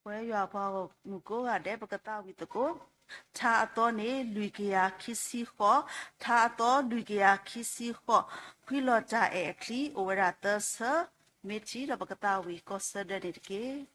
ပဝဲယွၤပှၤဂီၢ်မုၢ်ကိးဂၤဒဲး ပကသးဝံၣ်သကိး, ထါအသီန့ၣ် လွံၢ်ကယၤခံဆံဃိး, ထါအသီ လွံၢ်ကယၤခံဆံဃိး, ဖှံလီၤတၢ်အဲၣ်အချံ အိၣ်ဝဲဒၣ်သၢဆၢ, မ့ၢ်ထံၣ်ဒီးပကသးဝံၣ်ကီၢ်ဆၢဒၢးန့ၣ်တက့ၢ်.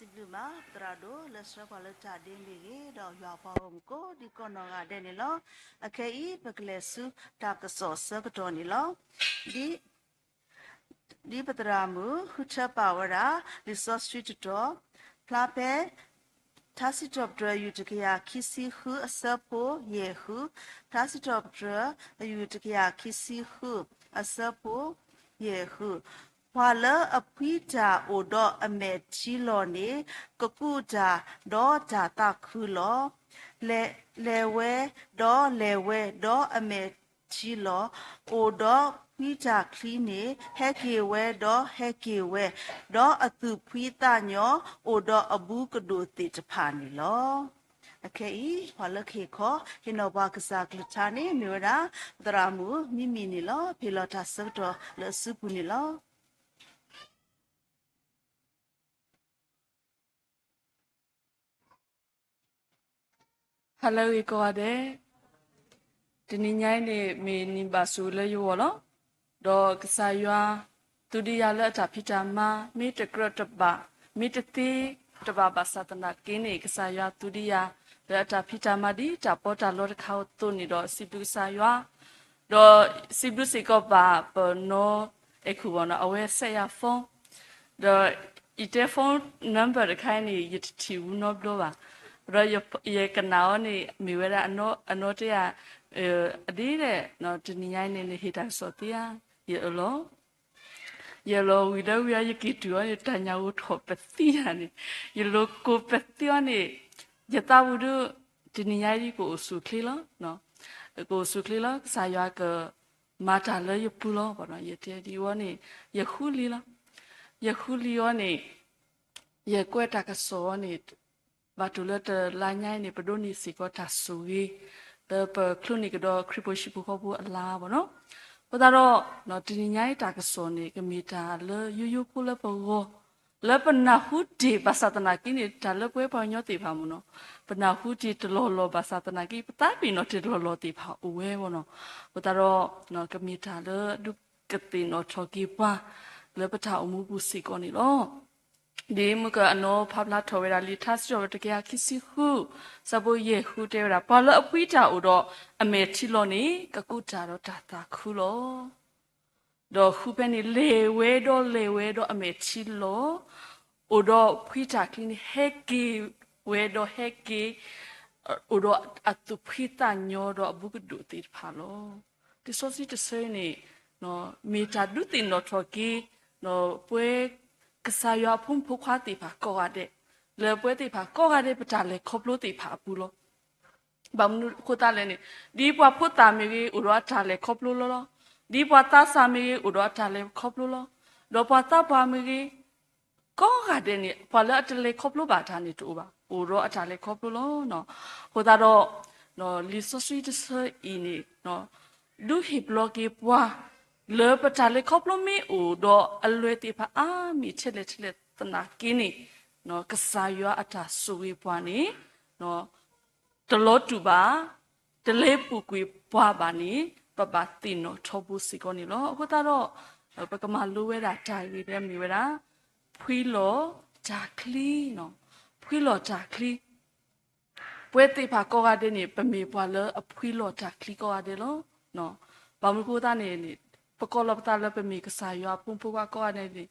စံးဘျုးမး သရၣ်ဒိၣ် လၢဆှၢပှၤလၢတၢ်ဒ့မ့ၢ်ဂ့ၤ, ဒီးယွၤပှၤဂီၢ်မုၢ်ကိးဒံးကီးနီၢ်ဂၤဒဲးန့ၣ်လီၤ. အခဲအံၤ ပကလဲၤဆူတၢ်ကစီၣ်အဆၢကတီၢ်န့ၣ်လီၤ. ဒ် ဒ်ပသရၣ်မုၣ် ဃုထၢပာ်ဝဲဒၣ် လံာ်စီဆှံတတီၤ, ဖျါဖဲ ထါစံးထီၣ်ပတြၢၤ အယူၢ်တကယၤခံဆံဃု အဆၢဖိယဲၢ်ဃု, ထါစံးထီၣ်ပတြၢၤ အယူၢ်တကယၤခံဆံဃု အဆၢဖိယဲၢ်ဃု, ပှၤလၢအဖှံတၢ်အိၣ်ဒီးအမဲာ်ထံလီၤန့ၣ် ကကူးတၢ်ဒီးတၢ်သးခုလီၤ. လဲၤ လဲၤဝဲဒီးလဲၤဝဲဒီးအမဲာ်ထံလီၤ, အိၣ်ဒီးဖှံတၢ်ချံန့ၣ် ဟဲက့ၤဝဲဒီးဟဲက့ၤဝဲ, ဒီးအသူၣ်ဖှံသးညီ အိၣ်ဒီးအဘူးကဒိၣ်သ့ၣ်တဖၣ်န့ၣ်လီၤ. အခဲအံၤ ပှၤလၢကဟ့ၣ်ခီ ဟ့ၣ်နီၤပှၤကစၢ်အကလုၢ်ကထါန့ၣ် မ့ၢ်ဝဲဒၣ် သရၣ်မုၣ်မံမံၤန့ၣ်လီၤ. ဖဲလီၤတၢ်ဆၢကတီၢ်လၢအစုပူၤန့ၣ်လီၤ. Hello ဂ့ၤကိးဂၤဒဲး, တနံၤညါအံၤန့ၣ် မ့ၢ်နံၤဘၣ်ဆိၣ်ဂ့ၤလၢယဂီၢ်လီၤ. ဒီးကစၢ်ယွၤသူဒံးယၤလၢအတၢ်ဖံးတၢ်မၤ မ့ၢ်တကြၢးတဘၣ်, မ့ၢ်တသ့တဘၣ်ဘၣ်ဆၣ်သနာ်က့န့ၣ် ကစၢ်ယွၤသူဒံးယၤ လၢအတၢ်ဖံးတၢ်မၤဒ်တၢ်ပီးတၢ်လီတခါအသိးန့ၣ်ဒီး စံးဘျုးကစၢ်ယွၤ, ဒီးစံးဘျုးစ့ၢ်ကီးဘၣ်ပနီၢ်အဲၣ်ခိၣ်ဘၣ်နီၤ အဝဲစဲးယၤ phone ဒီးယတဲ phone number တခါအံၤန့ၣ် ယတထံၣ်ဝူနီတဘျီဘၣ်. ဒီးယကနၣ်အီၤန့ၣ် မ့ၢ်ဝဲဒၣ်အနီၢ်တဲယၤ အဒ့ဒဲး တနံၤညါအံၤန့ၣ် နဟ့ၣ်တၢ်ကစီၣ်သ့ဧါ, ယအၢၣ်လီၤ ယအၢၣ်လီၤဝံၤဒီးဝံၤအံၤ ယက့ၤတုၤအီၤန့ၣ် တၢ်ညၣ်ဂိၢ်ထီၣ်ပသံယၤန့ၣ်, ယလိၤကိးပသံအီၤန့ၣ်, ယသးဝံၤဒီး တနံၤညါအံၤ ကအိၣ်ဆူၣ်ချ့လီၤ. ကအိၣ်ဆူၣ်ချ့လီၤ ကစၢ်ယွၤကမၤတၢ်လၢယပူၤလီၤ. ယတဲဒ်အံၤန့ၣ် ယဃုလံလီၤ. ယဃုလံအီၤန့ၣ် ယကွဲးတၢ်ကစီၣ်အီၤန့ၣ် ဘၣ်တိၢ်လၢတလါညါအံၤန့ၣ် ပဒိးန့ၢ်စ့ၢ်ကီးတၢ်ဆိၣ်ဂ့ၤ လၢပချူးန့ၢ်ကဒီးခရံာ်ဖိဟံၣ်ဖိဃီဖိအလါဘၣ်နီၤ. အဃိသတးဒီး တနံၤညါအံၤတၢ်ကစီၣ်န့ၣ် ကမ့ၢ်တၢ်လၢယိယိဖိလၢပဂီၢ် လၢပနၢ်ဟူတ့ၢ်ဘၣ်ဆၣ်သနာ်က့န့ၣ် တၢ်လၢပဝဲပှၤကညီသ့ၣ်တဖၣ်မ့ၢ်နီၤ, ပနၢ်ဟူတ့ၢ်တလီၢ်လီၢ်ဘၣ်ဆၣ်သနာ်က့ ပသးပ့ၤနီၣ်တ့ၢ်တလီၢ်လီၢ်သ့ၣ်တဖၣ်အိၣ်ဝဲဘၣ်နီၤ. အဃိသတးဒီး ကမ့ၢ်တၢ်လၢဒုးကသ့ၣ်နီၣ်ထီၣ်က့ၤပှၤ လၢပတၢ်အိၣ်မူပူၤစ့ၢ်ကီးန့ၣ်လီၤ. ဒ်မုၢ်ကနီၤဖးဖျါထီၣ်ဝဲဒၣ်လံာ်ထါစံးထီၣ်ပတြၢၤတကယၤခံဆံဃု ဆၢဖိယဲၢ်ဃုတဲဝဲဒၣ် ပှၤလၢအဖှံတၢ်အိၣ်ဒီးအမဲာ်ထံလီၤန့ၣ် ကကူးတၢ်ဒီးတၢ်သးခုလီၤ. ဒီးဃုဖဲန့ၣ် လဲၤဝဲဒီးလဲၤဝဲဒီးအမဲာ်ထံလီၤ, အိၣ်ဒီးဖှံတၢ်ချံန့ၣ် ဟဲက့ၤဝဲဒီးဟဲက့ၤ အိၣ်ဒီးအသူၣ်ဖှံသးညီဒီးအဘူးကဒိၣ်သ့ၣ်တဖၣ်လီၤ. လံာ်စီဆှံတဆၢအံၤန့ၣ် မ့ၢ်တၢ်ဒုးသ့ၣ်နီၣ်ထီၣ်က့ၤ ပဝဲကစၢ်ယွၤအဖိမုၣ်ဖိခွါသ့ၣ်တဖၣ်ကိးဂၤဒဲး, လၢပဝဲသ့ၣ်တဖၣ်ကိးဂၤဒဲး ပတၢ်လဲၤခီဖျိသ့ၣ်တဖၣ်အပူၤလီၤ. ဘၣ်မနုၤအဃိသတးလဲၣ်န့ၣ် ဒ်ပှၤဖိသၣ်မ့ၢ်ဂ့ၤ အိၣ်ဒီးအတၢ်လဲၤခီဖျိလီၤလီၤ. ဒ်ပှၤသးစၢ်မ့ၢ်ဂ့ၤ အိၣ်ဒီးအတၢ်လဲၤခီဖျိလီၤ. ဒီးပှၤသးပှၢ်မ့ၢ်ဂ့ၤ ကိးဂၤဒဲးန့ၣ် ပှၤလၢအတလဲၤခီဖျိဘၣ်တၢ်န့ၣ်တအိၣ်ဘၣ်, အိၣ်ဒီးအတၢ်လဲၤခီဖျိလီၤ. အဃိသတးဒီး လံာ်စီဆှံတဆၢအံၤန့ၣ် ဒုးဟ့ၣ်ပလီၢ်က့ၤပှၤ လၢပတၢ်လဲၤခီဖျိမ့ၢ်အိၣ်ဒီးအလွဲၢ်သ့ၣ်တဖၣ်အါမံၤထဲလဲၣ်ထဲလဲၣ်သနာ်က့န့ၣ် ကစၢ်ယွၤအတၢ်ဆိၣ်ဂ့ၤပှၤန့ၣ် တလီၤတူာ်ဘၣ်, တလဲၤပူၤကွံာ်ပှၤဘၣ်န့ၣ် ပဘၣ်သ့ၣ်နီၣ်ထီဘိစ့ၢ်ကီးန့ၣ်လီၤ. အဃိသတးဒီး ပကမၤလိဝဲဒၣ်တၢ်ဂ့ၢ်လၢမ့ၢ်ဝဲဒၣ် ဖှံလီၤတၢ်ချံ, ဖှံလီၤတၢ်ချံ ပဝဲသ့ၣ်တဖၣ်ကိးဂၤဒဲးန့ၣ် ပမ့ၢ်ပှၤလၢအဖှံလီၤတၢ်ချံကိးဂၤဒဲးလီၤ. ဘၣ်မနုၤအဃိသတးန့ၣ် ပကိးလီၤပသးလၢပမ့ၢ်ကစၢ်ယွၤအဖိမုၣ်ဖိခွါကိးဂၤဒဲးန့ၣ်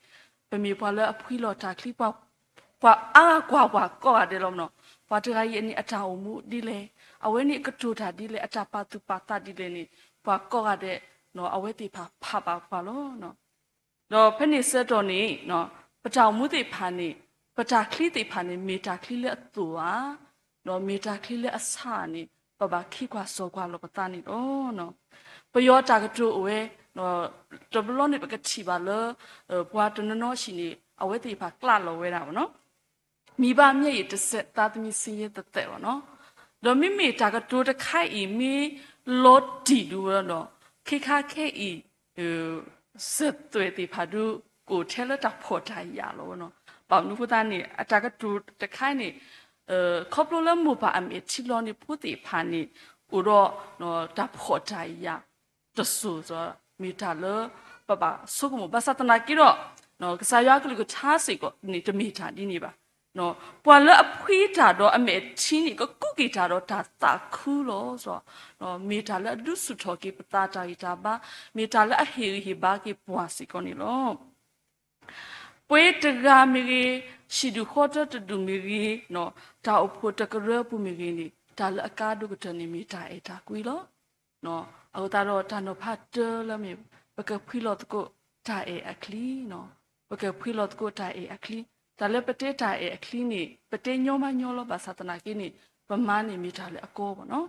ပမ့ၢ်ပှၤလၢအဖှံလီၤတၢ်ချံ ပှၤအါကွၢ်ပှၤကိးဂၤဒဲးလီၤမနီၤ. ပှၤတဂၤအံၤန့ၣ် အတၢ်အိၣ်မူဒ်လဲၣ်, အဝဲန့ၣ်အကတိၤတၢ်ဒ်လဲၣ်, အတၢ်ပာ်သူၣ်ပာ်သးဒ်လဲၣ်န့ၣ် ပှၤကိးဂၤဒဲး အဝဲသ့ၣ်တဖၣ်ဖးဘၣ်ပှၤလီၤ. ဒီးဖဲန့ၣ်ဆၢကတီၢ်န့ၣ် ပတၢ်အိၣ်မူသ့ၣ်တဖၣ်န့ၣ် ပတၢ်ချံသ့ၣ်တဖၣ်န့ၣ် မ့ၢ်တၢ်ချံလၢအသိးဧါ, ဒီးမ့ၢ်တၢ်ချံလၢအဆါန့ၣ် ပဘၣ်ခံကွၢ်စိကွၢ်လီၤပသးန့ၣ်လီၤ. ပယီၤတၢ်ကတိၤအိၣ်ဝဲ တဘျီန့ၣ် ပကထံၣ်ဘၣ်လၢ ပှၤတနီၤနီၤဟံၣ်န့ၣ် အဝဲသ့ၣ်တဖၣ်ကျးလီၤဝဲဒၣ်မနီၤ မိဘမျက်ရည်တစ်စက် သားသမီးဆင်းရဲသက်သက် မနီၤ. ဒီးမ့မ့ၢ်တၢ်ကတိၤတခါအံၤ မ့ၢ်လီၤတံၢ်ဒုးဝဲဒီး ခဲခါခဲအံၤ စၢၤသွဲၣ်သ့ၣ်တဖၣ်ဒုး ကအိၣ်ထဲလၢတၢ်ဖှီၣ်တၢ်ယာ်လီၤမနီၤ. ဘၣ်မနုၤအဃိသတးန့ၣ် အတၢ်ကတိၤတခါအံၤန့ၣ် ခီဖျိလၢမိၢ်ပၢ်အမဲာ်ထံလီၤန့ၣ် ဖိသ့ၣ်တဖၣ်န့ၣ် အိၣ်ဒီး တၢ်ဖှီၣ်တၢ်ယာ် တစိၤ မ့ၢ်တၢ်လၢပဘၣ်ဆိကမိၣ် ဘၣ်ဆၣ်သနာ်က့ဒီး ကစၢ်ယွၤအကလုၢ်ကထါစ့ၢ်ကီးန့ၣ် တမ့ၢ်တၢ်ဒ်န့ၣ်ဘၣ်. ပှၤလၢအဖှံတၢ်ဒီးအမဲာ်ထံန့ၣ် ကကူးက့ၤတၢ်ဒီးတၢ်သးခုလီၤ. မ့ၢ်တၢ်လၢအဒုးဆူၣ်ထီၣ်က့ၤပသးတၢ်ဂံၢ်တၢ်ဘါ, မ့ၢ်တၢ်လၢအဟ့ၣ်ဂံၢ်ဟ့ၣ်ဘါက့ၤပှၤစ့ၢ်ကီးန့ၣ်လီၤ. ပှၤတဂၤမ့ၢ်ဂ့ၤ, ဟံၣ်ဒူၣ်ဃီတၢတဒူၣ်မ့ၢ်ဂ့ၤ, တၢ်အိၣ်ဖှိၣ်တကရၢအပူၤမ့ၢ်ဂ့ၤန့ၣ် တၢ်လၢအကါဒိၣ်ကတၢၢ်န့ၣ်မ့ၢ်တၢ်အဲၣ်တၢ်ကွံလီၤ. အဃိသတးဒီးတၢ်နီၤဖးတၢလၢမ့ၢ် ပကဖှံလီၤသကိးတၢ်အဲၣ်အချံ, ပကဖှံလီၤသကိးတၢ်အဲၣ်အချံ, တၢ်လၢပတဲတၢ်အဲၣ်အချံန့ၣ် ပတဲညီမးညီလီၤ ဘၣ်ဆၣ်သနာ်က့န့ၣ် ပမၤန့ၣ်မ့ၢ်တၢ်လၢအကီဘၣ်နီၤ,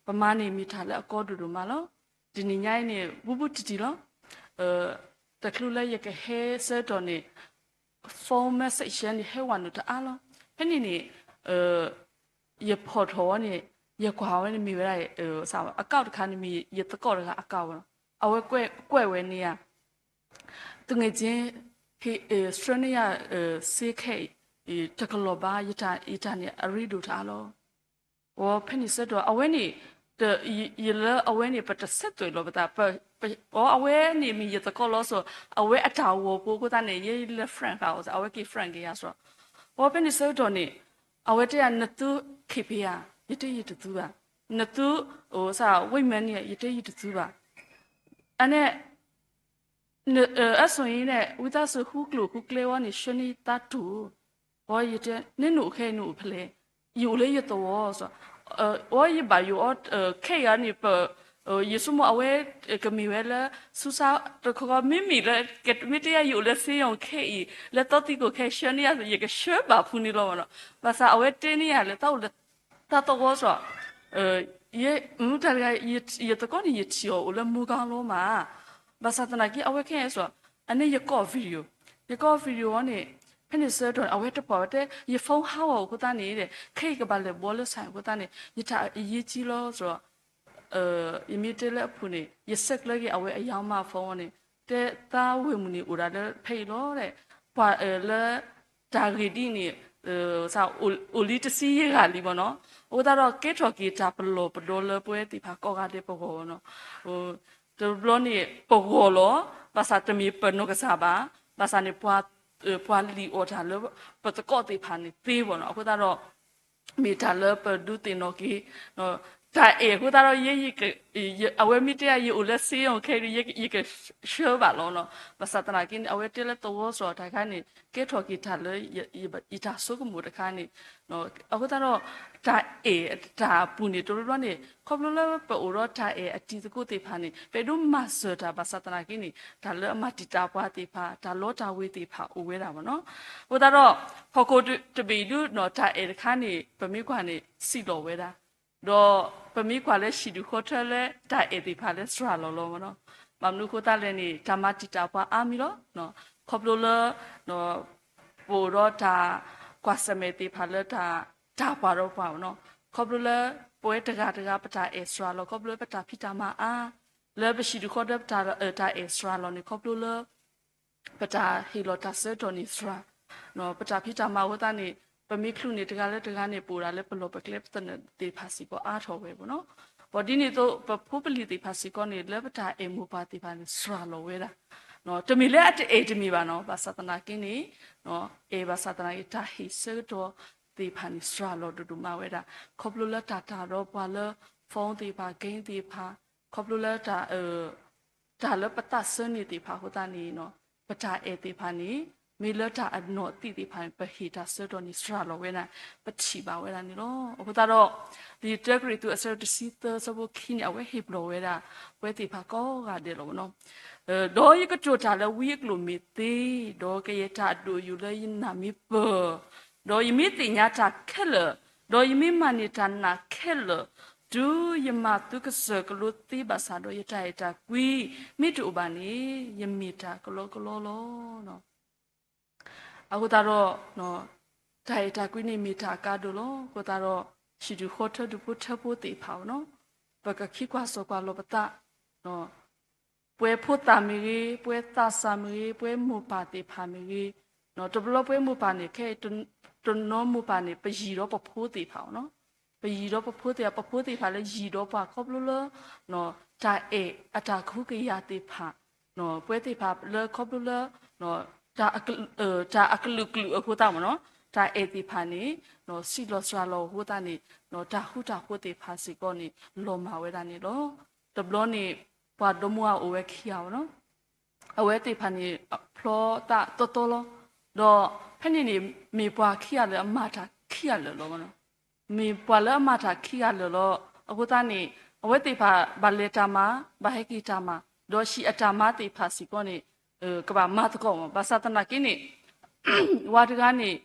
ပမၤန့ၣ်မ့ၢ်တၢ်လၢအကီဒိၣ်ဒိၣ်မးလီၤ. တနံၤညါအံၤန့ၣ် ဘူးဘူးတံၢ်တံၢ်လီၤ. တချုးလၢယကဟဲဆၢကတီၢ်န့ၣ် phone message န့ၣ် ဟဲဝဲနုာ်တအါလီၤ. ဖဲန့ၣ်န့ၣ် ယဖီၣ်ထီၣ်ဝဲန့ၣ် ယကွၢ်ဝဲန့ၣ်မ့ၢ်ဝဲဒၣ် အကၢ်တခါန့ၣ်မ့ၢ်ယသကိးတဂၤအကၢ်ဝဲလီၤ. အဝဲကွဲးဝဲန့ၣ်ဧါ သူငယ်ချင်း ဟ့ၣ် ဆှၢန့ၢ်ယၤ ဆေးခဲအံၤ တကလီၤဘၣ် ယတၢ်န့ၣ်အရ့ဒိၣ်တၢ်အါလီၤ. အဖဲန့ၣ်ဆၢကတီၢ် အဝဲန့ၣ် ယလၢအဝဲန့ၣ် ပတဆဲးသွဲၣ်လီၤပသး အဝဲန့ၣ်မ့ၢ်ယသကိးလီၤစ့ၢ် အဝဲအတၢ်ဂီၤဖိအဃိသတးန့ၣ် ယဲယလဲၤ friend ဃာ်အီၤ အဝဲက့ၤ friend က့ၤယၤစ့ၢ် အဝဲဖဲန့ၣ်ဆၢကတီၢ်န့ၣ် အဝဲတဲယၤ နသူ K P ဧါ ယတဲယတသူဘၣ်, နသူ ဝိမၢ်န့ၣ် ယတဲယတသူဘၣ်, အန့ၣ် အဆိန့ၣ် ဝံသးစူၤ ဃုကျိၣ်ဃုကျဲဝဲန့ၣ် ဆှၢန့ၢ်သးတူၢ်, အဝဲယတဲ နနအိၣ်ခဲအံၤနအိၣ်ဖဲလဲၣ်, ယအိၣ်လၢယသဝီစ့ၢ်, အဝဲယဘၣ်ယိၣ်အီၤ ခဲအံၤန့ၣ် ပ ယဆိကမိၣ်အဝဲ ကမ့ၢ်ဝဲလၢ ဆူစါတခီခီ မ့မ့ၢ်လၢ မ့ၢ်တဲယၤယအိၣ်လၢစ့ယိၤခဲအံၤ လၢသီသံၣ်ကိၣ်ခဲအံၤ ဆှၢန့ၢ်ယၤ ယကဆှၢဘၣ်ဖုန့ၣ်လီၤမ့ၢ်နီၤ, ဘၣ်ဆၣ်အဝဲတဲန့ၢ်ယၤလၢသးအိၣ်လၢ သးသဝီစ့ၢ်, ယ တၢ်တဂၤ ယသကိးန့ၣ် ယထံၣ်အီၤအိၣ်လၢမူကီလီၤမး, ဘၣ်ဆၣ်သနာ်က့ အဝဲခဲအံၤစ့ၢ် အန့ၣ်ယကီၢ် video, ယကီၢ် video အီၤန့ၣ် ဖဲန့ၣ်ဆၢကတီၢ်န့ၣ် အဝဲတပှၢ်ဝဲတဲ ယ phone ဟးဂီၤအဃိသတးန့ၣ် ခဲအံၤကဘၣ်လဲၤဘှီလၢ ဆိုင် အဃိသတးန့ၣ် ယတၢ်အရေးကြီးလီၤစ့ၢ်, ယမ့ၢ်တဲလၢအပူၤန့ၣ် ယဆဲးကျၢက့ၤအဝဲအယါမး phone အီၤန့ၣ် တဲသးဝဲၢ်မုၢ်န့ၣ်အိၣ်ဒၣ်လၢဖဲအံၤလီၤ, ပှၤလၢ တၢ်ဂ့ၢ်ဒ်န့ၣ် အိၣ်လံတဆံယဲၢ်ဂၤလံမ့ၢ်နီၤ, အဃိသတးဒီးကဲထီၣ်က့ၤတၢ်ပလီၢ်ပဒီလၢပဝဲသ့ၣ်တဖၣ်ကိးဂၤဒဲးပဂီၢ်မ့ၢ်နီၤ, တဘျီန့ၣ်ပဂီၢ်လီၤ, ဘၣ်ဆၣ်တမ့ၢ်ပနီၢ်ကစၢ်ဘၣ်, ဘၣ်ဆၣ်န့ၣ် ပှၤလံၣ်အီၣ်တၢ်လၢ ပသကိးသ့ၣ်တဖၣ်န့ၣ်သ့မ့ၢ်နီၤ, အဃိသတးဒီး မ့ၢ်တၢ်လၢပဒုးသ့ၣ်နီၣ်က့ၤ တၢ်အဲၣ်အဃိသတးဒီး ယဲ အဝဲမ့ၢ်တဲယၤ ယအိၣ်လၢစ့ယိၤခဲအံၤ ယကဆှၢဘၣ်လီၤနီၤ, ဘၣ်ဆၣ်သနာ်က့န့ၣ် အဝဲတဲလၢသဝီစ့ၢ်တၢ်ခါန့ၣ် ကဲထီၣ်က့ၤတၢ်လၢ ယတၢ်ဆိကမိၣ်တခါန့ၣ်, အဃိသတးဒီး တၢ်အဲၣ်တၢ်အပူၤန့ၣ် တဘျီဘျီန့ၣ် ခီဖျိလၢပအိၣ်ဒီးတၢ်အဲၣ်အတံၤသကိးသ့ၣ်တဖၣ်န့ၣ် ပအဲၣ်ဒိးမၤစၢၤတၢ်ဘၣ်ဆၣ်သနာ်က့န့ၣ် တၢ်လၢအမၤတံာ်တာ်ပှၤသ့ၣ်တဖၣ် တၢ်လီတၢ်ဝ့ၤသ့ၣ်တဖၣ်အိၣ်ဝဲဒၣ်မ့ၢ်နီၤ, အဃိသတးဒီး ဟီၣ်ခိၣ်တဘ့ၣ်ဒုး တၢ်အဲၣ်တခါန့ၣ် ပမ့ၢ်ကွၢ်န့ၣ် စံၣ်လီၤဝဲဒၣ် ဒီးပမ့ၢ်ကွၢ်လၢဟံၣ်ဒူၣ်ဃီထၢလၢတၢ်အဲၣ်သ့ၣ်တဖၣ်လၢစှၤလီၤလီၤမ့ၢ်နီၤ, ဘၣ်မနုၤအဃိသတးလဲၣ်န့ၣ် တၢ်မၤတံာ်တာ်ပှၤအါမံၤလီၤ, ခီဖျိလၢ ပအိၣ်ဒီးတၢ်ကွၢ်ဆၢၣ်မဲာ်သ့ၣ်တဖၣ်လၢတၢ် တၢ်ပှၤဒီးပှၤမ့ၢ်နီၤ, ခီဖျိလၢ ပဝဲတဂၤတဂၤပတၢ်အဲၣ်စှၤလီၤ ခီဖျိလၢပတၢ်ဖံးတၢ်မၤအါ, လၢပဟံၣ်ဒူၣ်ဃီထၢပတၢ် တၢ်အဲၣ်စှၤလီၤန့ၣ် ခီဖျိလၢ ပတၢ်ဟ့ၣ်လီၤတၢ်ဆၢကတီၢ်န့ၣ်စှၤ, ပတၢ်ဖံးတၢ်မၤအဃိသတးန့ၣ် ပမ့ၢ်ချုးန့ၢ်တဂၤလၢတဂၤန့ၣ် ပအိၣ်ဒၣ်လၢပလီၢ်ပကျဲပသနၢၣ်သ့ၣ်တဖၣ်စ့ၢ်ကီးအါထီၣ်ဝဲမ့ၢ်နီၤ, ဒီးဒ်န့ၣ်အသိး ပဖိပလံၤသ့ၣ်တဖၣ်စ့ၢ်ကီးန့ၣ် လၢပတၢ်အဲၣ်မိၢ်ပၢ်သ့ၣ်တဖၣ်န့ၣ် စှၤလီၤဝဲဒၣ်, တမ့ၢ်လၢအတအဲၣ်တမ့ၢ်ဘၣ်နီၤ, ဘၣ်ဆၣ်သနာ်က့န့ၣ် အဲၣ်ဘၣ်ဆၣ်သနာ်က့ တၢ်ဟ့ၣ်ဆၢကတီၢ်သ့ၣ်တဖၣ်န့ၣ် စှၤလီၤဒိၣ်ဒိၣ်မးဝဲဒၣ်, ခီဖျိလၢတၢ်တၢ်ဒီးပှၤလၢ phone သ့ၣ်တဖၣ် game သ့ၣ်တဖၣ်, ခီဖျိလၢ တၢ်လၢပသးဆၢန့ၢ်သ့ၣ်တဖၣ်အဃိသတးန့ၣ် ပတၢ်အဲၣ်သ့ၣ်တဖၣ်န့ၣ် မ့ၢ်လၢတၢ်အနီၢ်သံၣ်သ့ၣ်တဖၣ်န့ၣ် ပဟ့ၣ်တၢ်ဆၢကတီၢ်န့ၣ် စှၤလီၤဝဲဒၣ် ပထံၣ်ဘၣ်ဝဲဒၣ်န့ၣ်လီၤ. အဃိသတးဒီး လံာ်တၢကရံၣ်သူး အဆၢတဆံသၢ အဆၢဖိခံန့ၣ် အဝဲဟ့ၣ်ပလီၢ်ဝဲဒၣ် ပဝဲသ့ၣ်တဖၣ်ကိးဂၤဒဲးလီၤမ့ၢ်နီၤ. ဒီးယကတိၤတၢ်လၢဝံအကျိာ်မ့ၢ်သ့, ဒီးကယဲၢ်တၢ်အဒိၣ်အယိာ်လၢယနၢ်မ့ၢ်ပၢၢ်, ဒီးယမ့ၢ်သ့ၣ်ညါတၢ်ခဲလၢာ်, ဒီးယမ့ၢ်မၤန့ၢ်တၢ်နာ်ခဲလၢာ်, တုၤယမၤသုကစၢၢ်ကလိသ့ဘၣ်ဆၣ်ဒီး ယတၢ်အဲၣ်တၢ်ကွံမ့ၢ်တအိၣ်ဘၣ်န့ၣ် ယမ့ၢ်တၢ်ကလီကလီလီၤ. အဃိသတးဒီး တၢ်အဲၣ်တၢ်ကွံန့ၣ်မ့ၢ်တၢ်အကါဒိၣ်လီၤ. အဃိသတးဒီး ဟံၣ်ဒူၣ်ဃီထၢဒူၣ်ဖိထၢဖိသ့ၣ်တဖၣ်နီၤ, ပကခံကွၢ်စိာ်ကွၢ်လီၤပသး, ပဝဲဖိသၣ်မ့ၢ်ဂ့ၤ, ပဝဲသးစၢ်မ့ၢ်ဂ့ၤ, ပဝဲမိၢ်ပၢ်သ့ၣ်တဖၣ်မ့ၢ်ဂ့ၤ, တဘျီပဝဲမိၢ်ပၢ်န့ၣ် ခဲအံၤ တနီၤမိၢ်ပၢ်န့ၣ် ပယံၤဒီးပဖိသ့ၣ်တဖၣ်နီၤ, ပယံၤဒီးပဖိသ့ၣ်တဖၣ်, ပဖိသ့ၣ်တဖၣ်လၢယံၤဒီးပှၤခီဖျိလၢ တၢ်အဲၣ်အတၢ်ကဟုကယာ်သ့ၣ်တဖၣ်, ပဝဲသ့ၣ်တဖၣ်လၢခီဖျိလၢ တၢ်အကလုာ်ကလုာ်အဃိသတးမ့ၢ်နီၤ, တၢ်အဲၣ်သ့ၣ်တဖၣ်န့ၣ် စံၣ်လီၤစှၤလီၤအဃိသတးန့ၣ် တၢ်ဃူတၢ်ဖိးသ့ၣ်တဖၣ်စ့ၢ်ကီးန့ၣ် လီၤမၢ်ဝဲဒၣ်န့ၣ်လီၤ. တဘျီန့ၣ် ပှၤဒီမါဝၤအိၣ်ဝဲခံဂၤနီၤ, အဝဲသ့ၣ်တဖၣ်န့ၣ် ဖျီသးသီသီလီၤ. ဒီးဖဲန့ၣ်န့ၣ် မ့ၢ်ပှၤခံဂၤလၢာ်အမၤတၢ်ခံဂၤလၢာ်လီၤ. မ့ၢ်ပှၤလၢအမၤတၢ်ခံဂၤလၢာ်လီၤ. အဃိသတးန့ၣ် အဝဲသ့ၣ်တဖၣ်ဘၣ်လဲၤတၢ်မၤ, ဘၣ်ဟဲက့ၤတၢ်မၤ, ဒီးဟံၣ်အတၢ်မၤသ့ၣ်တဖၣ်စ့ၢ်ကီးန့ၣ် ကဘၣ်မၤသကိးမး. ဘၣ်ဆၣ်သနာ်က့န့ၣ် ဝၤတဂၤန့ၣ်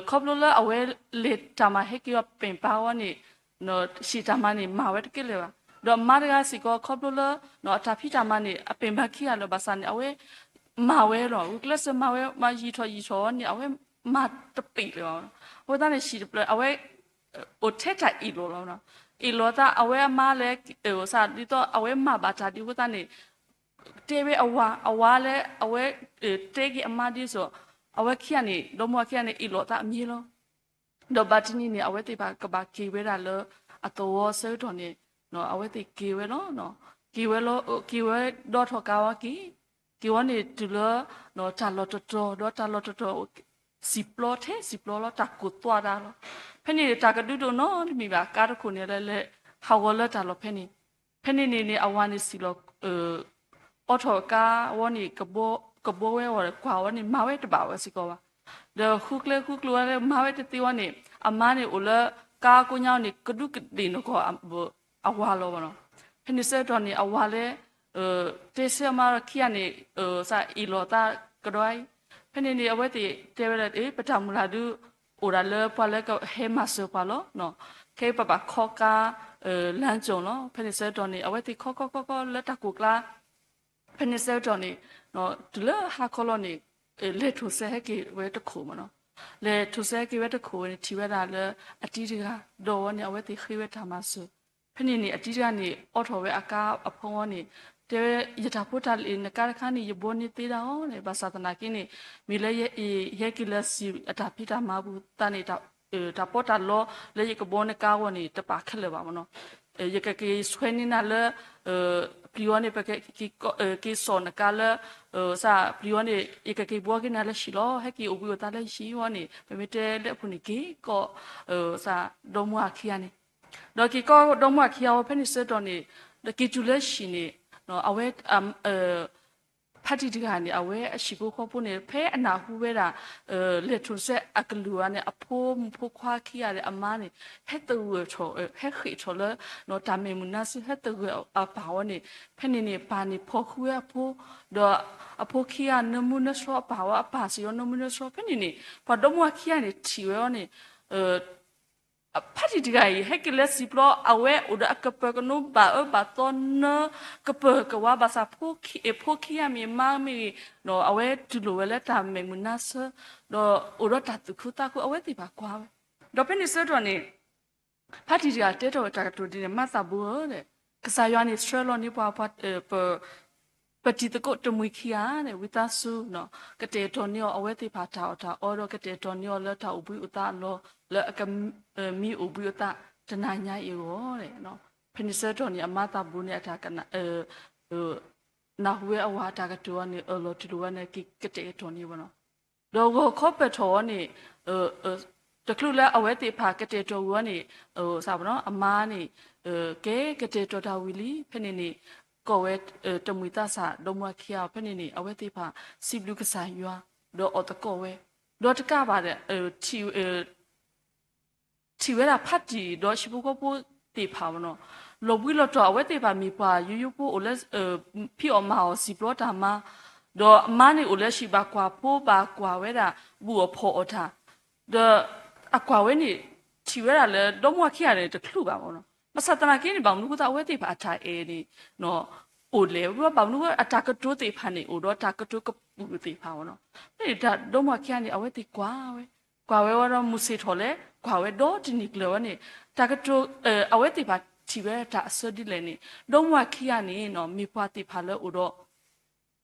ခီဖျိလၢအဝဲလဲၤတၢ်မၤဟဲက့ၤအီၤပဲာ်ပာ်ဝဲန့ၣ် ဟံၣ်တၢ်မၤန့ၣ် မၤဝဲတကဲလၢၤဘၣ်. ဒီးမါတဂၤစ့ၢ်ကီး ခီဖျိလၢ အတၢ်ဖံးတၢ်မၤန့ၣ် အပဲာ်မၤခံဂၤလၢာ်ဘၣ်ဆၣ်န့ၣ် အဝဲမၤဝဲလီၤ. ဂုာ်ကျဲးစၢးမၤဝဲ မၤယံာ်ထီၣ်ယံာ်ထီၣ်န့ၣ် အဝဲမၤတပ့ၤလၢၤဘၣ်. အဃိသတးန့ၣ် ဟံၣ်တဖျၢၣ် အဝဲ အိၣ်ထဲတၢ်အ့ၣ်လိာ်လီၤ. အ့ၣ်လိာ်သး အဝဲအမါလၢ စးဒ်သိး အဝဲမၤဘၣ်တၢ်ဒ်အဃိသတးန့ၣ် တဲဝဲအဝၤ, အဝၤလၢအဝဲ တဲက့ၤအမါဒ်သိး အဝဲခံဂၤန့ၣ် ဒီမါဝၤခံဂၤန့ၣ် အ့ၣ်လိာ်သးအမံၤလီၤ. ဒီးဘၣ်တနံၤန့ၣ် အဝဲသ့ၣ်တဖၣ်ကဘၣ်က့ၤဝဲဒၣ်လၢအသဝီဆၢကတီၢ်န့ၣ် အဝဲသ့ၣ်က့ၤဝဲလီၤ. က့ၤဝဲလီၤ, က့ၤဝဲဒီးထီၣ်ကါဝဲက့ၤ, က့ၤဝဲန့ၣ်တုၤလၢ တၢ်လီၢ်တတီၤ, ဒီးတၢ်လီၢ်တတီၤ စံာ်ပျီထဲစံာ်ပျီလီၤ, တၢ်ကိၢ်သွးတၢ်လီၤ. ဖဲန့ၣ်တၢ်ကဒုဒိၣ်နီတမံၤဘၣ်, ကါတခိၣ်န့ၣ်လၢလဲၤဟးဂီၤလၢတၢ်လီၢ်ဖဲန့ၣ်. ဖဲန့ၣ်န့ၣ်န့ၣ် အဝၤန့ၣ်စံၣ်လီၤ အိးထီၣ်ကါဝဲန့ၣ် ကဘီဝဲအီၤ ကွၢ်ဝဲန့ၣ် မၤဝဲတဘၣ်ဝဲစ့ၢ်ကီးဘၣ်. ဒီးဃုကျဲဃုကျိၤဝဲလၢမၤဝဲတသ့ဝဲန့ၣ် အမါန့ၣ်အိၣ်လၢကါကိညါန့ၣ် ကဒူးကဒ့ၣ်နီၢ်ကီၢ် အဝၤလီၤဘၣ်နီၤ. ဖဲန့ၣ်ဆၢကတီၢ်န့ၣ် အဝၤလၢ တဲဆၢအမါဒီးခံဂၤန့ၣ် စးအ့ၣ်လိာ်သးကဒီးအံၤ. ဖဲန့ၣ်န့ၣ် အဝဲသ့ၣ်တဲဝဲဒၣ် ပတၢ်မုၢ်လၢ်ဒုး အိၣ်ဒၣ်လၢပှၤလၢကဟဲမၤစၢၤပှၤလီၤ. ခဲအံၤပဘၣ်ခီကါ လမ်းကြုံ လီၤ. ဖဲန့ၣ်ဆၢကတီၢ်န့ၣ် အဝဲသ့ၣ်ခီခီခီခီလၢတၢ်ကိၢ်ကျါ ဖဲန့ၣ်ဆၢကတီၢ်န့ၣ် တုၤလၢဟါခီလီၤန့ၣ် လဲၤထိၣ်စဲဟဲက့ၤဝဲတခိၣ်မ့ၢ်နီၤ. လဲၤထိၣ်စဲဟဲက့ၤဝဲတခိၣ်ဝဲန့ၣ် ထံၣ်ဝဲဒၣ်လၢအတံၤတဂၤ ဒီးဝဲန့ၣ် အဝဲသ့ၣ်ဃ့ဝဲတၢ်မၤစၢၤ. ဖဲန့ၣ်န့ၣ် အတံၤတဂၤန့ၣ် အိးထီၣ်ဝဲအကါအဖီဝဲန့ၣ် တဲဝဲ ယတၢ်ဖိတၢ်လံၤ နကါတခါန့ၣ် ယဘီန့ၢ်သ့ဒၣ်အီၤန့ၣ် ဘၣ်ဆၣ်သနာ်က့န့ၣ် မ့ၢ်လၢယဟဲက့ၤလၢစံာ်အတၢ်ဖံးတၢ်မၤပူၤသတးန့ၣ် တၢ်ပီးတၢ်လီလၢယကဘီနကါအဂီၢ်န့ၣ် တပာ်ခဲလၢာ်ဘၣ်မ့ၢ်နီၤ. ယကက့ၤဆွဲန့ၢ်နၤလၢ ပျံၤဝဲန့ၣ် ပကက့ၤစိာ်နကါလၢ စးပျံၤဝဲန့ၣ် ယကက့ၤဘှီက့ၤနၤလၢဟံၣ်လီၤ. ဟဲက့ၤအိၣ်ဘှံးအိၣ်သါလၢဟံၣ်ဝဲန့ၣ် ပမ့ၢ်တဲလၢအပူၤန့ၣ် က့ၤကီး စးဒီမါဝၤခံဂၤန့ၣ် ဒီးက့ၤကီးဒီမါဝၤခံဂၤဝဲ ဖဲန့ၣ်ဆၢကတီၢ်န့ၣ် ဒီးက့ၤတုၤလၢဟံၣ်န့ၣ် အဝဲ ဖါတံၢ်တဂၤန့ၣ် အဝဲအဟံၣ်ဖိဃီဖိန့ၣ် ဖဲအနၢ်ဟူဝဲဒၣ် လဲၤထိၣ်စဲအကလုၢ်ဝဲန့ၣ် အဖိမုၣ်ဖိခွါခံဂၤဒီး အမါန့ၣ် ဟဲသဂၢၢ်ထီၣ် ဟဲဃ့ၢ်ထီၣ်လၢ တၢ်မဲာ်မုာ်နါဆၢ ဟဲသဂၢၢ်အပၢ်ဝဲန့ၣ် ဖဲန့ၣ်န့ၣ် ပၢ်န့ၣ်ဖီၣ်ဃုဝဲအဖိ ဒီးအဖိခံဂၤနၢမူနၢဆှီ အပၢ်ဝဲအပၢ်စံးဝဲနၢမူနၢဆှီ ဖဲန့ၣ်န့ၣ် ပှၤဒီမါဝၤခံဂၤန့ၣ် ထံၣ်ဝဲအီၤန့ၣ် ဖါတံၢ်တဂၤအံၤ ဟဲက့ၤလၢစံာ်ပျီ အဝဲအိၣ်ဒီးအကပၢၤကနိဘၣ်အၢဘၣ်သီ နၢကပၢၤကဝါဘၣ်ဆၣ် ဖိခံဂၤမ့ၢ်မါမ့ၢ်ဂ့ၤ အဝဲတူၢ်လိာ်ဝဲလၢတၢ်မဲာ်မုာ်နါဆၢ ဒီးအိၣ်ဒီးတၢ်သူၣ်ခုသးခု အဝဲသ့ၣ်တဖၣ်ကွၢ်ဝဲ ဒီးဖဲန့ၣ်ဆၢကတီၢ်န့ၣ် ဖါတံၢ်တဂၤတဲထီၣ်ဝဲတၢ်ကတိၤဒ်န့ၣ် မါသးဘိဧၢ, ကစၢ်ယွၤန့ၣ်ဆှၢလီၤန့ၢ်ပှၤ ပ ပတံၤသကိးတမှံၤခံဂၤန့ၣ် ဝံသးစူၤ ကတဲာ်ကတီၤန့ၢ်အီၤ အဝဲသ့ၣ်တဖၣ်တၢ်အီၣ်တၢ်အီဒီး ကတဲာ်ကတီၤန့ၢ်အီၤလၢတၢ်အိၣ်ဘှံးအိၣ်သါအလီၢ် လၢအကမံအိၣ်ဘှံးအိၣ်သါ တနၤညါအံၤအဂီၢ်. ဖဲန့ၣ်ဆၢကတီၢ်န့ၣ် အမါသးဘိန့ၣ် အတၢ်ကနၣ် နၢ်ဟူဝဲအဝၤအတၢ်ကတိၤအီၤန့ၣ် အၢၣ်လီၤတူၢ်လိာ်ဝဲန့ၣ် ကကတဲာ်ကတီၤန့ၢ်ဝဲနီၤ. ဒီးဂီၤခီပၢၢ်ထီၣ်ဝဲန့ၣ် တချုးလၢအဝဲသ့ၣ်တဖၣ်ကတဲာ်ကတီၤဝံၤဝဲန့ၣ် အမါန့ၣ် ကဲကတဲာ်ကတီၤတၢ်ဝံၤလံ ဖဲန့ၣ်န့ၣ် ကိးဝဲ တမှံၤသးစၢ် ဒီမါဝၤခံဂၤ ဖဲန့ၣ်န့ၣ် အဝဲသ့ၣ်တဖၣ် စံးဘျုးကစၢ်ယွၤ ဒီးအီၣ်သကိးဝဲ ဒီးတကးဘၣ်ဒီး ထံၣ်ဝဲဒၣ်ဖါတံၢ်ဒီးဟံၣ်ဖိဃီဖိသ့ၣ်တဖၣ်မ့ၢ်နီၤ လီၤဘှံးလီၤတီၤအဝဲသ့ၣ်တဖၣ်မ့ၢ်ပှၤယိယိဖိအိၣ်လၢ ဖံးအီၣ်မၤအီၣ်စံာ်ပျီတၢ်မၤ ဒီးအမါန့ၣ်အိၣ်လၢဟံၣ်ဘၣ်ကွၢ်ဖိဘၣ်ကွၢ်ဝဲဒၣ် ဘူၣ်အီၣ်ဖီၣ်အီၣ်တၢ် ဒီးအကွၢ်ဝဲန့ၣ် ထံၣ်ဝဲဒၣ်လၢဒီမါဝၤခံဂၤန့ၣ်တချုးဘၣ်မ့ၢ်နီၤ ဘၣ်ဆၣ်သနာ်က့န့ၣ် ဘၣ်မနုၤအဃိသတးအဝဲသ့ၣ်တဖၣ်အတၢ်အဲၣ်န့ၣ် အိၣ်လဲၣ် ဘၣ်မနုၤအတၢ်ကတိၤသ့ၣ်တဖၣ်န့ၣ် အိၣ်ဒီးတၢ်ကတိၤကပုာ်သ့ၣ်တဖၣ်မ့ၢ်နီၤ ဖဲန့ၣ်ဒီမါဝၤခံဂၤန့ၣ် အဝဲသ့ၣ်ကွၢ်ဝဲ ကွၢ်ဝဲဝဲဒီးမုၢ်ဆ့ၣ်ထီၣ်လဲၣ် ကွၢ်ဝဲဒီတနံၤကျၢၤဝဲန့ၣ် တၢ်ကတိၤ အဝဲသ့ၣ်တဖၣ်ထံၣ်ဝဲတၢ်အဆၢဒ်လဲၣ်န့ၣ် ဒီမါဝၤခံဂၤန့ၣ် မ့ၢ်ပှၤသ့ၣ်တဖၣ်လၢအိၣ်ဒီး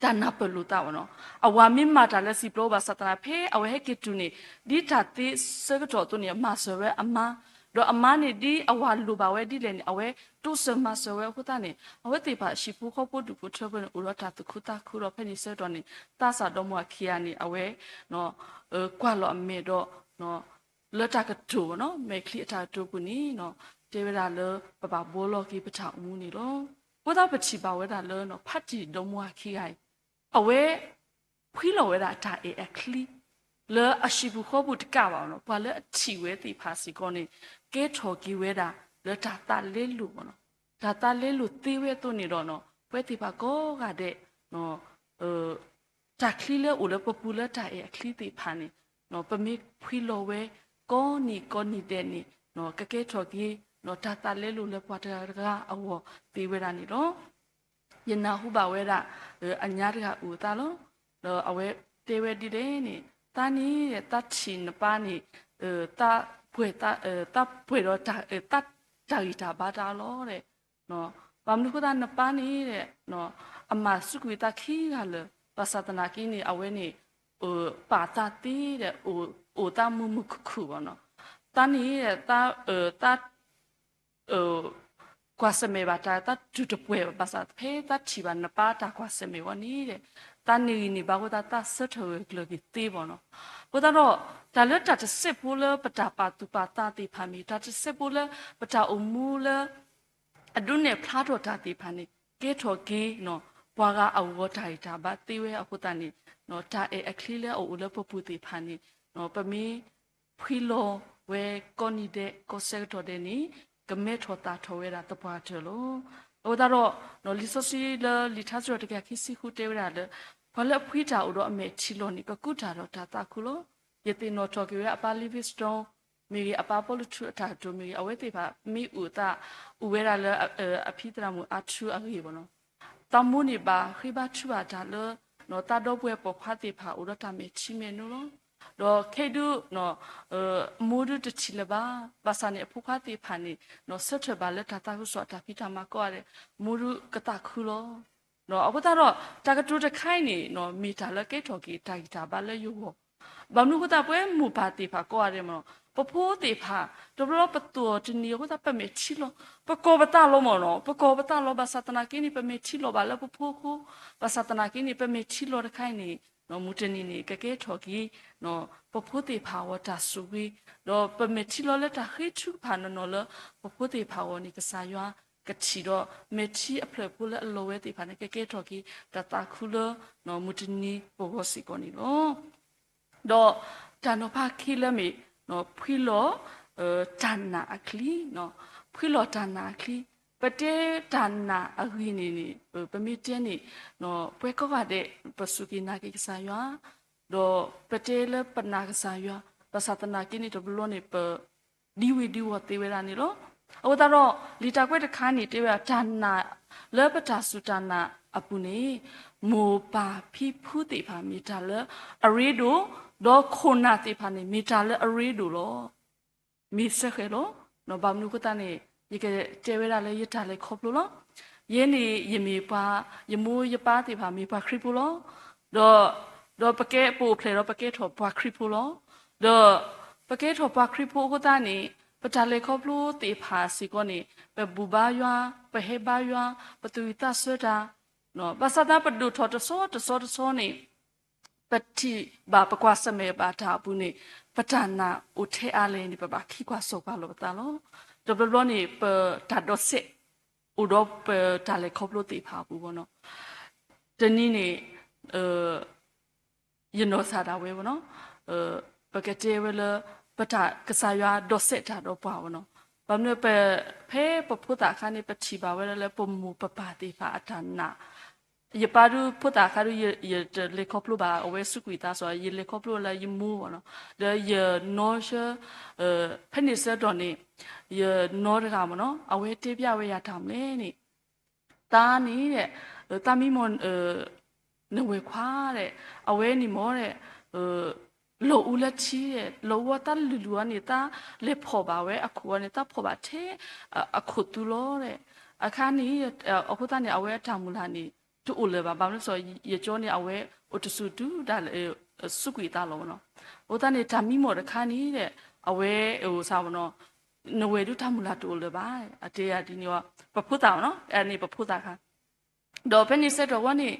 တၢ်နၢ်ပၢၢ်လိာ်သးမ့ၢ်နီၤ အဝၤမ့ၢ်မၤတၢ်လၢစံာ်ပျီဘၣ်ဆၣ်သနာ်က့ ဖဲအဝဲဟဲက့ၤတုၤန့ၣ် ဒ်တၢ်သ့ဆၢကတီၢ်အသိးန့ၣ် မၤစၢၤဝဲအမါ ဒီးအမါန့ၣ် ဒ်အဝၤလိၣ်ဘၣ်ဝဲဒ်လဲၣ်န့ၣ် အဝဲတိစၢၤမၤစၢၤဝဲအဃိသတးန့ၣ် အဝဲသ့ၣ်တဖၣ်ဟံၣ်ဖိဃီဖိဒူၣ်ဖိထၢဖိန့ၣ် အိၣ်ဒီးတၢ်သူၣ်ခုသးခုဒီး ဖဲန့ၣ်ဆၢကတီၢ်န့ၣ် သးစၢ်ဒီမါဝၤခံဂၤန့ၣ် အဝဲ ကွၢ်လီၤအမဲာ်ဒီး လၢတၢ်ကတိၤမ့ၢ်နီၤ မဲာ်ချံအတၢ်ကတိၤပူၤန့ၣ် တဲဝဲဒၣ်လၢပဘၣ်ဘှီလီၤက့ၤပတၢ်အိၣ်မူန့ၣ်လီၤ. အဃိသတးပထံၣ်ဘၣ်ဝဲဒၣ်လၢ ဖါတံၢ်ဒီမါဝၤခံဂၤအံၤ အဝဲ ဖှံလီၤဝဲဒၣ်တၢ်အဲၣ်အချံ လၢအဟံၣ်ပူၤဃီပူၤတကးဘၣ်နီၤ ပှၤလၢအထံၣ်ဝဲသ့ၣ်တဖၣ်စ့ၢ်ကီးန့ၣ် ကဲထီၣ်က့ၤဝဲဒၣ်လၢတၢ်သးလဲလိာ်မ့ၢ်နီၤ တၢ်သးလဲလိာ်သ့ဝဲအသိးန့ၣ်ဒီး ပဝဲသ့ၣ်တဖၣ်ကိးဂၤဒဲး တၢ်ချံလၢအိၣ်လၢပပူၤလၢတၢ်အဲၣ်အချံသ့ၣ်တဖၣ်န့ၣ် ပမ့ၢ်ဖှံလီၤဝဲ ကိးနံၤကိးနံၤဒဲးန့ၣ် ကကဲထီၣ်က့ၤ တၢ်သးလဲလိာ်လၢပှၤတဂၤတဂၤအဂီၢ်သ့ဝဲဒၣ်န့ၣ်လီၤ. ယနၢ်ဟူဘၣ်ဝဲဒၣ် အညါတဂၤအုၣ်အသးလီၤ. ဒီးအဝဲတဲဝဲဒ်လဲၣ်န့ၣ် သးန့ၣ် သးထံၣ်နပၢ်န့ၣ် သး ပှဲၤတၢ်, တၢ်ပှဲၤဒီးတၢ်, တၢ်, တၢ်ဂံၢ်တၢ်ဘါတၢ်အလီၢ်ဒီး, ဘၣ်မနုၤအဃိသတးနပၢ်န့ၣ်ဒီး, အမၤစူးကွံာ်သးခံဂၤလၢာ်, ဘၣ်ဆၣ်သနာ်က့န့ၣ် အဝဲန့ၣ် ပာ်သးသ့ဒီး အိၣ်သးမုာ်မုာ်ခုၣ်ခုၣ်ဘၣ်နီၤ. သးန့ၣ်ဒီး သး ကွၢ်ဆၢၣ်မဲာ်ဘၣ်တၢ်သးတူၢ်တပှဲၤဘၣ်, ဘၣ်ဆၣ်ဖဲသးထံၣ်ဘၣ်နပၢ်တၢ်ကွၢ်ဆၢၣ်မဲာ်ဝဲန့ၣ်ဒီး, သးန့ၣ်ဂံၢ်န့ၢ်ဘါအဃိသတး သးဆၢထၢၣ်ဂၢၢ်ကျၢၤက့ၤသ့ဘၣ်နီၤ. အဃိသတးဒီး တၢ်လၢတၢ်တစဲးဖိလၢပတၢ်ပာ်သူၣ်ပာ်သးသ့ၣ်တဖၣ်မ့ၢ် တၢ်တစဲးဖိလၢပတၢ်အိၣ်မူလၢ အဒိးနဲၣ်ဖျါထီၣ်တၢ်သ့ၣ်တဖၣ်န့ၣ် ကဲထီၣ်က့ၤ ပှၤဂၤအဂီၢ်တၢ်ဂံၢ်တၢ်ဘါသ့ဝဲအဃိသတးန့ၣ်, တၢ်အဲၣ်အချံလၢအအိၣ်လၢပပူၤသ့ၣ်တဖၣ်န့ၣ် ပမ့ၢ် ဖှံလီၤဝဲကိးနံၤဒဲး ကိးဆၢကတီၢ်ဒဲးန့ၣ် ကမဲထီၣ်သၣ်ထီၣ်ဝဲဒၣ်သပှၢ်တၢၢ်လီၤ. အဃိသတးဒီး လံာ်စီဆှံလၢလံာ်ထါစံးထီၣ်တကယၤခံဆံဃုတဲဝဲဒၣ်လၢ ပှၤလၢအဖှံတၢ်အိၣ်ဒီးအမဲာ်ထံလီၤန့ၣ် ကကူးတၢ်ဒီးတၢ်သးခုလီၤ. ယသ့ၣ်နီၣ်ထီၣ်က့ၤဝဲအပၢ် Livingstone မ့ၢ်ဂ့ၤ အပၢ်ပီလူးထူအတၢ်ကတိၤမ့ၢ်ဂ့ၤ အဝဲသ့ၣ်တဖၣ်မ့ၢ်အိၣ်သး အိၣ်ဝဲဒၣ်လၢ အဖံသရၣ်မုၣ်အါထူအဂ့ၢ်ဘၣ်နီၤ. သးမိၢ်န့ၣ်ဘၣ်ဃ့ဘါထုဘၣ်တၢ်လၢ သးဒီပုၢ်ဝဲၢ်ပိာ်ခွါသ့ၣ်တဖၣ်အိၣ်ဒီးတၢ်မဲာ်ထံမဲာ်နိလီၤ. ဒီးခဲအံၤဒုး မိၢ်ဒုးတထံၣ်လၢၤဘၣ်, ဘၣ်ဆၣ်န့ၣ် အဖိခွါသ့ၣ်တဖၣ်န့ၣ် ဆၢထၢၣ်ဘၣ်လၢတၢ်သးခုကစီၣ်အတၢ်ဖံးတၢ်မၤကိးဂၤဒဲး မိၢ်ဒုးကသးခုလီၤ. အဃိသတးဒီး တၢ်ကတိၤတခါအံၤန့ၣ် မ့ၢ်တၢ်လၢကဲထီၣ်က့ၤတၢ်ဂံၢ်တၢ်ဘါလၢယဂီၢ် ဘၣ်မနုၤအဃိသတး ပဝဲမိၢ်ပၢ်သ့ၣ်တဖၣ်ကိးဂၤဒဲးမ့ၢ်နီၤ ပဖိသ့ၣ်တဖၣ် တဘျီဘျီပသူၣ်အီၤတနံၤအဃိသတး ပမဲာ်ထံလီၤ, ပကိးပသးလီၤမ့ၢ်နီၤ, ပကိးပသးလီၤ ဘၣ်ဆၣ်သနာ်က့န့ၣ် ပမဲာ်ထံလီၤဘၣ်လၢပဖိအဃိ, ဘၣ်ဆၣ်သနာ်က့န့ၣ် ပမဲာ်ထံလီၤတခါအံၤန့ၣ် မုၢ်တနံၤန့ၣ် ကကဲထီၣ်က့ၤ ပဖိသ့ၣ်တဖၣ်အဂီၢ်တၢ်ဆိၣ်ဂ့ၤ, ဒီးပမဲာ်ထံလီၤလၢတၢ်ဃ့ထုကဖၣ်နီၢ်နီၢ်လၢ ပဖိသ့ၣ်တဖၣ်အဂီၢ်န့ၣ် ကစၢ်ယွၤကထံၣ်ဒီး မဲာ်ထံအဖျၢၣ်ဖိလၢအလီၤဝဲသ့ၣ်တဖၣ်န့ၣ် ကကဲထီၣ်က့ၤ တၢ်သးခုလၢ မုၢ်တနံၤပဂီၢ်စ့ၢ်ကီးန့ၣ်လီၤ. ဒီးတၢ်နီၤဖးခံလၢမ့ၢ် ဖှံလီၤ တၢ်နာ်အချံ, ဖှံလီၤတၢ်နာ်အချံ, ပတဲတၢ်နာ်အဂ့ၢ်န့ၣ်န့ၣ် ပမ့ၢ်တဲန့ၣ် ပှၤကိးဂၤဒဲး ပစူၢ်က့ၤနာ်က့ၤကစၢ်ယွၤ, ဒီးပတဲလၢပနာ်ကစၢ်ယွၤ, ဘၣ်ဆၣ်သနာ်က့န့ၣ် တဘျီန့ၣ် ပ ဒံဝ့ၤဒံဝီၤသ့ဝဲဒၣ်န့ၣ်လီၤ. အဃိသတးဒီး လံာ်တၢ်ကွဲးတခါန့ၣ် တဲဝဲဒၣ် တၢ်နာ်လၢပတၢ်စူၢ်တၢ်နာ်အပူၤန့ၣ် မိၢ်ပၢ်ဖံဖုသ့ၣ်တဖၣ်မ့ၢ်တၢ်လၢအရ့ဒိၣ်, ဒီးခိၣ်နၢ်သ့ၣ်တဖၣ်န့ၣ် မ့ၢ်တၢ်လၢအရ့ဒိၣ်လီၤ. မ့ၢ်စ့ၢ်ကီးလီၤ. ဘၣ်မနုၤအဃိသတးန့ၣ် ယကတဲဝဲဒၣ်လၢယတၢ်လဲၤခီဖျိလီၤ. ယဲန့ၣ် ယမ့ၢ်ပှၤ, ယမိၢ်ယပၢ်သ့ၣ်တဖၣ်မ့ၢ်ပှၤခရံာ်ဖိလီၤ. ဒီး ဒီးပကဲပအိၣ်ဖျဲၣ်ဒီးပကဲထီၣ်ပှၤခရံာ်ဖိလီၤ. ဒီး ပကဲထီၣ်ပှၤခရံာ်ဖိအဃိသတးန့ၣ် ပတၢ်လဲၤခီဖျိသ့ၣ်တဖၣ်စ့ၢ်ကီးန့ၣ် ပဘူၣ်ဘါယွၤ, ပဟဲဘါယွၤ, ပသူၣ်ဝံၣ်သးဆၢတၢ်, ဘၣ်ဆၣ်သနာ်က့ ပဒိၣ်ထီၣ်တဆီတဆီတဆီန့ၣ် ပထံၣ်ဘၣ်ပကွၢ်ဆၢၣ်မဲာ်ဘၣ်တၢ်အပူၤန့ၣ် ပတၢ်နာ်အိၣ်ထဲအါလဲၣ်န့ၣ် ပဘၣ်ခံကွၢ်စိာ်ကွၢ်လီၤပသးလီၤ. တဘျီဘျီန့ၣ် ပတၢ်ဒိးစဲး အိၣ်ဒီးပတၢ်လဲၤခီဖျိသ့ၣ်တဖၣ်အပူၤဘၣ်နီၤ. တနံၤန့ၣ် ယနီၢ်စၢ်ဒၣ်ဝဲဘၣ်နီၤ, ပကတဲဝဲလၢ ပတၢ်ကစၢ်ယွၤဒိးစဲးတၢ်ဒီးပှၤဘၣ်နီၤ. ဘၣ်မနုၤ ပ, ဖဲပဖိသၣ်အခါန့ၣ် ပထံၣ်ဘၣ်ဝဲဒၣ်လၢပမိၢ်ပပၢ်သ့ၣ်တဖၣ်အတၢ်နာ်, ယပၢ်ဒုးဖိသၣ်အခါဒုး ယတလဲၤခီဖျိဘၣ် အဝဲစူးကွံာ်သးစီၤ ယလဲၤခီဖျိလၢယမိၢ်ဘၣ်နီၤ, ဒီးယနီၢ်ဆၢ, ဖဲန့ၣ်ဆၢကတီၢ်န့ၣ် ယနီၢ်တဂၤဘၣ်နီၤ အဝဲတဲပျၢ်ဝဲယၤတၢ်မနုၤလဲၣ်န့ၣ် သးန့ၣ်ဒီး သးမံမီၢ် နဝဲၢ်ခွါဒီး အဝဲန့ၣ်မီၢ်ဒီး လီၤအူလၢထံဒီး လီၤအူအီၤသးလုၢ်လုၢ်အီၤန့ၣ် သးလဲၤဖီၣ်ဘၣ်ဝဲအခိၣ်အီၤန့ၣ် သးဖီၣ်ဘၣ်ထဲ အခိၣ်သူလီၤဒီး အခါန့ၣ် အဃိသတးန့ၣ် အဝဲအတၢ်မုၢ်လၢ်န့ၣ် တအိၣ်လၢၤဘၣ် ဘၣ်မနုၤလဲၣ် ယကၠီန့ၣ် အဝဲအိၣ်တစူၢ်တုၤဒၣ်လဲာ် စူးကွံာ်သးလီၤဘၣ်နီၤ. အဃိသတးန့ၣ် တၢ်မံမီၢ်တခါန့ၣ်ဒီး အဝဲ စးဘၣ်နီၤ နဝဲၢ်ဒုးတၢ်မုၢ်လၢ်တအိၣ်လၢၤဘၣ် အတဲယၤဒ်န့ၣ် ပဖိသၣ်ဘၣ်နီၤ န့ၣ်ပဖိသၣ်ခါ ဒီးဖဲန့ၣ်ဆၢကတီၢ်ဝဲန့ၣ်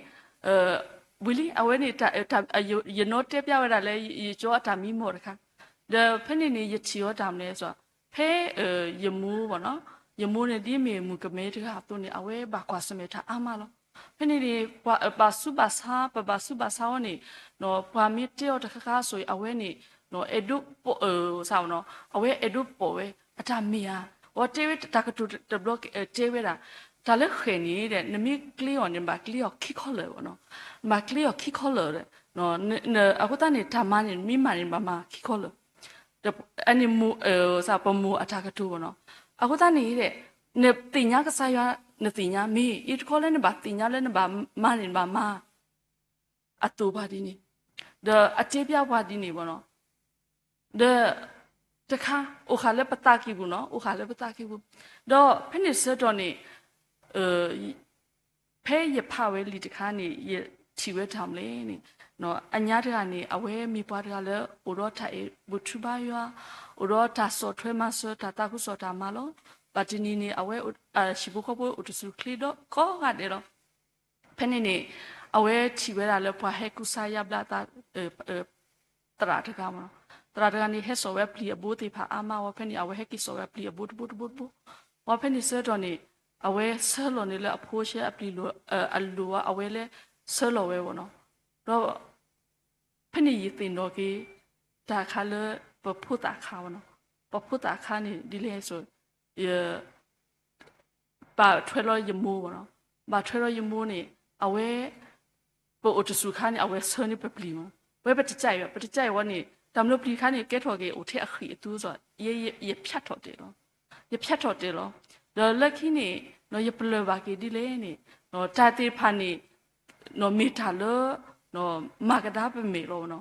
ဝံၤလံ အဝဲန့ၣ် ယနီၢ်တဲပျၢ်ဝဲဒၣ်လၢ ယကၠီအတၢ်မံမီၢ်တခါ ဒီးဖဲန့ၣ်န့ၣ် ယထံၣ်အီၤတၢ်မနုၤလဲၣ်စီၤ ဖဲ ယမိၢ်ဘၣ်နီၤ ယမိၢ်န့ၣ် ဒ်မ့ၢ်မုၣ်ကမဲတဂၤအသိးန့ၣ် အဝဲဘၣ်ကွၢ်ဆၢၣ်မဲာ်တၢ်အါမးလီၤ. ဖဲန့ၣ်န့ၣ် ပဘၣ်ဆူးဘၣ်ဆါ ပဘၣ်ဆူးဘၣ်ဆါအီၤန့ၣ် ပှၤမ့ၢ်တဲအီၤတခါခါအသိး အဝဲန့ၣ် အဲၣ်ဒိးပိာ် စးဘၣ်နီၤ အဝဲအဲၣ်ဒိးပိာ်ဝဲ အတၢ်မ့ၢ်ဧါ အဝဲတဲဝဲတၢ်ကတိၤတဘျီ တဲဝဲဒၣ် တၢ်လၢဃဲၣ်န့ၣ်ဒီး နမ့ၢ်ကျ့အီၤန့ၣ် နဘၣ်ကျ့အီၤခံခီလၢာ်ဘၣ်နီၤ နဘၣ်ကျ့အီၤခံခီလၢာ်ဒီး အဃိသတးန့ၣ် တၢ်မၤန့ၣ် နမ့ၢ်မၤန့ၣ် နဘၣ်မၤခံခီလၢာ် အန့ၣ် ပမိၢ်အတၢ်ကတိၤဘၣ်နီၤ အဃိသတးန့ၣ်ဒီး နသ့ၣ်ညါကစၢ်ယွၤ နသ့ၣ်ညါမ့ၢ် အံၤတခီလၢနဘၣ်သ့ၣ်ညါလၢနဘၣ်မၤန့ၣ် နဘၣ်မၤ အသိးပှၤဒ်န့ၣ် ဒီးအတဲပျၢ်ပှၤဒ်န့ၣ်ဘၣ်နီၤ ဒီး တခါ အိၣ်ဃာ်လၢပသးကံၢ်ပူၤနီၤ, အိၣ်ဃာ်လၢပသးကံၢ်ပူၤ, ဒီးဖဲန့ၣ်ဆၢကတီၢ်န့ၣ် ဖဲယဖးဝဲလံာ်တခါန့ၣ် ယထံၣ်ဝဲတၢ်မနုၤလဲၣ်န့ၣ်, အညါတဂၤန့ၣ် အဝဲမ့ၢ်ပှၤတဂၤလၢ အိၣ်ဒီးတၢ်အဲၣ်ဘူၣ်ထုဘါယွၤ, အိၣ်ဒီးတၢ်ဆီၣ်ထွဲမၤစၢၤ တၢ်သးခုကစီၣ်တၢ်မၤလီၤ. ဘၣ်တနံၤန့ၣ် အဝဲ ဟံၣ်ဖိဃီဖိအိၣ်တဆူၣ်ချ့ဒီးကိးဂၤဒဲးလီၤ. ဖဲန့ၣ်န့ၣ် အဝဲထံၣ်ဝဲဒၣ်လၢပှၤဟဲကူစါယါဘျါအသး သရၣ်တဂၤမ့ၢ်နီၤ, သရၣ်တဂၤန့ၣ် ဟဲစိာ်ဝဲပျံၤအဘိသ့ၣ်တဖၣ်အါမးဝဲ, ဖဲန့ၣ် အဝဲဟဲက့ၤစိာ်ဝဲပျံၤအဘိတဘိတဘိတဘိ, ဝဲဖဲန့ၣ်ဆၢကတီၢ်န့ၣ် အဝဲဆၢလီၤန့ၣ်လၢအဖိဆဲးအပျံၤလိာ် အလိၤဝဲ အဝဲလဲၤဆၢလီၤဝဲမ့ၢ်နီၤ, ဒီး ဖဲန့ၣ်ယသ့ၣ်နီၣ်က့ၤ တၢ်ခါလၢ ပဖိသၣ်ခါမ့ၢ်နီၤ, ပဖိသၣ်ခါန့ၣ် ဒ်လဲၣ်ဆိ ယ ဘၣ်ထွဲလီၤယမိၢ်မ့ၢ်နီၤ, ဘၣ်ထွဲလီၤယမိၢ်န့ၣ် အဝဲ ပအိၣ်တဆူၣ်ခါန့ၣ် အဝဲဆၢန့ၢ်ပပျံၤမ့ၢ်နီၤ, ပဝဲပတကးအံၤဘၣ်, ပတကးအံၤဝဲန့ၣ် တၢ်မနုၤပျံၤတခါန့ၣ် ကဲထီၣ်က့ၤ အိၣ်ထဲအဃံၢ်အသူစီၤ ယ ယ ယဖၠးထီၣ်တဲာ်လီၤ, ယဖၠးထီၣ်တဲာ်လီၤ, ဒီးလၢခံန့ၣ် ယပလၢၢ်ဘၣ်က့ၤဒ်လဲၣ်န့ၣ် တၢ်သ့ၣ်တဖၣ်န့ၣ် မ့ၢ်တၢ်လၢ မၤကဒါပမဲာ်လီၤမ့ၢ်နီ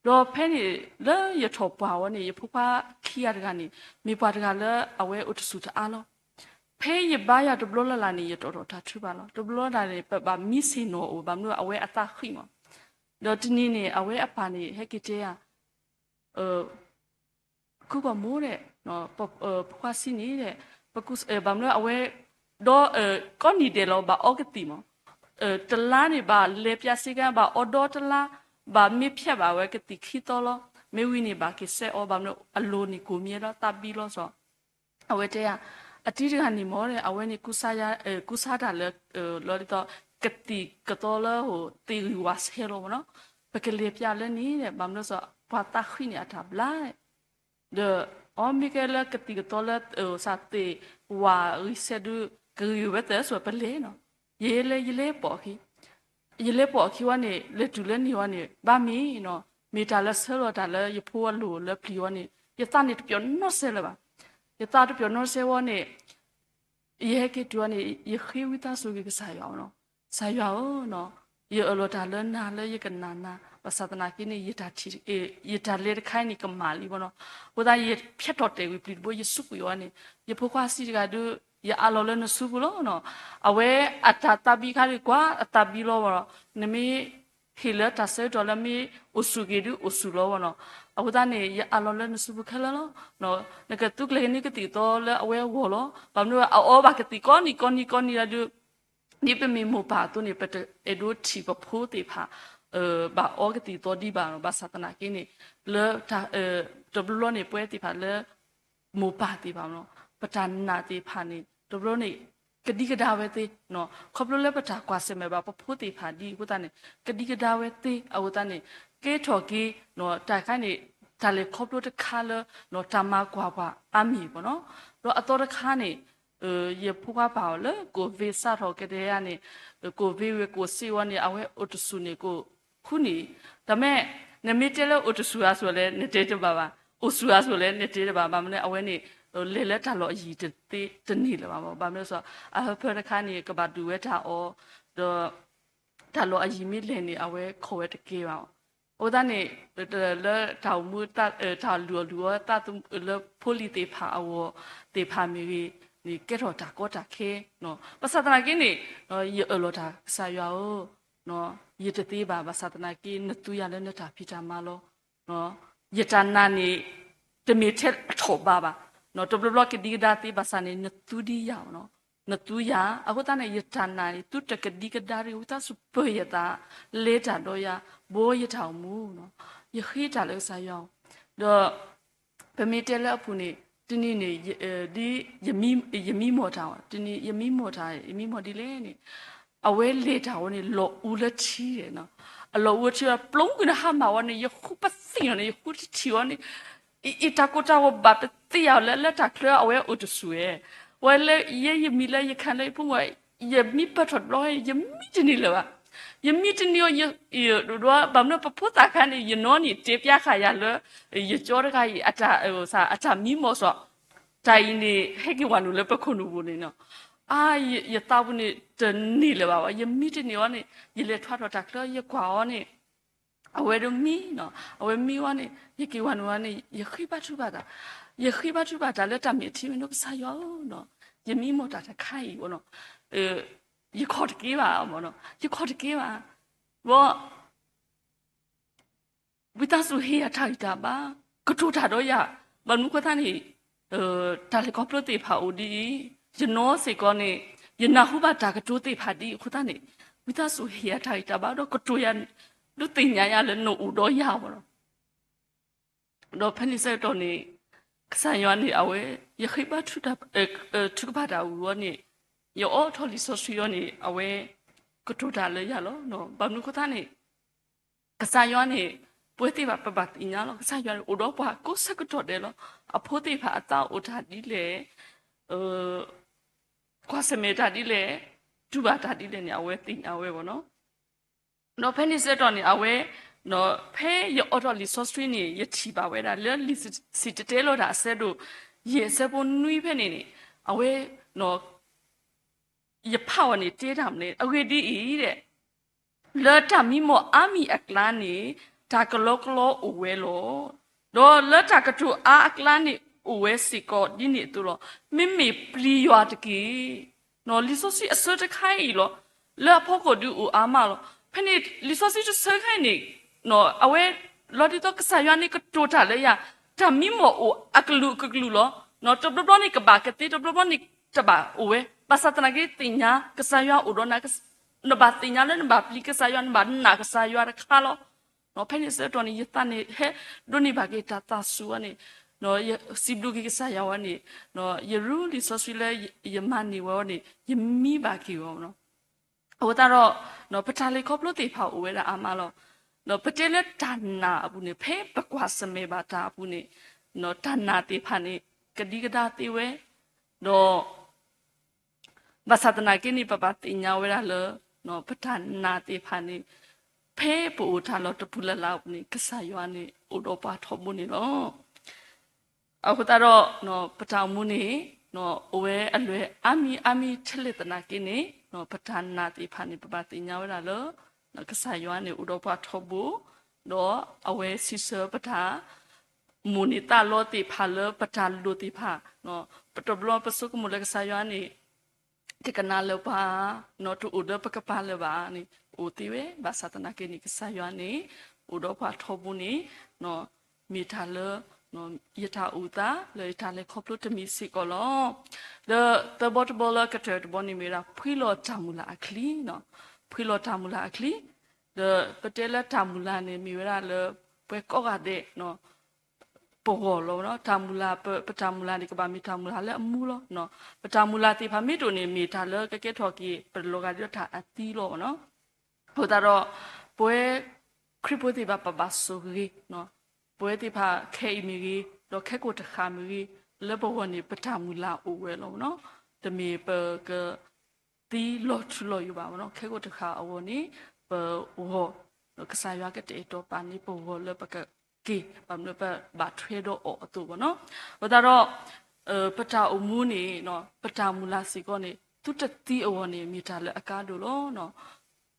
ၤ, ဒီးဖဲန့ၣ်လၢယထီၣ်ပှၢ်ဝဲန့ၣ် ယဖိခွါခံဂၤတဂၤန့ၣ် မ့ၢ်ပှၤတဂၤလၢအဝဲအိၣ်တဆူၣ်တအါလီၤ. ဖဲယဘါယွၤတဘျီလၢ်လၢ်န့ၣ် ယတီၣ်ထီၣ်တၢ်ထုကဖၣ်လီၤ. တဘျီလၢ်လၢ်န့ၣ် ပဘၣ်မံဆ့ၣ်နီၤအီၤ ဘၣ်မနုၤအဝဲအသးဃံၢ်မး. ဒီးတနံၤန့ၣ် အဝဲအပၢ်န့ၣ် ဟဲက့ၤတဲယၤ ခုၣ်ကီၢ်မိၢ်ဒဲး ဖိခွါဆံန့ၣ်ဒဲး ဘၣ်မနုၤအဝဲ ဒီး ကိးနံၤဒဲးလီၤ ဘၣ်အီကသံၣ်မး, တလါန့ၣ် ဘၣ်လဲၤပၠးစ့ကၤ ဘၣ်အီဒီတလါ, ဘၣ်မ့ၢ်ဖျဲးဘၣ်ဝဲကသံၣ်ခံသီလီၤ. မ့ၢ်ဝံၤန့ၣ် ဘၣ်က့ၤစဲးအီၤ ဘၣ်မနုၤအလိၤန့ၣ် ကိၢ်မံဒီးသးဘံလီၤစီၤ အဝဲတဲယၤ အတံၤတဂၤန့ၣ်မ့ၢ်ဒဲး အဝဲန့ၣ် ကူစါတၢ်လၢ လီၤဒ်သိး ကသံၣ်ကသီလၢ သ့ၣ်ဂံၢ်ဝၣ်ဆဲးလီၤမ့ၢ်နီၤ, ပကလဲၤပၠးလၢန့ၣ်ဒဲး ဘၣ်မနုၤစီၤ ပှၤသးဃံန့ၣ်အတၢ်ဘျါ ဒီး အီ မ့ၢ်ကဲလၢကသံၣ်ကသီလၢ သ့ၣ်ဝၣ်ဂံၢ်ဆဲးဒုး ကဂံၢ်ဝဲသၢဆိ ပလဲၤနီၤ, ယဲလၢယလဲၤပိာ်အခံ ယလဲၤပိာ်အခံဝဲန့ၣ် လဲၤတုၤလၢန့ၣ်ဝဲန့ၣ် ဘၣ်မ့ၢ်နီၤ, မ့ၢ်တၢ်လၢဆၢလီၤတၢ်လၢယဖိအလိၤလၢပျံၤဝဲန့ၣ် ယသးန့ၣ်တပျီၤနီတစဲးလၢၤဘၣ်. ယသးတပျီၤနီတစဲးဝဲန့ၣ် ယဟဲက့ၤတုၤဝဲန့ၣ် ယဃ့ဝံသးစူၤက့ၤကစၢ်ယွၤနီၤ, ကစၢ်ယွၤဧၢနီၤ, ယအၢၣ်လီၤတၢ်လၢနၤလၢယကနၣ်နၤ, ဘၣ်ဆၣ်သနာ်က့န့ၣ် ယတၢ်ထံၣ် ယတၢ်လဲၤတခါအံၤန့ၣ် ကမၣ်လံမ့ၢ်နီၤ, အဃိသတး ယဖျဲးထီၣ်တဲာ်ဝံၤပျံၤတဘိ ယစူးကွံာ်ဝဲန့ၣ် ယဖိခွါဆံးတဂၤဒုး ယအးလီၤလၢနစုပူၤလီၤနီၤ, အဝဲအတၢ်သးဘံခါဒုးကွၢ် အသးဘံလီၤဘၣ်ဒီး နမ့ၢ် ဟ့ၣ်လၢတၢ်ဆၢကတီၢ်လၢမ့ၢ်အိၣ်ဆူၣ်က့ၤဒုးအိၣ်ဆူၣ်လီၤဘၣ်နီၤ, အဃိသတးန့ၣ် ယအးလီၤလၢနစုပူၤခဲလၢာ်လီၤ, နကသူကျဲၤကနံၣ်ကသံၣ်ကသီလၢအဝဲအဂီၢ်လီၤ, ဘၣ်မနုၤအအီဘၣ်ကသံၣ်ကိးနံၤကိးနံၤကိးနံၤလၢဒုး ဒ်ပမ့ၢ်မိၢ်ပၢ်အသိးန့ၣ် ပတအဲၣ်ဒိးထံၣ်ပဖိသ့ၣ်တဖၣ် ဘၣ်အီကသံၣ်ကသီဒံးဘၣ်နီၤ, ဘၣ်ဆၣ်သနာ်က့န့ၣ် လၢ တဘျီဘျီန့ၣ် ပဝဲသ့ၣ်တဖၣ်လၢ မိၢ်ပၢ်သ့ၣ်တဖၣ်နီၤ ပတၢ်နာ်သ့ၣ်တဖၣ်န့ၣ် တဘျီန့ၣ် ကဒံကဒါဝဲသ့နီၤ, ခီဖျိလၢပတၢ်ကွၢ်ဆၢၣ်မဲာ်ဘၣ်ပဖိသ့ၣ်တဖၣ်ဒ်အဃိသတးန့ၣ် ကဒံကဒါဝဲသ့အဃိသတးန့ၣ် ကဲထီၣ်က့ၤ တၢ်ခါန့ၣ် တၢ်လဲၤခီဖျိတခါလၢ တၢ်မၤကွၢ်ပှၤအါမံၤပှၤနီၤ, ဒီးအသီတခါန့ၣ် ယဖိခွါပာ်အီၤလၢ ကိုဗစ် စးထီၣ်ကတည်းကန့ၣ် ကိုဗစ် ဝံၤ ကိုစ့ဝဲန့ၣ် အဝဲအိၣ်တဆူၣ်န့ၣ် ကိးဃုနံၣ်, တမ့ၢ် နမ့ၢ်တဲလၢအိၣ်တဆူၣ်ဧါဆိးလဲၣ် နတဲတဘၣ်ဘၣ်, အိၣ်ဆူၣ်ဧါဆိးလဲၣ် နတဲတဘၣ်, ဘၣ်မနုၤအဝဲန့ၣ် လဲၤလၢတၢ်လီၢ်အယံၤတသ့တန့ၢ်လၢၤဘၣ်, ဘၣ်မနုၤဆိး အဟၢဖၢတခါန့ၣ် ကဘၣ်ဒုးဝဲတၢ်အီၣ် ဒီး တၢ်လီၢ်အယံၤမ့ၢ်လဲၤန့ၣ် အဝဲခိးဝဲတကဲဘၣ်, အဃိသတးန့ၣ် လၢတၢ်အိၣ်မူ တၢ်လုၢ်အီၣ်လုၢ်အီသးသမူလၢဖိလံၤသ့ၣ်တဖၣ်အဂီၢ်သ့ၣ်တဖၣ်မ့ၢ်ဂ့ၤန့ၣ် ကဲထီၣ်တၢ်ကီတၢ်ခဲ, ဘၣ်ဆၣ်သနာ်က့န့ၣ် ယအၢၣ်လီၤတၢ်ကစၢ်ယွၤဧၢ, ယတသ့ဘၣ် ဘၣ်ဆၣ်သနာ်က့ နသူယၤလၢနတၢ်ဖံးတၢ်မၤလီၤ. ယတၢ်နာ်န့ၣ် တမ့ၢ်ထဲအထီၣ်ဘးဘၣ်, တဘျီဘျီကဒံကဒါသ့ဘၣ်ဆၣ်န့ၣ် နသူဒံးယၤ, နသူယၤ အဃိသတးန့ၣ် ယတၢ်နာ်န့ၣ် သုတကဒံကဒါတဂ့ၤ ဝံသးစူၤပၢၢ်ယသး, လဲၤတၢ်ဒီးယၤ, ဘှီယတၢ်အိၣ်မူ, ယဃ့တၢ်လၢကစၢ်ယွၤ, ဒီး ပမ့ၢ်တဲလၢအပူၤန့ၣ် တနံၤန့ၣ် ဒ် ယမံမီၢ်တၢ်, တနံၤ ယမံမီၢ်တၢ် ယမံမီၢ်ဒ်လဲၣ်န့ၣ် အဝဲလဲၤတၢ်ဝဲန့ၣ် လီၤအူလၢထံ, အလီၤအူလၢထံ ပျိမုၢ်နဟါမၢ်ဝဲန့ၣ် ယဃုပသံၣ်လီၤန့ၣ် ယဃုတထံၣ်ဝဲန့ၣ် အံၤတၢ်ကိၢ်တၢ်ဂီၤဘၣ်ပသ့ၣ်ယၤလၢ လၢတၢ်ချၢအဝဲအိၣ်တဆူၣ်ဝဲ, ဝဲလၢယဲယမံလၢယခါလၢယဖိမုၣ် ယမံပၢၢ်ထီၣ်တဘျီ ယမံတန့ၢ်လၢၤဘၣ်, ယမံတန့ၢ်အီၤ ဘၣ်မနုၤပဖိသၣ်ခါန့ၣ် ယနီၢ်န့ၣ်တဲပျါဃာ်ယၤလၢ ယကၠီတဂၤအံၤ အတၢ်မံမီၢ်စီၤ တၢ်အံၤန့ၣ် ဟဲက့ၤဝဲနုာ်လၢပခိၣ်နူာ်ပူၤန့ၣ်နီၤ, အါ ယသးပူၤန့ၣ် တန့ၢ်လၢၤဘၣ်ဝဲ ယမံတန့ၢ်အီၤန့ၣ် ယလဲၤထွါထီၣ်တၢ်ချၢ ယကွၢ်အီၤန့ၣ် အဝဲဒၣ်မံနီၤ, အဝဲမံဝဲန့ၣ် ယက့ၤဝဲန့ၣ်ဝဲန့ၣ် ယဃ့ဘါထုကဖၣ်တၢ်, ယဃ့ဘါထုကဖၣ်တၢ်လၢတၢ်မဲာ်ထံမ့ၢ်နီၤ ကစၢ်ယွၤဧၢနီၤ, ယမံမီၢ်တၢ်တခါအံၤနီၤ, ယခီၣ်တက့ဘၣ်မ့ၢ်နီၤ, ယခီၣ်တက့ဘၣ်, ဘီ ဝံသးစူၤဟ့ၣ်ယၤတၢ်ဂံၢ်တၢ်ဘါ, ကတိၤတၢ်ဒီးယၤ, ဘၣ်မနုၤအဃိသတးန့ၣ် တၢ်လဲၤခီဖျိသ့ၣ်တဖၣ်အိၣ်ဒ်အံၤ, ယနီၢ်စ့ၢ်ကီးန့ၣ် ယနၢ်ဟူဘၣ်တၢ်ကတိၤသ့ၣ်တဖၣ်ဒ်အံၤအဃိသတးန့ၣ်, ဝံသးစူၤဟ့ၣ်ယၤတၢ်ဂံၢ်တၢ်ဘါဒီးကတိၤယၤ, ဒုးသ့ၣ်ညါယၤလၢနအိၣ်ဒီးယၤမ့ၢ်နီၤ. ဒီးဖဲန့ၣ်ဆၢကတီၢ်န့ၣ် ကစၢ်ယွၤန့ၣ် အဝဲ ယဃ့ဘါထုကဖၣ်တၢ်ဝံၤဝဲန့ၣ် ယအိးထီၣ်လံာ်စီဆှံအီၤန့ၣ် အဝဲကတိၤတၢ်လၢယၤလီၤ. ဘၣ်မနုၤအဃိသတးန့ၣ် ကစၢ်ယွၤန့ၣ် ပဝဲသ့ၣ်တဖၣ်ပဘၣ်သ့ၣ်ညါလီၤ. ကစၢ်ယွၤန့ၣ်အိၣ်ဒီးပှၤကိးဆၢကတီၢ်ဒဲးလီၤ. အဖိသ့ၣ်တဖၣ်အသးအိၣ်တၢ်ဒ်လဲၣ်, ကွၢ်ဆၢၣ်မဲာ်တၢ်ဒ်လဲၣ်, တူၢ်ဘၣ်တၢ်ဒ်လဲၣ်န့ၣ် အဝဲသ့ၣ်ညါဝဲမ့ၢ်နီၤ. ဒီးဖဲန့ၣ်ဆၢကတီၢ်န့ၣ် အဝဲ ဖဲယအိးထီၣ်လံာ်စီဆှံန့ၣ် ယထံၣ်ဘၣ်ဝဲဒၣ်လၢလံာ်စံၣ်တဲၤတဲလီၤတၢ်အဆၢဒိၣ်ယဲၢ်အဆၢဖိနွံဖဲန့ၣ်န့ၣ် အဝဲ ယဖးဝဲန့ၣ်တဲတၢ်မနုၤလဲၣ်, အဂ့ၢ်ဒ်အံၤ, လၢတၢ်မံမီၢ်အါမံၤအကျါန့ၣ် တၢ်ကလီကလီအိၣ်ဝဲလီၤ. ဒီးလၢတၢ်ကတိၤအါအကျါန့ၣ်အိၣ်ဝဲစ့ၢ်ကီးဒ်န့ၣ်အသိးလီၤ. မ့မ့ၢ်ပျံၤယွၤတက့ၢ်. လံာ်စီဆှံအဆၢတခါအံၤလီၤ. လၢအဖီခိၣ်ဒုးအိၣ်အါမးလီၤ. ဖဲန့ၣ်လံာ်စီဆှံတဆၢခါအံၤန့ၣ် အဝဲ လီၤဒ်သိးကစၢ်ယွၤန့ၣ်ကတိၤတၢ်လၢယၤ, တၢ်မံမီၢ်အိၣ်အကလုာ်ကလုာ်လီၤ. တဘျီဘျီန့ၣ်ကဘၣ်ကသ့, တဘျီဘျီန့ၣ်တဘၣ်အိၣ်ဝဲ. ဘၣ်ဆၣ်သနာ်က့သ့ၣ်ညါ ကစၢ်ယွၤအိၣ်ဒီးနၤ, နဘၣ်သ့ၣ်ညါလၢနဘၣ်ပျံၤကစၢ်ယွၤ, နဘၣ်နာ်ကစၢ်ယွၤတခါလီၤ. ဖဲန့ၣ်ဆၢကတီၢ်န့ၣ် ယသးန့ၣ်ဟဲဒိးန့ၢ်ဘၣ်က့ၤတၢ်သးစူၤဝဲန့ၣ်, စံးဘျုးက့ၤကစၢ်ယွၤဝဲန့ၣ်, ယရူလံာ်စီဆှံလၢယမၤန့ၢ်ဝဲဝဲန့ၣ် ယမံဘၣ်က့ၤဝဲနီၤ. အဃိသတးဒီး ပတၢ်လဲၤခီဖျိသ့ၣ်တဖၣ်အိၣ်ဝဲဒၣ်အါမးလီၤ. ဒီးပတဲလၢတၢ်နာ်အပူၤန့ၣ် ဖဲပကွၢ်ဆၢၣ်မဲာ်ဘၣ်တၢ်အပူၤန့ၣ် တၢ်နာ်သ့ၣ်တဖၣ်န့ၣ် ကဒံကဒါသ့ဝဲ, ဒီး ဘၣ်ဆၣ်သနာ်က့န့ၣ် ပဘၣ်သ့ၣ်ညါဝဲဒၣ်လၢ ပတၢ်နာ်သ့ၣ်တဖၣ်န့ၣ် ဖဲပအိၣ်တၢ်လီၢ်တပူၤလၢ်လၢ်အပူၤန့ၣ် ကစၢ်ယွၤန့ၣ်အိၣ်ဒီးပှၤထီဘိန့ၣ်လီၤ. အဃိသတးဒီး ပတၢ်အိၣ်မူန့ၣ် အိၣ်ဝဲအလွဲၢ်အါမံၤအါမံၤထဲလဲၣ်သနာ်က့န့ၣ် ပတၢ်နာ်သ့ၣ်တဖၣ်န့ၣ် ပဘၣ်သ့ၣ်ညါဝဲဒၣ်လၢ ကစၢ်ယွၤန့ၣ်အိၣ်ဒီးပှၤထီဘိ, ဒီးအဝဲစံးဆၢပတၢ် မိၣ်န့ၢ်သးလီသ့ၣ်တဖၣ်လၢပတၢ်လိၣ်သ့ၣ်တဖၣ်, ပတဘျီပဆိကမိၣ်လၢကစၢ်ယွၤန့ၣ် တကနၣ်လၢၤပှၤ, တအိၣ်လၢပကပၤလၢၤဘၣ်န့ၣ် အိၣ်သ့ဝဲ, ဘၣ်ဆၣ်သနာ်က့န့ၣ် ကစၢ်ယွၤန့ၣ် အိၣ်ဒီးပှၤထီဘိန့ၣ် မ့ၢ်တၢ်လၢ ယတၢ်အိၣ်သးလၢယတၢ်လဲၤခီဖျိတမံၤစ့ၢ်ကီးလီၤ. ဒီးသၢဘီတဘီလၢကတၢၢ်တဘီန့ၣ်မ့ၢ်ဝဲဒၣ် ဖှံလီၤတၢ်မုၢ်လၢ်အချံ, ဖှံလီၤတၢ်မုၢ်လၢ်အချံ, ဒီးပတဲလၢတၢ်မုၢ်လၢ်န့ၣ် မ့ၢ်ဝဲဒၣ်လၢ ပှၤကိးဂၤဒဲး ပဂီၢ်လီၤ. တၢ်မုၢ်လၢ် ပတၢ်မုၢ်လၢ်န့ၣ် ကဘၣ်မ့ၢ်တၢ်မုၢ်လၢ်လၢအမူလီၤ. ပတၢ်မုၢ်လၢ်သ့ၣ်တဖၣ်မ့ၢ်တအိၣ်န့ၣ် မ့ၢ်တၢ်လၢကကဲထီၣ်က့ၤ ပလီၤဂာ်ဒ်တၢ်အသံလီၤ. အဃိသတးဒီး ပဝဲခရံာ်ဖိသ့ၣ်တဖၣ် ပဘၣ်ဆိၣ်ဂ့ၤ, ပဝဲသ့ၣ်တဖၣ်ခဲအံၤမ့ၢ်ဂ့ၤ, ဒီးခဲကိာ်တဃၣ်မ့ၢ်ဂ့ၤ, လၢပဂီၢ်န့ၣ် ပတၢ်မုၢ်လၢ်အိၣ်ဝဲလီၤ. တမ့ၢ်ပက သံလီၤထူလီၤယိာ်ဘၣ်မ့ၢ်နီၤ. ခဲကိာ်တဃၣ်အဂီၢ်န့ၣ် ပဂီၢ် ကစၢ်ယွၤကတဲာ်ကတီၤပာ်န့ၢ်ပဂီၢ်လၢပကက့ၤ ဘၣ်မနုၤပဘၣ်ထွဲဒီးအီၤအသိးမ့ၢ်နီၤ. အဃိသတးဒီး ပတၢ်အိၣ်မူန့ၣ် ပတၢ်မုၢ်လၢ်စ့ၢ်ကီးန့ၣ် သုတသံအဂီၢ်န့ၣ် မ့ၢ်တၢ်လၢအကါဒိၣ်လီၤ.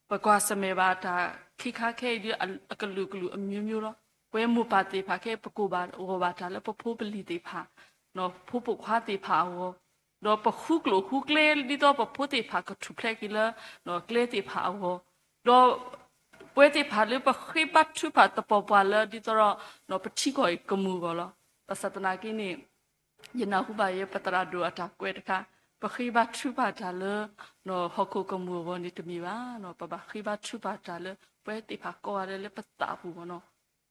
ပကွၢ်ဆၢၣ်မဲာ်ဘၣ်တၢ်ခံခါခဲအံၤဒီး အကလုာ်ကလုာ်အမျိုးမျိုးလီၤ. ပဝဲမိၢ်ပၢ်သ့ၣ်တဖၣ်ခဲအံၤ ပကိးဘၣ်ဂီၢ်ဘၣ်တၢ်လၢပဖိပလံၤသ့ၣ်တဖၣ် ဖိပိာ်ခွါသ့ၣ်တဖၣ်အဂီၢ်, ဒီးပဃုကျိၣ်ဃုကျဲ ဒ်သိးပဖိသ့ၣ်တဖၣ်ကထူၣ်ဖျဲးက့ၤလၢ ကျဲသ့ၣ်တဖၣ်အဂီၢ်, ဒီးပဝဲသ့ၣ်တဖၣ်လၢပဃ့ဘါထုကဖၣ်သပှၢ်ပှၢ်လၢ ဒ်သိးဒီး ပထံကီၢ်အံၤကမုာ်အဂီၢ်လီၤ. ဘၣ်ဆၣ်သနာ်က့န့ၣ် ယနၢ်ဟူဘၣ်ယဲ ပသရၣ်ဒိၣ်အတၢ်ကွဲးတခါ, ပဃ့ဘါထုကဖၣ်တၢ်လၢ ဟီၣ်ခိၣ်ကမုာ်အဂီၢ်န့ၣ်တမ့ၢ်ဘၣ်, ပဘၣ်ဃ့ဘါထုကဖၣ်တၢ်လၢ ပဝဲသ့ၣ်တဖၣ်ကိးဂၤဒဲးလၢပသးပူၤမ့ၢ်နီၤ,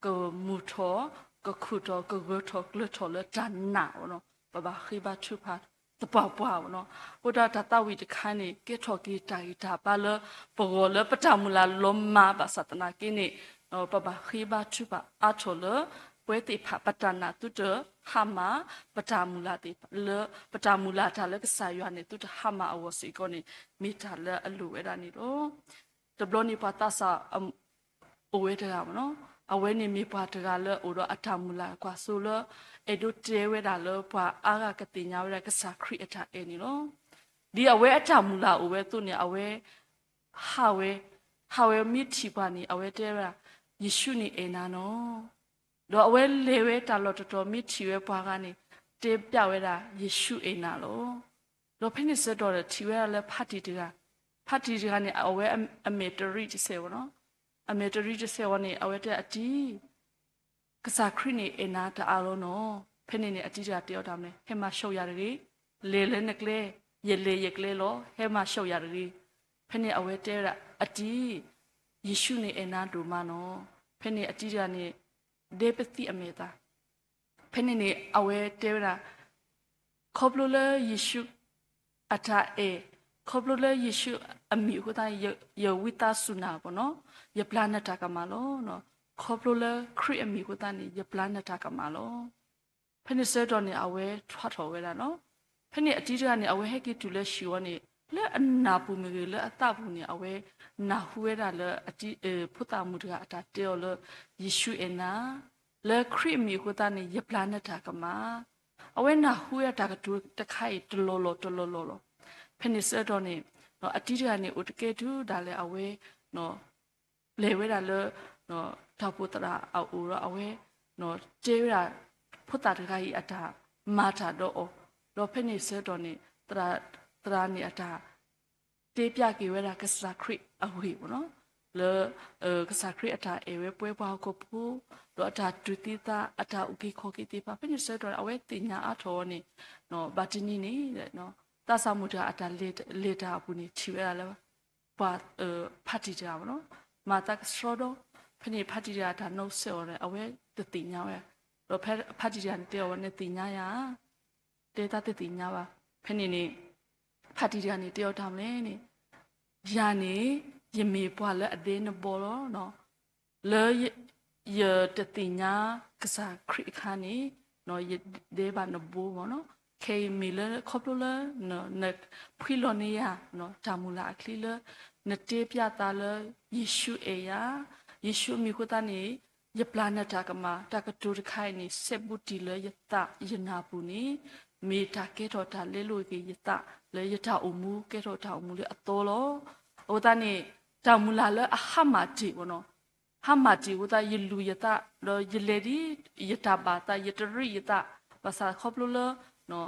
ကမူထီၣ် ကခုၣ်ထီၣ် ကဂၢၢ်ထီၣ်ကျၢၤထီၣ်လၢတၢ်နာ်မ့ၢ်နီၤ, ပဘၣ်ဃ့ဘါထုကဖၣ်သပှၢ်ပှၢ်မ့ၢ်နီၤ. အဃိဒီးတၢ်သးဝံၣ်တခါန့ၣ် ကဲထီၣ်က့ၤတၢ်ဂံၢ်တၢ်ဘါလၢ ပဂီၢ်လၢပတၢ်မုၢ်လၢ်လီၤမၢ်ဘၣ်ဆၣ်သနာ်က့န့ၣ် ပဘၣ်ဃ့ဘါထုကဖၣ်အါထီၣ်လၢ ပဝဲသ့ၣ်တဖၣ်ပတၢ်နာ်သုတဟါမၢ်, ပတၢ်မုၢ်လၢ်သ့ၣ်လၢ ပတၢ်မုၢ်လၢ်တၢ်လၢကစၢ်ယွၤန့ၣ် သုတဟါမၢ်အဂီၢ်စ့ၢ်ကီးန့ၣ် မ့ၢ်တၢ်လၢအလိၣ်ဝဲဒၣ်န့ၣ်လီၤ. တဘျီန့ၣ်ပှၤသးစၢ် အိၣ်ဝဲတဂၤမ့ၢ်နီၤ, အဝဲန့ၣ်မ့ၢ်ပှၤတဂၤလၢအိၣ်ဒီးအတၢ်မုၢ်လၢ်ကွၢ်စိလၢ အဲၣ်ဒိးတဲဝဲဒၣ်လၢပှၤအါဂၤကသ့ၣ်ညါဝဲဒၣ်ကစၢ်ခရံာ်အတၢ်အဲၣ်န့ၣ်လီၤ. ဒ်အဝဲအတၢ်မုၢ်လၢ်အိၣ်ဝဲအသိးန့ၣ် အဝဲ ဟးဝဲ, ဟးဝဲမ့ၢ်ထံၣ်ပှၤန့ၣ် အဝဲတဲဝဲဒၣ် ယ့ၣ်ၡူးန့ၣ်အဲၣ်နၤနီၤ. ဒီးအဝဲလဲၤဝဲတၢ်လီၢ်တတီၤ မ့ၢ်ထံၣ်ဝဲပှၤဂၤန့ၣ် တဲပျဲဝဲဒၣ် ယ့ၣ်ၡူးအဲၣ်နၤလီၤ. ဒီးဖဲန့ၣ်ဆၢကတီၢ်ဒီး ထံၣ်ဝဲဒၣ်လၢဖါတံၢ်တဂၤ, ဖါတံၢ်တဂၤန့ၣ် အဝဲအမဲာ်တရံးတစဲးဘၣ်နီၤ, အမဲာ်တရံးတစဲးဝဲန့ၣ် အဝဲတဲအတံၢ် ကစၢ်ခရံာ်န့ၣ်အဲၣ်နၤတအါလီၤနီၤ. ဖဲန့ၣ်န့ၣ် အတံၢ်တဂၤတဲအီၤတၢ်မနုၤလဲၣ်, ဟဲမၤဆိၣ်ယၤတဂ့ၤ, လဲၤလၢနကျဲ, ယလဲၤယကျဲလီၤ, ဟဲမၤဆိၣ်ယၤတဂ့ၤ. ဖဲန့ၣ်အဝဲတဲဝဲဒၣ်အတံၢ်, ယ့ၣ်ၡူးန့ၣ်အဲၣ်နၤဒိၣ်မးနီၤ. ဖဲန့ၣ်အတံၢ်တဂၤန့ၣ် ဒဲပသံၣ်အမဲာ်သၣ် ဖဲန့ၣ်န့ၣ် အဝဲတဲဝဲဒၣ်, ခီဖျိလၢယ့ၣ်ၡူးအတၢ်အဲၣ်, ခီဖျိလၢယ့ၣ်ၡူးအမံၤအဃိသတးန့ၣ် ယ, ယဝံသးစူၤနၤအဂီၢ်နီၤ, ယပျၢ်နတၢ်ကမၣ်လီၤ. ခီဖျိလၢခရံာ်အမံၤအဃိသတးန့ၣ် ယပျၢ်နတၢ်ကမၣ်လီၤ. ဖဲန့ၣ်ဆၢကတီၢ်န့ၣ် အဝဲထွါထီၣ်ဝဲဒၣ်နီၤ. ဖဲန့ၣ်အတံၢ်တဂၤန့ၣ် အဝဲဟဲက့ၤတုၤလၢဟံၣ်ဝံၤန့ၣ် လၢအနၢ်ပူၤမ့ၢ်ဂ့ၤ လၢအသးပူၤန့ၣ် အဝဲနၢ်ဟူဝဲဒၣ်လၢအတံၢ်, ဖိသၣ်မုၣ်တဂၤအတၢ်တဲအီၤလၢ ယ့ၣ်ၡူးအဲၣ်နၤ, လၢခရံာ်အမံၤအဃိသတးန့ၣ် ယပျၢ်နတၢ်ကမၣ်. အဝဲနၢ်ဟူဝဲဒၣ်တၢ်ကတိၤတခါအံၤတလီၢ်လီၢ်တလီၢ်လီၢ်လီၤ. ဖဲန့ၣ်ဆၢကတီၢ်န့ၣ် အတံၢ်တဂၤန့ၣ် အိၣ်တကဲတုၤဒၣ်လဲာ်အဝဲ လဲၤဝဲဒၣ်လၢ တၢ်အိၣ်ဖှိၣ်သရၣ်အအိၣ်ဒီး အဝဲတဲဝဲဒၣ် ဖိသၣ်တဂၤအံၤအတၢ်မၤတၢ်ဒီးအီၤ, ဒီးဖဲန့ၣ်ဆၢကတီၢ်န့ၣ် သရၣ်, သရၣ်န့ၣ်အတၢ်တဲပျဲက့ၤဝဲဒၣ်ကစၢ်ခရံာ်အဂ့ၢ်မ့ၢ်နီၤ, လၢ ကစၢ်ခရံာ်အတၢ်အဲၣ်ဝဲပှဲၤပှၤဟီၣ်ခိၣ်ဖိ, ဒီးအတၢ်တူၢ်သံသး အတၢ်အုၣ်က့ၤခီၣ်က့ၤသ့ၣ်တဖၣ်, ဖဲန့ၣ်ဆၢကတီၢ်န့ၣ် အဝဲသ့ၣ်ညါအါထီၣ်အီၤန့ၣ် ဘၣ်တနံၤန့ၣ် သးစၢ်မုၣ်တဂၤအတၢ်လဲၤတၢ်အပူၤန့ၣ် ထံၣ်ဝဲဒၣ်လၢ ပှၤ ဖါတံၢ်တဂၤမ့ၢ်နီၤ, မၤသးကဆှီဒီး, ဖဲန့ၣ်ဖါတံၢ်တဂၤအတၢ်နီၣ်ဆဲးအီၤန့ၣ် အဝဲတသ့ၣ်ညါဝဲ, ဒီးဖဲဖါတံၢ်တဂၤန့ၣ်တဲအီၤဝဲ နသ့ၣ်ညါယၤ, တဲတၢ်တသ့ၣ်ညါဘၣ်. ဖဲန့ၣ်န့ၣ် ဖါတံၢ်တဂၤန့ၣ်တဲအီၤတၢ်မနုၤလဲၣ်န့ၣ်, ယၤန့ၣ် ယမ့ၢ်ပှၤလၢအဒဲနဘီလီၤ. လၢယတသ့ၣ်ညါကစၢ်ခရံာ်အခါန့ၣ် ယဒဲဘၣ်နဘီမ့ၢ်နီၤ, ခဲအံၤမ့ၢ်လၢခီဖျိလၢ နဖှံလီၤန့ၢ်ယၤ တၢ်မုၢ်လၢ်အချံလၢ နတဲပျဲသးလၢ ယ့ၣ်ၡူးအဲၣ်ယၤ, ယ့ၣ်ၡူးအမံၤအဃိသတးန့ၣ် ယပျၢ်နတၢ်ကမၣ်, တၢ်ကတိၤတခါအံၤန့ၣ် စဲဘူးတံၢ်လၢယသးယနၢ်ပူၤန့ၣ် မ့ၢ်တၢ်ကဲထီၣ်တၢ်လဲလိာ်က့ၤယသး လၢယတၢ်အိၣ်မူ ကဲထီၣ်တၢ်အိၣ်မူလၢအသီလီၤ. အဃိသတးန့ၣ် တၢ်မုၢ်လၢ်လၢအဟါမၢ်တ့ၢ်မ့ၢ်နီၤ, ဟါမၢ်တ့ၢ်အဃိသတး ယလူၤယသး ဒီးယလဲၤဒ်ယတၢ်ဘၣ်သး ယတရံးယသး, ဘၣ်ဆၣ်ခီဖျိလၢ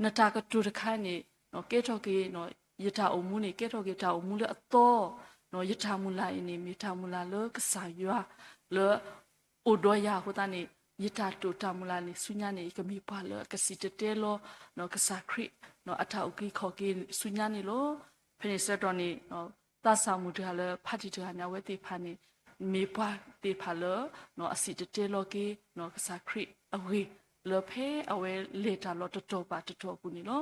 နတၢ်ကတိၤတခါန့ၣ် ကဲထီၣ်က့ၤ ယတၢ်အိၣ်မူန့ၣ် ကဲထီၣ်က့ၤတၢ်အိၣ်မူလၢအသီ, ယတၢ်မုၢ်လၢ်အံၤန့ၣ် မ့ၢ်တၢ်မုၢ်လၢ်လၢကစၢ်ယွၤ လၢ အိၣ်ဒီးယၤအဃိသတးန့ၣ် ယတၢ်တိာ်တၢ်မုၢ်လၢ်န့ၣ် ဆူညါန့ၣ် ယကမ့ၢ်ပှၤလၢအကစံၣ်တဲၤတဲလီၤ ကစၢ်ခရံာ် အတၢ်အုၣ်က့ၤခီၣ်က့ၤဆူညါန့ၣ်လီၤ. ဖဲန့ၣ်ဆၢကတီၢ်န့ၣ် သးစၢ်မုၣ်တဂၤလၢဖါတံၢ်တဂၤန့ၣ် အဝဲသ့ၣ်တဖၣ်န့ၣ် မ့ၢ်ပှၤသ့ၣ်တဖၣ်လၢ အစံၣ်တဲၤတဲလီၤက့ၤ ကစၢ်ခရံာ်အဂ့ၢ် လၢဖဲအဝဲလဲၤတၢ်လီၢ်တတီၤဘၣ်တတီၤအပူၤန့ၣ်လီၤ.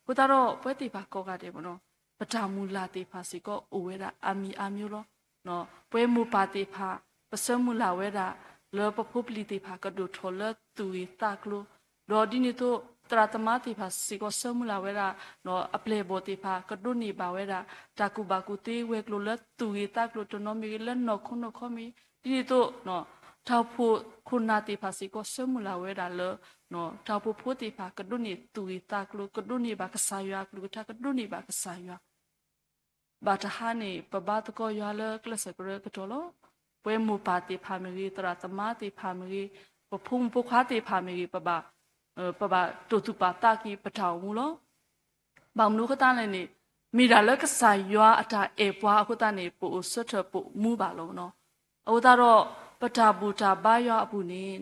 အဃိသတးဒီး ပဝဲသ့ၣ်တဖၣ်ကိးဂၤဒဲးမ့ၢ်နီၤ ပတၢ်မုၢ်လၢ်သ့ၣ်တဖၣ်စ့ၢ်ကီးအိၣ်ဝဲဒၣ်အါမံၤအါမျိုးလီၤ. ပဝဲမိၢ်ပၢ်သ့ၣ်တဖၣ် ပဆၢမုၢ်လၢ်ဝဲဒၣ် လၢပဖိပလံၤသ့ၣ်တဖၣ်ကဒိၣ်ထီၣ်လၢသူၣ်ဂ့ၤသးကျိၤ, ဒီးဒ်န့ၣ်အသိး သရၣ်သမါသ့ၣ်တဖၣ်စ့ၢ်ကီးဆၢမုၢ်လၢ်ဝဲဒၣ် အပျဲၢ်အဘီၣ်သ့ၣ်တဖၣ် ကဒိးန့ၢ်ဘၣ်ဝဲဒၣ် တၢ်ကူၣ်ဘၣ်ကူၣ်သ့ဝဲၤကျိၤလၢသူၣ်ဂ့ၤသးကျိၤတနီၤမ့ၢ်ဂ့ၤ လၢနီၢ်ခိနီၢ်ခီမ့ၢ်ဂ့ၤ ဒ်န့ၣ်အသိး တၢ်အိၣ်ဖှိၣ်ခိၣ်နၢ်သ့ၣ်တဖၣ်စ့ၢ်ကီးဆၢမုၢ်လၢ်ဝဲဒၣ်လၢ တၢ်အိၣ်ဖှိၣ်ဖိသ့ၣ်တဖၣ် ကဒိးန့ၢ်သူၣ်ဂ့ၤသးကျိၤ ကဒိးန့ၢ်ဘၣ်ကစၢ်ယွၤအကလုၢ်ကထါ ကဒိးန့ၢ်ဘၣ်ကစၢ်ယွၤ ဘၣ်တဟါန့ၣ် ပဘါသကိးယွၤလၢကျဲးစၢးကရၢကတီၤလီၤ. ပဝဲမိၢ်ပၢ်သ့ၣ်တဖၣ်မ့ၢ်ဂ့ၤ သရၣ်သမါသ့ၣ်တဖၣ်မ့ၢ်ဂ့ၤ ပဖိမုၣ်ဖိခွါသ့ၣ်တဖၣ်မ့ၢ်ဂ့ၤ ပဘၣ် ပဘၣ်တိာ်သူၣ်ပာ်သးက့ၤပတၢ်အိၣ်မူလီၤ. ဘၣ်မနုၤအဃိသတးလဲၣ်န့ၣ် မ့ၢ်ဒၣ်လၢကစၢ်ယွၤအတၢ်အဲၣ်ပှၤအဃိသတးန့ၣ် ပအိၣ်ဆၢထၢၣ်ပိာ်မူဘၣ်လီၤနီၤ. အဃိသတးဒီး ပတၢ်ဘူၣ်တၢ်ဘါယွၤအပူၤန့ၣ်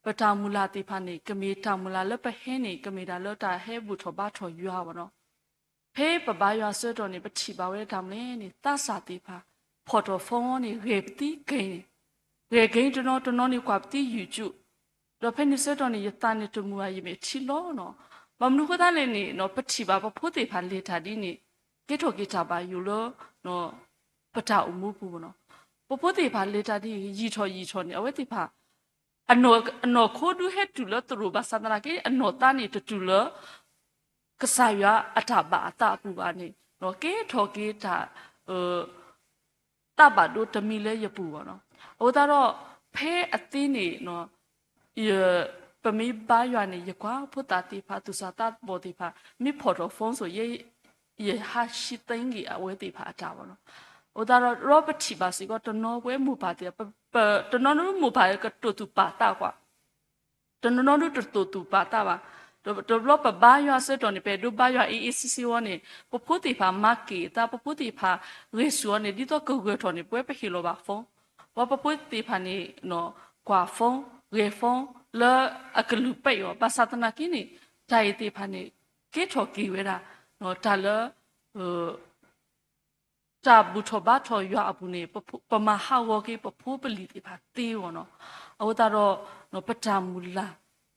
ပတၢ်မုၢ်လၢ်သ့ၣ်တဖၣ်န့ၣ် ကမ့ၢ်တၢ်မုၢ်လၢ်လၢပဟဲန့ၣ် ကမ့ၢ်ဒၣ်လၢတၢ်ဟဲဘူၣ်ထီၣ်ဘါထီၣ်ယွၤဘၣ်နီၤ. ဖဲပဘါယွၤအဆၢကတီၢ်န့ၣ် ပထံၣ်ဘၣ်ဝဲတၢ်မနုၤလဲၣ်န့ၣ် သးစၢ်သ့ၣ်တဖၣ် ဖီၣ်ထီၣ်ဖီန့ၣ် ဂဲၤပသံက့ၤန့ၣ် ဂဲၤက့ၤတနီၤတနီၤန့ၣ် ကွၢ်ပသံယူၢ်ကၠူၣ် ဒီးဖဲန့ၣ်ဆၢကတီၢ်န့ၣ် ယသးန့ၣ်တမုာ်ဘၣ် ယမဲာ်ထံလီၤနီၤ. ဘၣ်မနုၤအဃိသတးလဲၣ်န့ၣ် ပထံၣ်ဘၣ်ပဖိသ့ၣ်တဖၣ်လဲၤတၢ်ဒ်န့ၣ် ကဲထီၣ်က့ၤတၢ်ဘၣ်ယိၣ်လၢ ပတၢ်အိၣ်မူပူၤနီၤ. ပဖိသ့ၣ်တဖၣ်လဲၤတၢ်ဒ် ယံာ်ထီၣ်ယံာ်ထီၣ်န့ၣ် အဝဲသ့ၣ်တဖၣ် အနီၢ်ခိဒုးဟဲတုၤလၢသရိာ်ဘၣ်ဆၣ်သနာ်က့ အနီၢ်သးန့ၣ်တတုၤလၢ ကစၢ်ယွၤအတၢ်ဘၣ်အသးအပူၤဘၣ်န့ၣ် ကဲထီၣ်က့ၤတၢ် သးဘၣ်ဒိတမံၤလၢယပူၤဘၣ်နီၤ. အဃိသတးဒီး ဖဲအသ့န့ၣ် ပမ့ၢ်ဘါယွၤန့ၣ် ယကွၢ်ဖိသၣ်သ့ၣ်တဖၣ် သူၣ်စၢ်သးဘီၣ်သ့ၣ်တဖၣ် မ့ၢ်ဖီၣ်ထီၣ်ဖီစိၤ ယဲ ယဟးဆံသ့က့ၤအဝဲသ့ၣ်တဖၣ်အတၢ်ဘၣ်နီၤ. အဃိသတးဒီး ပထံၣ်ဘၣ်စ့ၢ်ကီးတနီၤ ပဝဲမိၢ်ပၢ်သ့ၣ်တဖၣ် တနီၤနီၤမိၢ်ပၢ်ကတိာ်သူၣ်ပာ်သးကွၢ်, တနီၤနီၤဒုးတတိာ်သူၣ်ပာ်သးဘၣ်. တဘျီပဘါယွၤအဆၢကတီၢ်န့ၣ် ပအဲၣ်ဒိးဘါယွၤအ့ၣ်အ့ၣ်ဆ့ဆ့ဝဲန့ၣ် ပဖိသ့ၣ်တဖၣ်မၤက့ၤအသး ပဖိသ့ၣ်တဖၣ်ဂဲၤဆူၣ်အီၤန့ၣ် ဒ်သိးကဂၢၢ်ထီၣ်န့ၣ် ပဝဲပဟ့ၣ်လီၤဘၣ် phone, ပှၤပဖိသ့ၣ်တဖၣ်န့ၣ် ကွၢ် phone, ဂဲၤ phone လၢအကလုၢ်ပၢအီၤ ဘၣ်ဆၣ်သနာ်က့န့ၣ် တၢ်အံၤသ့ၣ်တဖၣ်န့ၣ် ကဲထီၣ်က့ၤဝဲဒၣ် တၢ်လၢ တၢ်ဘူၣ်ထီၣ်ဘါထီၣ်ယွၤအပူၤန့ၣ် ပမၤဟးဂီၤက့ၤပဖိပလံၤသ့ၣ်တဖၣ်သ့အဂီၢ်နီၤ. အဃိသတးဒီး ပတၢ်မုၢ်လၢ်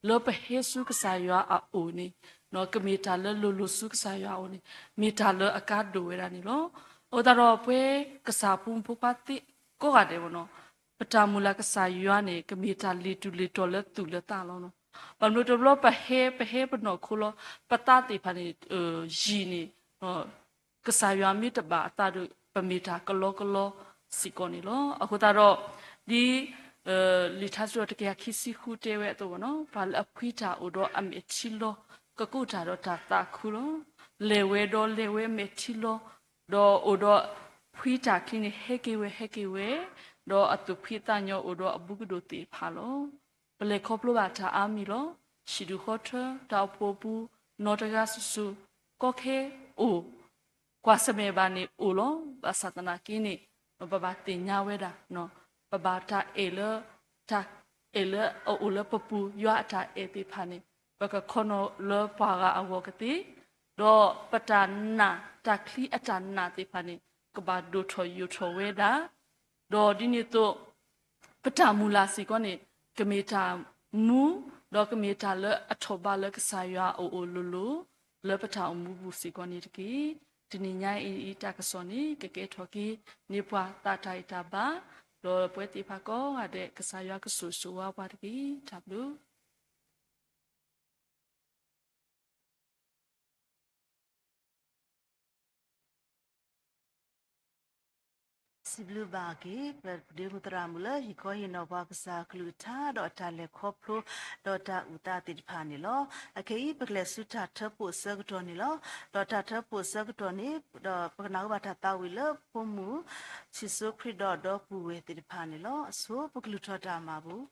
လၢပဟဲဆူကစၢ်ယွၤအအိၣ်န့ၣ် ကမ့ၢ်တၢ်လၢလိၤလိၤဆူကစၢ်ယွၤအအိၣ်န့ၣ် မ့ၢ်တၢ်လၢအကါဒိၣ်ဝဲဒၣ်န့ၣ်လီၤ. အဃိသတးဒီးပဝဲကစၢ်ဖိမုၣ်ဖိခွါသ့ကိးဂၤဒဲးနီၤ ပတၢ်မုၢ်လၢ်ကစၢ်ယွၤန့ၣ် ကမ့ၢ်တၢ်လ့ၤတူၢ်လ့ၤတီၤလၢသူၣ်လၢသးလီၤနီၤ. ဘၣ်မနုၤတဘျီပဟဲ ပဟဲပနီၢ်ခိလီၤ ပသးသ့ၣ်တဖၣ်န့ၣ် ယံာ်န့ၣ် ကစၢ်ယွၤမ့ၢ်တဘၣ်အသးဒီး ပမ့ၢ်တၢ်ကလီကလီစ့ၢ်ကီးန့ၣ်လီၤ. အဃိသတးဒီး ဒ် လံာ်ထါစံးထီၣ်တကယၤခံဆံဃုတဲဝဲအသိးနီၤ ပှၤလၢအဖှံတၢ်အိၣ်ဒီးအမဲာ်ထံလီၤ ကကူးတၢ်ဒီးတၢ်သးခုလီၤ. လဲၤဝဲဒီးလဲၤဝဲမဲာ်ထံလီၤ ဒီးအိၣ်ဒီးဖှံတၢ်ချံန့ၣ် ဟဲက့ၤဝဲဟဲက့ၤဝဲ ဒီးအသူၣ်ဖှံသးညီအိၣ်ဒီးအဘူးကဒိၣ်သ့ၣ်တဖၣ်လီၤ. ပလဲၤခီဖျိဘၣ်တၢ်အါမံၤလီၤ. ဟံၣ်ဒူၣ်ဃီထၢ တၢ်အိၣ်ဖှိၣ်အပူၤ နီၢ်တဂၤစုာ်စုာ် ကီခဲအိၣ် ကွၢ်ဆၢၣ်မဲာ်ဘၣ်န့ၣ်အိၣ်လီၤ. ဘၣ်ဆၣ်သနာ်က့န့ၣ် ပဘၣ်သ့ၣ်ညါဝဲဒၣ် ပဘၣ်တၢ်အဲၣ်လၢ တၢ်အဲၣ်လၢအအိၣ်လၢပပူၤ ယွၤအတၢ်အဲၣ်သ့ၣ်တဖၣ်န့ၣ် ပကခီနီၤလၢပှၤဂၤအဂီၢ်ကသ့ ဒီးပတၢ်နာ် တၢ်ချံအတၢ်နာ်သ့ၣ်တဖၣ်န့ၣ် ကဘၣ်ဒိၣ်ထီၣ်ယိာ်ထီၣ်ဝဲဒၣ် ဒီးဒ်န့ၣ်အသိး ပတၢ်မုၢ်လၢ်စ့ၢ်ကီးန့ၣ် ကမ့ၢ်တၢ်မူ ဒီးကမ့ၢ်တၢ်လၢအထီၣ်ဘးလၢကစၢ်ယွၤအအိၣ်အိၣ်လိၤလိၤ လၢပတၢ်အိၣ်မူပူၤစ့ၢ်ကီးန့ၣ်တက့ၢ်. တနံၤညါအံၤ တၢ်ကစီၣ်န့ၣ် ကကဲထီၣ်က့ၤန့ၢ်ပှၤသးတၢ်ဂံၢ်တၢ်ဘါ ဒီးပဝဲသ့ၣ်တဖၣ်ကိးဂၤဒဲး ကစၢ်ယွၤကဆိၣ်ဂ့ၤဆိၣ်ဝါပှၤတက့ၢ်. တၢ်ဘျုး စံးဘျုးဘၣ်က့ၤ ပဒ့မုၣ်သရၣ်မုၣ်လၢဟ့ၣ်ခီဟ့ၣ်နီၤပှၤကစၢ်အကလုၢ်ကထါ ဒီးအတၢ်လဲၤခီဖျိ ဒီးတၢ်အုၣ်သးသ့ၣ်တဖၣ်န့ၣ်လီၤ. အခဲအံၤ ပကလဲၤဆူတၢ်ထၢဖှိၣ်အဆၢကတီၢ်န့ၣ်လီၤ. ဒီးတၢ်ထၢဖှိၣ်အဆၢကတီၢ်န့ၣ် ဒီးပကနၢ်ဟူဘၣ်တၢ်သးဝံၣ်လၢဖိမုၣ် ထံၣ်စိခရံာ်ဒီးဒီပုၢ်ဝဲၢ်သ့ၣ်တဖၣ်န့ၣ်လီၤ. အဆိ ပကလုၢ်ထီၣ်တၢ်မၤပူၤ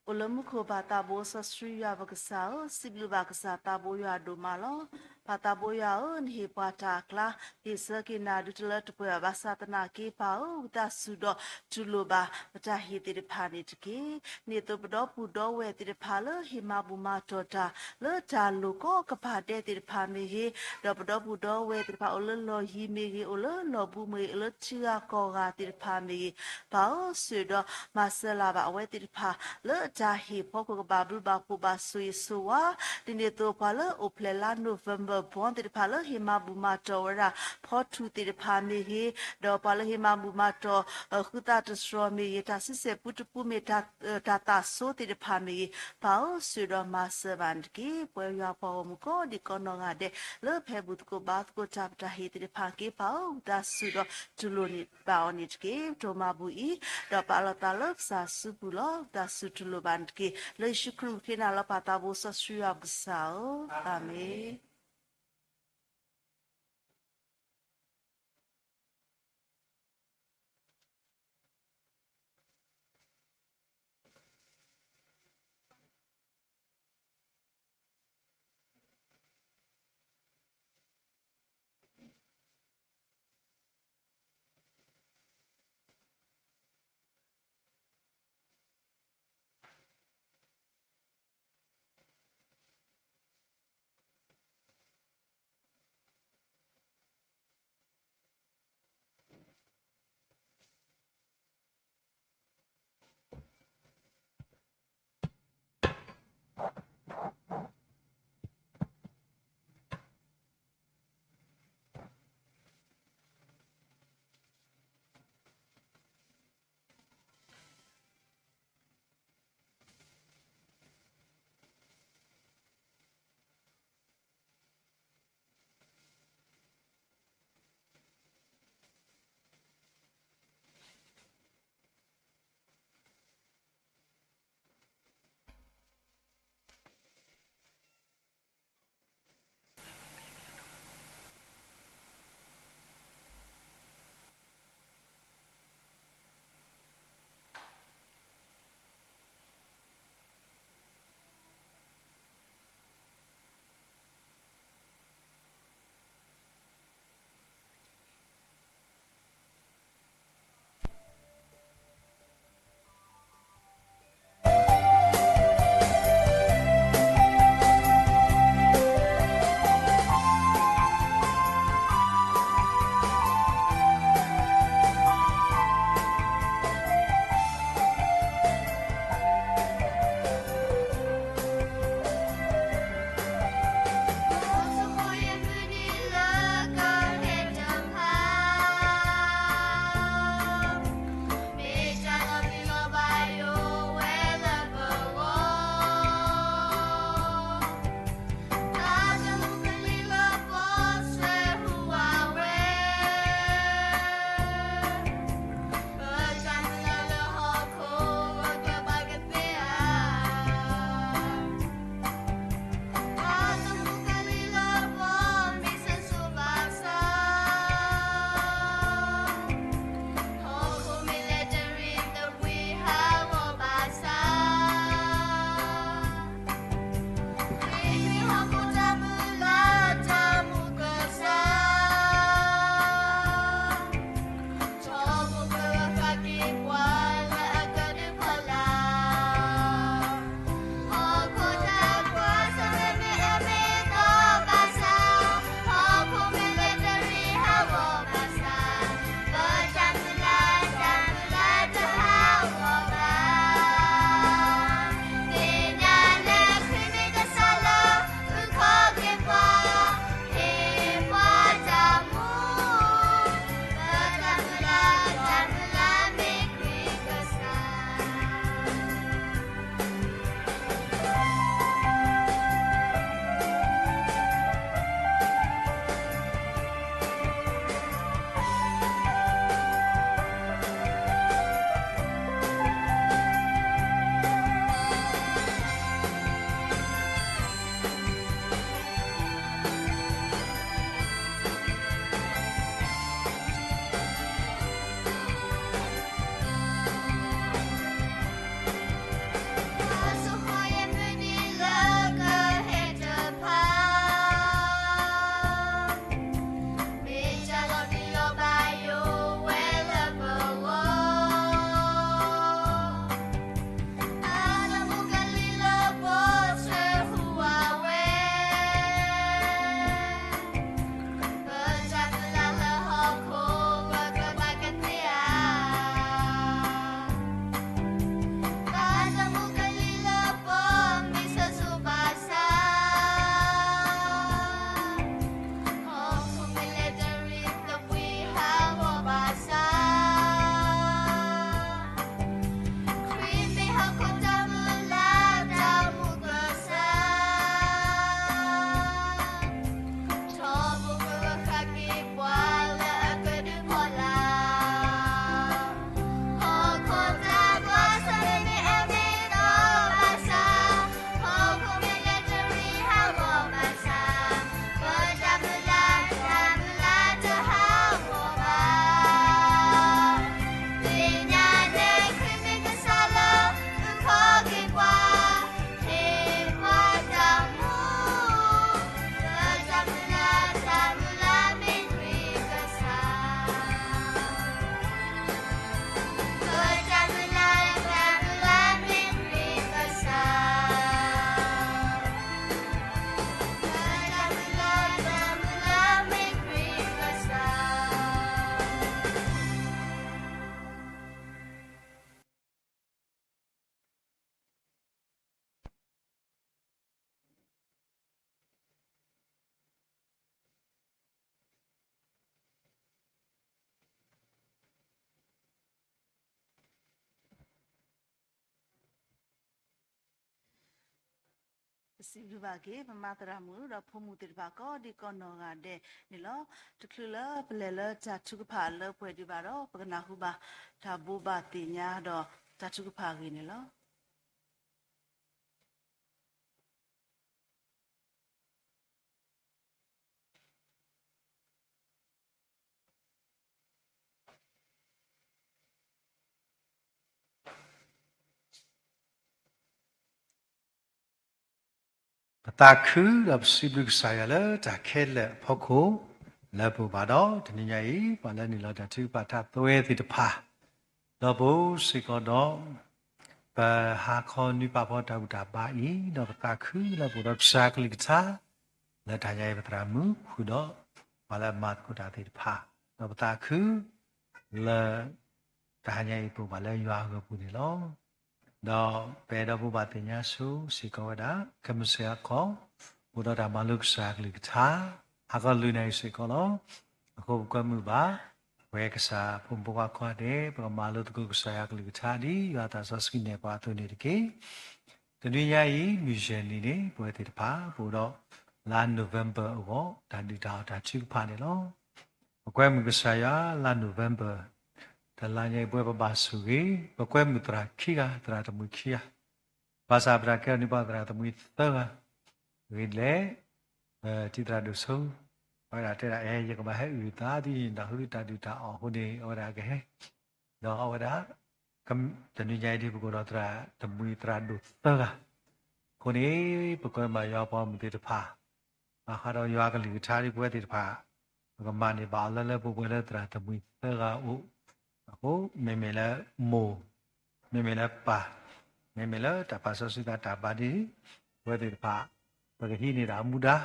အိၣ်လၢမူခိၣ်ပၢ်သးဘိစီဆှံယွၤပကစၢ်ဧၢ, စံးဘျုးဘၣ်ကစၢ်သးဘိယွၤဒိၣ်မးလီၤ. ပၢ်သးဘိယွၤဧၢ, နဟ့ၣ်ပှၤတၢ်အကျါ, ဟ့ၣ်ဆၢက့ၤနၤဒုးတလၢတပှဲၤဘၣ်, ဘၣ်ဆၣ်သနာ်က့ပၢ်ဧၢ, ဝံသးစူၤဒီးတူၢ်လိာ်ဘၣ်ပတၢ်ဟ့ၣ်သ့ၣ်တဖၣ်န့ၣ်တက့ၢ်. ဒ်သိးပဒီပုၢ်ဒီဝဲၢ်သ့ၣ်တဖၣ်လၢဟ့ၣ်မၤဘူၣ်မၤတီၢ်တၢ်လၢတၢ်လိၤကိးကပၤဒဲးသ့ၣ်တဖၣ်မ့ၢ်ဂ့ၤ, ဒီးပဒီပုၢ်ဒီဝဲၢ်သ့ၣ်တဖၣ်အိၣ်လၢလီၢ်ယံၤမ့ၢ်ဂ့ၤ, အိၣ်လၢလီၢ်ဘူးမ့ၢ်ဂ့ၤ, အိၣ်လၢထံဂၤကီၢ်ဂၤသ့ၣ်တဖၣ်မ့ၢ်ဂ့ၤ, ပၢ်ဧၢ, ဆိၣ်ဂ့ၤဒီးမၤစၢၤလၢ်ဘၣ်အဝဲသ့ၣ်တဖၣ် လၢအတၢ်ဟ့ၣ်ဖီခိၣ်ကဘၣ်ဘျုးဘၣ်ဖှိၣ်ဘၣ်ဆိၣ်ဂ့ၤဆိၣ်ဝါ, ဒ်န့ၣ်အသိးပှၤလၢအိၣ်ဖျဲၣ်လါ November born သ့ၣ်တဖၣ်လၢဟ့ၣ်မၤဘူၣ်မၤတီၢ်ဝဲဒၣ် ဖီထူၣ်သ့ၣ်တဖၣ်မ့ၢ်ဂ့ၤ, ဒီးပှၤလၢဟ့ၣ်မၤဘူၣ်မၤတီၢ် ဃုသးတတြီၤမ့ၢ်ဂ့ၤ, တၢ်ဆံဆဲၣ်ပူတပူမ့ၢ် တၢ်သးစိသ့ၣ်တဖၣ်မ့ၢ်ဂ့ၤ, ပၢ်ဧၢ, ဆိၣ်ဂ့ၤဒီးမၤစၢၤဘၣ်န့ၣ်တက့ၢ်. ပဝဲယွၤပှၤဂီၢ်မုၢ်ကိးဒံးကိးနီၢ်ဂၤဒဲး လၢပဟဲဘူၣ်သကိးဘါသကိးတၢ်ပတၢ်ဟ့ၣ်သ့ၣ်တဖၣ်က့ၤ ပၢ်ဧၢ, ဝံသးစူၤဒီးတူၢ်လိာ်န့ၢ်ဘၣ်အီၤန့ၣ်တက့ၢ်. ပတၢ်မၤဘူၣ်အံၤ ဒီးပာ်လီၤသးလၢကစၢ်စုပူၤလီၤ. ဝံသးစူၤတူၢ်လိာ်ဘၣ်န့ၣ်တက့ၢ်. လၢယ့ၣ်ၡူးခရံာ်မုၣ်ကနၣ်လၢပၢ်သးဘိစီဆှံယွၤပကစၢ်ဧၢ, အၤမ့ၣ်. ပစံးဘျုးဘၣ်က့ၤ ပမၤသရၣ်မုၣ်ဒီးဖိမုၣ်သ့ၣ်တဖၣ်ကိးဒံကိးနီၢ်ဂၤဒဲးန့ၣ်လီၤ. တချုးလၢပလဲၤလၢတၢ်ထုကဖၣ်လၢပှဲၤဒံးဘၣ်ဒီး ပကနၢ်ဟူဘၣ်တၢ်ဘိးဘၣ်သ့ၣ်ညါဒီးတၢ်ထုကဖၣ်အဂ့ၢ်န့ၣ်လီၤ. ပသးခုဒီးပစံးဘျုးကစၢ်ယွၤလၢတၢ်ခဲလၢာ်အဖီခိၣ် လၢပအိၣ်ဘၣ်ဒီး တနံၤညါအံၤ ပှၤလၢနုာ်လီၤတၢ်ထုကဖၣ်ထါသဝဲသ့ၣ်တဖၣ် ဒီးပအိၣ်စ့ၢ်ကီးဒီး ပဟါခီနွံပာ်ဖီတၢ်ဘူၣ်တၢ်ဘါအံၤ ဒီးပသးခုလၢပအိၣ်ဒီးကစၢ်ကလုၢ်ကထါ လၢတဟါညါအံၤပသရၣ်မုၣ်ဃုာ်ဒီး ပှၤလၢအမၤသကိးတၢ်သ့ၣ်တဖၣ် ဒီးပသးခု လၢ တဟါညါအံၤပအိၣ်ဘၣ်လၢယွၤအဂီၢ်ပူၤန့ၣ်လီၤ. ဒီးပအဲၣ်ဒိးဘိးဘၣ်သ့ၣ်ညါဆိစ့ၢ်ကီးဝဲဒၣ် ကမုၢ်စ့ၢ်ဟါခီ အိၣ်ဒီးတၢ်မၤလိကစၢ်ယွၤကလုၢ်ကထါ ဟါခီလွံၢ်နၣ်ရံၣ်စ့ၢ်ကီးလီၤ. အဃိပကွဲမုာ်ဘၣ် ပဝဲကစၢ်ဖိမုၣ်ဖိခွါကိးဂၤဒဲး ပကမၤလိသကိးကစၢ်ယွၤကလုၢ်ကထါဒ်ယွၤသးစီဆှံနဲၣ်ပှၤအသိးန့ၣ်တက့ၢ်. တနွံညါအံၤ မုၢ်ယဲၢ်နံၤန့ၣ် ပဝဲသ့ၣ်တဖၣ် ပအိၣ်ဒီးလါ November အဂီၢ် တၢ်ဒုၣ်တၢ်အီၣ်တၢ်ထုကဖၣ်န့ၣ်လီၤ. ပကွဲမုာ်ကစၢ်ယွၤလါ November တလါညါအံၤ ပဝဲပဘၣ်ဆိၣ်ဂ့ၤ ပကွဲမုာ်သရၣ်ခံဂၤ သရၣ်တမှံၤခံဂၤ ဘၣ်ဆၣ်ပတၢ်ကဲထီၣ်န့ၢ်ပှၤသရၣ်တမှံၤသၢဂၤ ဂ့ၤဒ်လဲၣ် ထံသရၣ်ဒိၣ်စိ အဝဲဒၣ်တဲဒၣ် အဲ ယကဘၣ်ဟဲအုၣ်သးဒ်န့ၣ် ဒီးဟူတၢ်ဒုၣ်တၢ်အီၣ်အဃိန့ၣ် အဝဲဒၣ်ကဟဲ ဒီးအဝဲဒၣ် တနွံညါအံၤဒ်ပကအိၣ်ဒီးသရၣ်တမှံၤသရၣ်ဒိၣ်သၢဂၤ အဃိန့ၣ် ပကွဲမုာ်ယွၤပှၤမုၣ်သ့ၣ်တဖၣ် ဘၣ်ဃးဒီးယွၤကလုၢ်ကထါဒ်ပဝဲသ့ၣ်တဖၣ် ပကမၤန့ၢ်ဘၣ်အီၤလၢလၢပှဲၤပှဲၤလၢသရၣ်တမှံၤသၢဂၤအအိၣ် အဃိ မ့မ့ၢ်လၢမိၢ် မ့မ့ၢ်လၢပၢ် မ့မ့ၢ်လၢတၢ်ပာ်စီဆှံသးတၢ်ဘါဒ် ပဝဲသ့ၣ်တဖၣ် ပကဟံးန့ၢ်တၢ်မူဒါ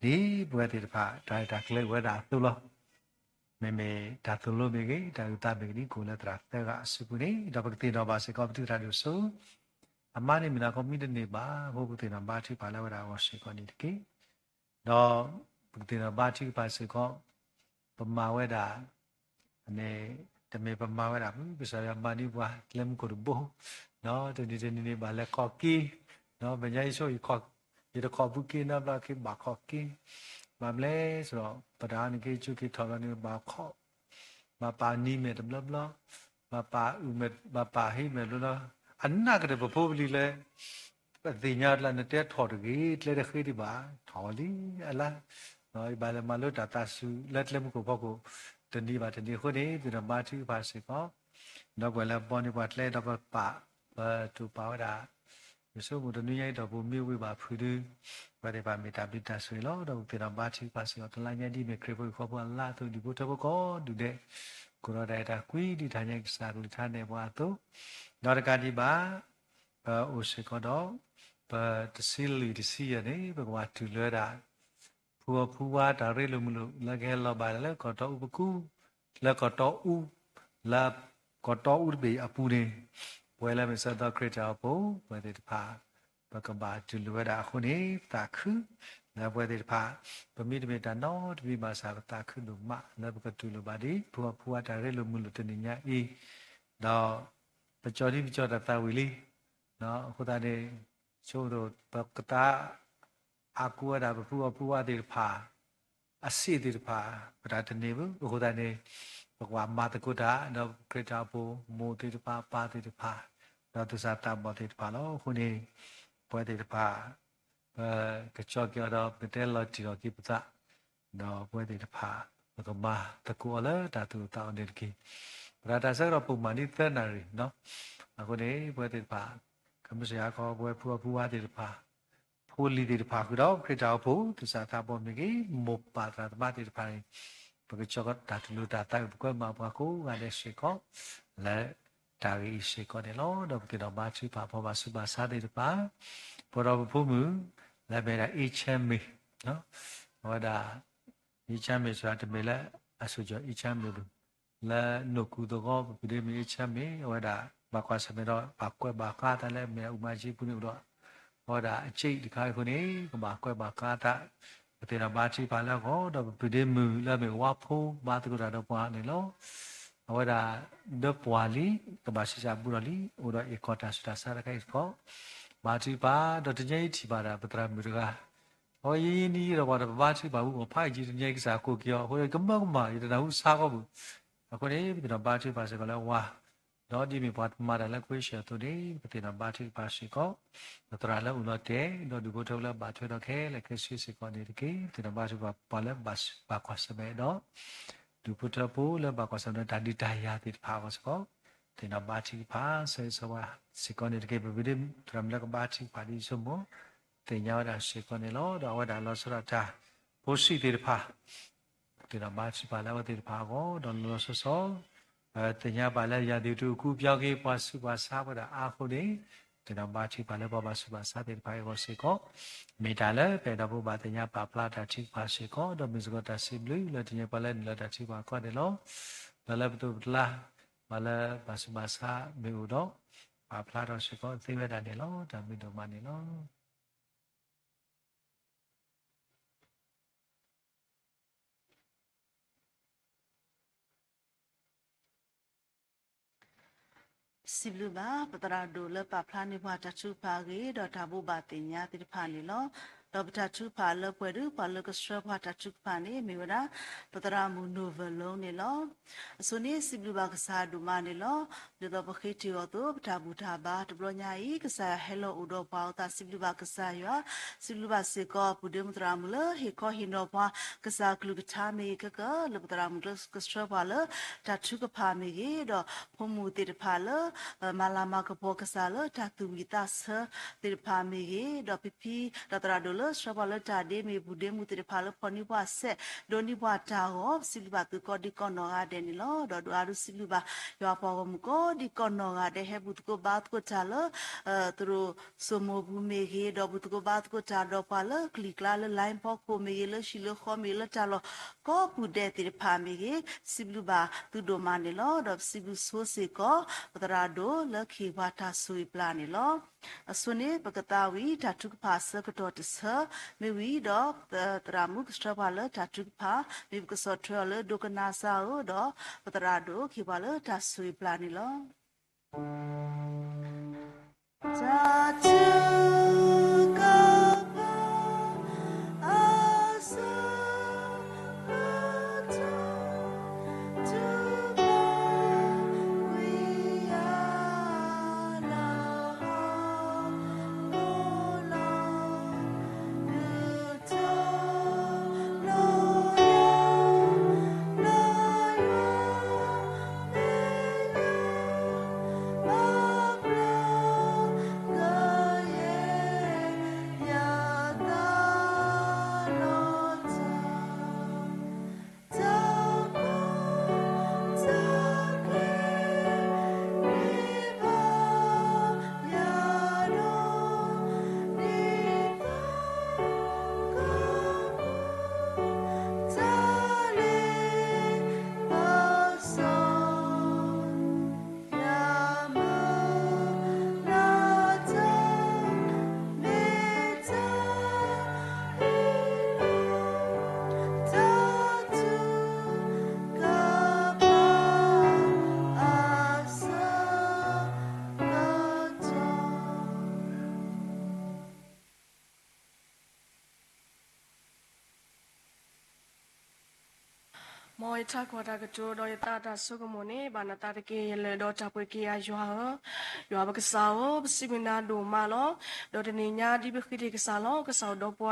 ဒ်ပဝဲသ့ၣ်တဖၣ် တၢ်ရဲၣ်တၢ်ကျဲၤအိၣ်ဝဲဒၣ်အသိးလီၤ. မ့မ့ၢ်တၢ်သိၣ်လိမ့ၢ်ဂ့ၤ တၢ်အုၣ်သးမ့ၢ်ဂ့ၤ ကအိၣ်လၢသရၣ်သၢဂၤအစုပူၤန့ၣ် ဒီးပကသ့ၣ်နီၣ်ဘၣ်စ့ၢ်ကီးပထံသရၣ်ဒိၣ်စိ အမါန့ၣ်မ့ၢ်နီၢ်ကီၢ်မံတန့ၢ်ဘၣ် အဃိပကသ့ၣ်နီၣ်ဘါထုကဖၣ်လၢအဝဲဒၣ်အဂီၢ်စ့ၢ်ကီးန့ၣ်တက့ၢ်. ဒီးပကသ့ၣ်နီၣ်ဘါထုကဖၣ်စ့ၢ်ကီး ပမၤဝဲဒၣ် န့ၣ် တမ့ၢ်ပမၤဝဲဒၣ် ကစၢ်ယွၤမၤန့ၢ်ပှၤကျဲမုၢ်ခိၣ်တဘိ ဒီးတနံၤတနံၤန့ၣ်ဘၣ်လဲၤခီၣ်က့ၤ ဒီးမဲာ်ညါယဆိ ယတခီၣ်ဘူးက့ၤနီတဘျီက့ၤ ဘၣ်ခီၣ်က့ၤ ဘၣ်မနုၤလဲၣ်ဆိုတော့ ပတၢ်အီၣ်န့ၣ်က့ၤ ကၠိက့ၤထီၣ်လီၤန့ၣ် ဘၣ်ခီၣ် ဘၣ်ပာ်နံၤမဲာ်တဘျီဘျီ ဘၣ်ပာ်အုၣ်မဲာ် ဘၣ်ပာ်ဟ့မဲာ်ဘျီဘျီ အနၢ်ကတၢၢ်ပဖိပလံၤလၢ ပသ့ၣ်ညါလၢနတဲထီၣ်တဂ့ၤ ကျဲတဃ့ဒံးဘၣ် ထီၣ်လံအလါ ယဘၣ်လဲၤမၤလိတၢ်သးစူၤလၢကျဲမုၢ်ခိၣ်ဖီခိၣ် တနံၤဘၣ်တနံၤအဃိန့ၣ် သ့ၣ်နီၣ်ဘါထုကဖၣ်စ့ၢ်ကီး ဒီပုၢ်ဝဲၢ်လၢအဘီန့ၢ်ပှၤကျဲဒီးပပာ် ပတိာ်ပာ်ဝဲဒၣ် ယဆိကမိၣ်တနွံညါအံၤဒီးပမ့ၢ်ဝံၤဘၣ်ဖုးဒု ပဝဲသ့ၣ်တဖၣ်မ့ၢ်တၢ်ဘျုးတၢ်ဆိၣ်ဂ့ၤလီၤ. ဒီးပသ့ၣ်နီၣ်ဘါထုကဖၣ်စ့ၢ်ကီး တလါညါဒ်မ့ၢ်ခရံာ်ဖိဟံၣ်ဃီဖိအလါအသိး ဒူၣ်ဖိထၢဖိကိးဒူၣ်ဒဲး ကအိၣ်ဒီးတၢ်အဲၣ်တၢ်ကွံဒ်တဟါညါကစၢ်ကလုၢ်ကထါနဲၣ်ပှၤအသိး ဒီးတကးဒံးဘၣ် ပအိၣ်စ့ၢ်ကီးဒီး ပတဆံလွံၢ်တဆံယဲၢ်န့ၣ် ပကဘၣ်တူၢ်လိာ်ဝဲဒၣ် ဖုအီဖုဝါတၢ်ရ့လိာ်မုာ်လိာ် လၢကဟဲလီၤဘၣ်လၢကီၢ်တီအူပကူ လၢကီၢ်တီအူ လၢကီၢ်တီအူတဘ့ၣ်အပူၤန့ၣ် ပဝဲလၢမ့ၢ်ဆၢကတီၢ်ခရံာ်တၢ်အိၣ်ဖှိၣ် ပဝဲသ့ၣ်တဖၣ် ပကဘၣ်တူၢ်လိာ်ဝဲဒၣ်အဃိန့ၣ် ပသးခု လၢပဝဲသ့ၣ်တဖၣ် ပမ့တမ့ၢ်တၢ်နီတမံၤဘၣ်ဆၣ် ပသးခုဒိၣ်မး လၢပကတူၢ်လိာ်ဘၣ်ဒ် ဖုအီဖုဝါတၢ်ရ့လိာ်မုာ်လိာ်တနံၤညါအံၤ ဒီး ပကၠီဒ်ပကၠီတၢ်သးဝံၣ်လံ အဃိသတးန့ၣ် ဆိကမိၣ် ပကသး အါကူဝဲဒၣ်ပဖုအီဖုဝါသ့ၣ်တဖၣ် အစ့ၣ်သ့ၣ်တဖၣ် ပတၢ်တန့ၢ်ဘၣ် အဃိသတးန့ၣ် ပကဘၣ်မၤသကိးတၢ် ဒီးခရံာ်တၢ်အိၣ်ဖှိၣ် မိၢ်သ့ၣ်တဖၣ် ပၢ်သ့ၣ်တဖၣ် ဒီးသူၣ်စၢ်သးဘီၣ်သ့ၣ်တဖၣ်လီၤ. အဃိန့ၣ် ပဝဲသ့ၣ်တဖၣ် ပကကၠီက့ၤအီၤဒီး ပကတဲလီၤတံၢ်လီၤက့ၤပသး ဒီးပဝဲသ့ၣ်တဖၣ် ပကမၤသကိးအီၤလၢတၢ်သူၣ်အိၣ်သးအိၣ်န့ၣ်တက့ၢ်. ပတၢ်ဆၢကတီၢ်ပိာ်မုၣ်ဒ်သၢနၣ်ရံၣ် အဃိန့ၣ် ပဝဲသ့ၣ်တဖၣ် ကမုၢ်စ့ၢ်ဟါခီ ပဝဲဖုအီဖုဝါသ့ၣ်တဖၣ် ဖိလံၤသ့ၣ်တဖၣ်ဃုာ်ဒီး ခရံာ်တၢ်အိၣ်ဖှိၣ် သူၣ်စၢ်သးဘီၣ်မ့ၢ်ဂ့ၤ မိၢ်ပၢ်သရၣ်သမါသ့ၣ်တဖၣ်န့ၣ် ပကကၠီတၢ်တူၢ်လိာ်တၢ်သးဝံၣ် ပကွဲမုာ်ပှၤကိးဂၤဒဲးစ့ၢ်ကီး လၢတၢ်ဂ့ၢ်အံၤစ့ၢ်ကီးန့ၣ်လီၤ. ဒီးပသ့ၣ်နီၣ်ဘါထုကဖၣ် ပှၤဘၣ်ဆူးဘၣ်ဆါသ့ၣ်တဖၣ် ပဒီပုၢ်ဝဲၢ်မုၣ် လၢမ့ၢ်ဒၣ်အ့ၣ်ဆၢမ့ၢ် အဝဲဒၣ် အ့ၣ်ဆၢမ့ၢ် ဆိုတာ တမ့ၢ်လၢအစိၤကၠီၤအ့ၣ်ဆၢမ့ၢ်ဘၣ် လၢနိၢ်ကူသဂီၢ် ပပုၢ်ဒ့မုၣ်အ့ၣ်ဆၢမ့ၢ် အဝဲဒၣ် ဘၣ်ကွၢ်ဆၢၣ်မဲာ်ဒီး ဘၣ်ကွဲးဘၣ်ဃးအသးလၢမ့ၢ်အူမၤကၠံပူၤန့ၣ်အိၣ်ဒီး အဝဲဒၣ်အစ့ၣ်တခါအံၤအဃိန့ၣ် ကဘၣ်ကွဲးဘၣ်ဃးအသး ပသ့ၣ်နီၣ်ဘါထုကဖၣ်လၢအဂီၢ် ဒီးပပုၢ်ဒ့မုၣ်လၢမ့ၢ်ဝါဖိ ဘါသကိးတၢ်ဒီးပှၤန့ၣ်လီၤ. အဝဲဒၣ် ဒီးပှၤလံ ကဘၣ်ဆံးစၢ်ဘူးဒီးလံ အိၣ်ဒီးအ့ၣ်ကီၢ်တၢ်ဆူးတၢ်ဆါတခါအံၤတခီ ဘါထုကဖၣ်, ဒီးတနံၤအံၤထံၣ်ဘၣ်ဒၣ်ပသရၣ်မုၣ်တဂၤ, အဝဲယံာ်ယံာ်နံၣ်ဒီးပှၤတပဘါထုကဖၣ်ဘူး ပှၤဖးယံာ်တနံၤအံၤကစၢ်ကိးက့ၤအီၤ အဃိဒီးကမၢကမၣ် ယတနၢ်ဟူဆါခီပူၤ, အဃိန့ၣ် ပသ့ၣ်နီၣ်ဘါထုကဖၣ်စ့ၢ်ကီးလၢဝၤ, ဒီးဒ်မ့ၢ်ပှၤမၤတၢ်လၢ question အသိးန့ၣ် ပသ့ၣ်နီၣ်ဘါထုကဖၣ်စ့ၢ်ကီး, ပသရၣ်လၢအိၣ်လီၤတဲာ် ဒီးဒူၣ်ဖိထၢဖိလၢဘၣ်ထွဲဒီးခဲလၢာ်ခဲဆ့စ့ၢ်ကီးန့ၣ်တက့ၢ်. ပသ့ၣ်နီၣ်ဘါထုကဖၣ်ပှၤလၢဘၣ်ကွၢ်ဆၢၣ်မဲာ်ဒီး ဒူၣ်ဖိထၢဖိလၢဘၣ်ကွၢ်ဆၢၣ်မဲာ်ဒီးတၢ်ဒုးတၢ်ယၤသ့ၣ်တဖၣ်အဂီၢ်စ့ၢ်ကီး, သ့ၣ်နီၣ်ဘါထုကဖၣ် ဆၢဂ့ၤဆၢဝါစ့ၢ်ကီးန့ၣ်တက့ၢ်. ပမ့ၢ်ဒ်သရၣ်မုၣ်လၢကဘါထုကဖၣ်ဒ်ဆိကမိၣ် သ့ၣ်ညါဝဲဒၣ်စ့ၢ်ကီးန့ၣ်လီၤ. ဒီးအဝဲဒၣ်လီၤဆီဒၣ်တၢ်ဖိဆံးသ့ၣ်တဖၣ် သ့ၣ်နီၣ်ဘါထုကဖၣ်လၢအဝဲသ့ၣ်တဖၣ်အဂီၢ် ဒီးလီၤလီၤဆီဆီ ပသ့ၣ်ညါဘၣ်လၢ ရာသီဥတု အကူးအပြောင်း က့ၤ ပှၤဆူးပှၤဆါဝဲဒၣ်အါအဃိန့ၣ် သ့ၣ်နီၣ်ဘါထုကဖၣ်လၢပှၤဘၣ်ဆူးဘၣ်ဆါသ့ၣ်တဖၣ်အဂီၢ်စ့ၢ်ကီး, မ့ၢ်တၢ်လၢပအဲၣ်ဒိးဘိးဘၣ်သ့ၣ်ညါပာ်ဖျါတၢ်ထုကဖၣ်စ့ၢ်ကီး ဒီးမ့ၢ်စ့ၢ်ကီးတၢ်စံးဘျုးလၢတနံၤအံၤပှၤလၢနုာ်လီၤတၢ်ထုကဖၣ်အခီန့ၣ်လီၤ. ဒီးလၢပသိးပတလါ ပှၤလၢဘၣ်ဆူးဘၣ်ဆါမ့ၢ်အိၣ်ဒီး ပာ်ဖျါထီၣ်စ့ၢ်ကီးသ့ဝဲဒၣ်န့ၣ်လီၤ. တၢ်ဘျုးဒိၣ်မးန့ၣ်လီၤ. စံးဘျုးဘၣ် ပသရၣ်ဒိၣ်လၢပာ်ဖျါန့ၢ်ပှၤတၢ်ထုကဖၣ်အဂ့ၢ် ဒီးတၢ်ဘိးဘၣ်သ့ၣ်ညါသ့ၣ်တဖၣ်န့ၣ်လီၤ. ဒီးပတၢ်ထုကဖၣ်လၢပှဲၤဒီးပှၤလၢကဆှၢပှၤတၢ်ထုကဖၣ်န့ၣ် မ့ၢ်ဝဲဒၣ် ပသရၣ်မုၣ်နိၣ်ဝၢၣ်လိန့ၣ်လီၤ. အဆိန့ၣ် စံးဘျုးဘၣ်ကစၢ်ဒိၣ်မးန့ၣ်လီၤ. ဒ်သိးပဃ့တ့ၢ်အီၤအသိး ပတၢ်ဘူၣ်တၢ်ဘါတဘျီညါအံၤ ကစၢ်ယွၤဟဲလီၤအိၣ်ဒီးပှၤအသး စံးဘျုးဘၣ်ကစၢ်ယွၤ, စံးဘျုးဘၣ်စ့ၢ်ကီး ပုၢ်ဒ့မုၣ်သရၣ်မုၣ်လၢဟ့ၣ်ခီဟ့ၣ်နီၤပှၤ ကစၢ်အကလုၢ်ကထါမ့ၢ်ဂ့ၤ ကကလၢပသရၣ်မုၣ်လၢကဆှၢပှၤလၢ တၢ်ထုကဖၣ်မ့ၢ်ဂ့ၤ, ဒီးဖိမုၣ်သ့ၣ်တဖၣ်လၢ မၤလၤမၤကပီၤကစၢ်လၢတၢ်သူၣ်ဝံၣ်သးဆၢသ့ၣ်တဖၣ်မ့ၢ်ဂ့ၤ, ဒီးဖံဖံ ဒီးသရၣ်ဒိၣ်လၢဆှၢပှၤလၢတၢ်ဒ့မ့ၢ် ပုၢ်ဒ့မုၣ်သ့ၣ်တဖၣ်လၢဖီၣ်န့ၢ်ပှၤစဲး ဒိးန့ၢ်ပှၤတၢ်ဂီၤ ပစံးဘျုးဘၣ်သုကိးဒံကိးနီၢ်ဂၤဒဲးန့ၣ်လီၤ. ဒီးဒုးအါဒုးစံးဘျုးဘၣ် ယွၤပှၤဂီၢ်မုၢ်ကိးဒံကိးနီၢ်ဂၤဒဲး ဟဲဘူၣ်သကိးဘါသကိးတၢ်လၢ သရိာ်စိမိၤပူၤမ့ၢ်ဂ့ၤ, ဒီးဘူၣ်သကိးဘါသကိးတၢ်ဒီးပှၤလၢကလံၤကျါလၢ line ဖီခိၣ်မ့ၢ်ဂ့ၤ, လၢဟံၣ်လၢဃီမ့ၢ်ဂ့ၤ, လၢတၢ်လီၢ်ကိးပူၤဒဲးသ့ၣ်တဖၣ်မ့ၢ်ဂ့ၤ, စံးဘျုးဘၣ်သုဒိၣ်မးန့ၣ်လီၤ. ဒီးပစံးဘျုးဆိစ့ၢ်ကီး ပသရၣ်ဒိၣ်လၢကဟ့ၣ်ပှၤတၢ်ဆိၣ်ဂ့ၤပျၢ်န့ၣ်လီၤ. အဆိန့ၣ် ပကသါဝံၤ တၢ်ထုကဖၣ်အဆၢကတီၢ်တဆၢ မ့ၢ်ဝံၤဒီး သရၣ်မုၣ်ကဆှၢပှၤလၢတၢ်ထုကဖၣ် မ့ၢ်ပကဆီၣ်ထွဲအီၤလၢဒိကနၣ်စၢ်ဧၢ, ဒီးပသရၣ်ဒိၣ်ကဟ့ၣ်ပှၤလၢတၢ်ဆိၣ်ဂ့ၤပျၢ်န့ၣ်လီၤ. တၢ်ထုကဖၣ်အဆၢကတီၢ် တုၤဘၣ်ဝံၤအါလၢဟီၣ်ခိၣ်လီၤ. မ်ယထးခိၣ်တၢ်ကတိၤဒီးယသးတၢ်ဆိကမိၣ်န့ၣ် ဘၣ်နသးတက့ၢ် ယလၢၢ်ဒီးတၢ်ပှ့ၤက့ၤအယွၤဧၢ, ယွၤပကစၢ်ဧၢ, ပစံးဘျုးနၤဒိၣ်မးလီၤ. ဒီးတနံၤညါဒ်ပဃ့တ့ၢ်ကစၢ်လီၤ, ကစၢ်အိၣ်ဒီးပှၤ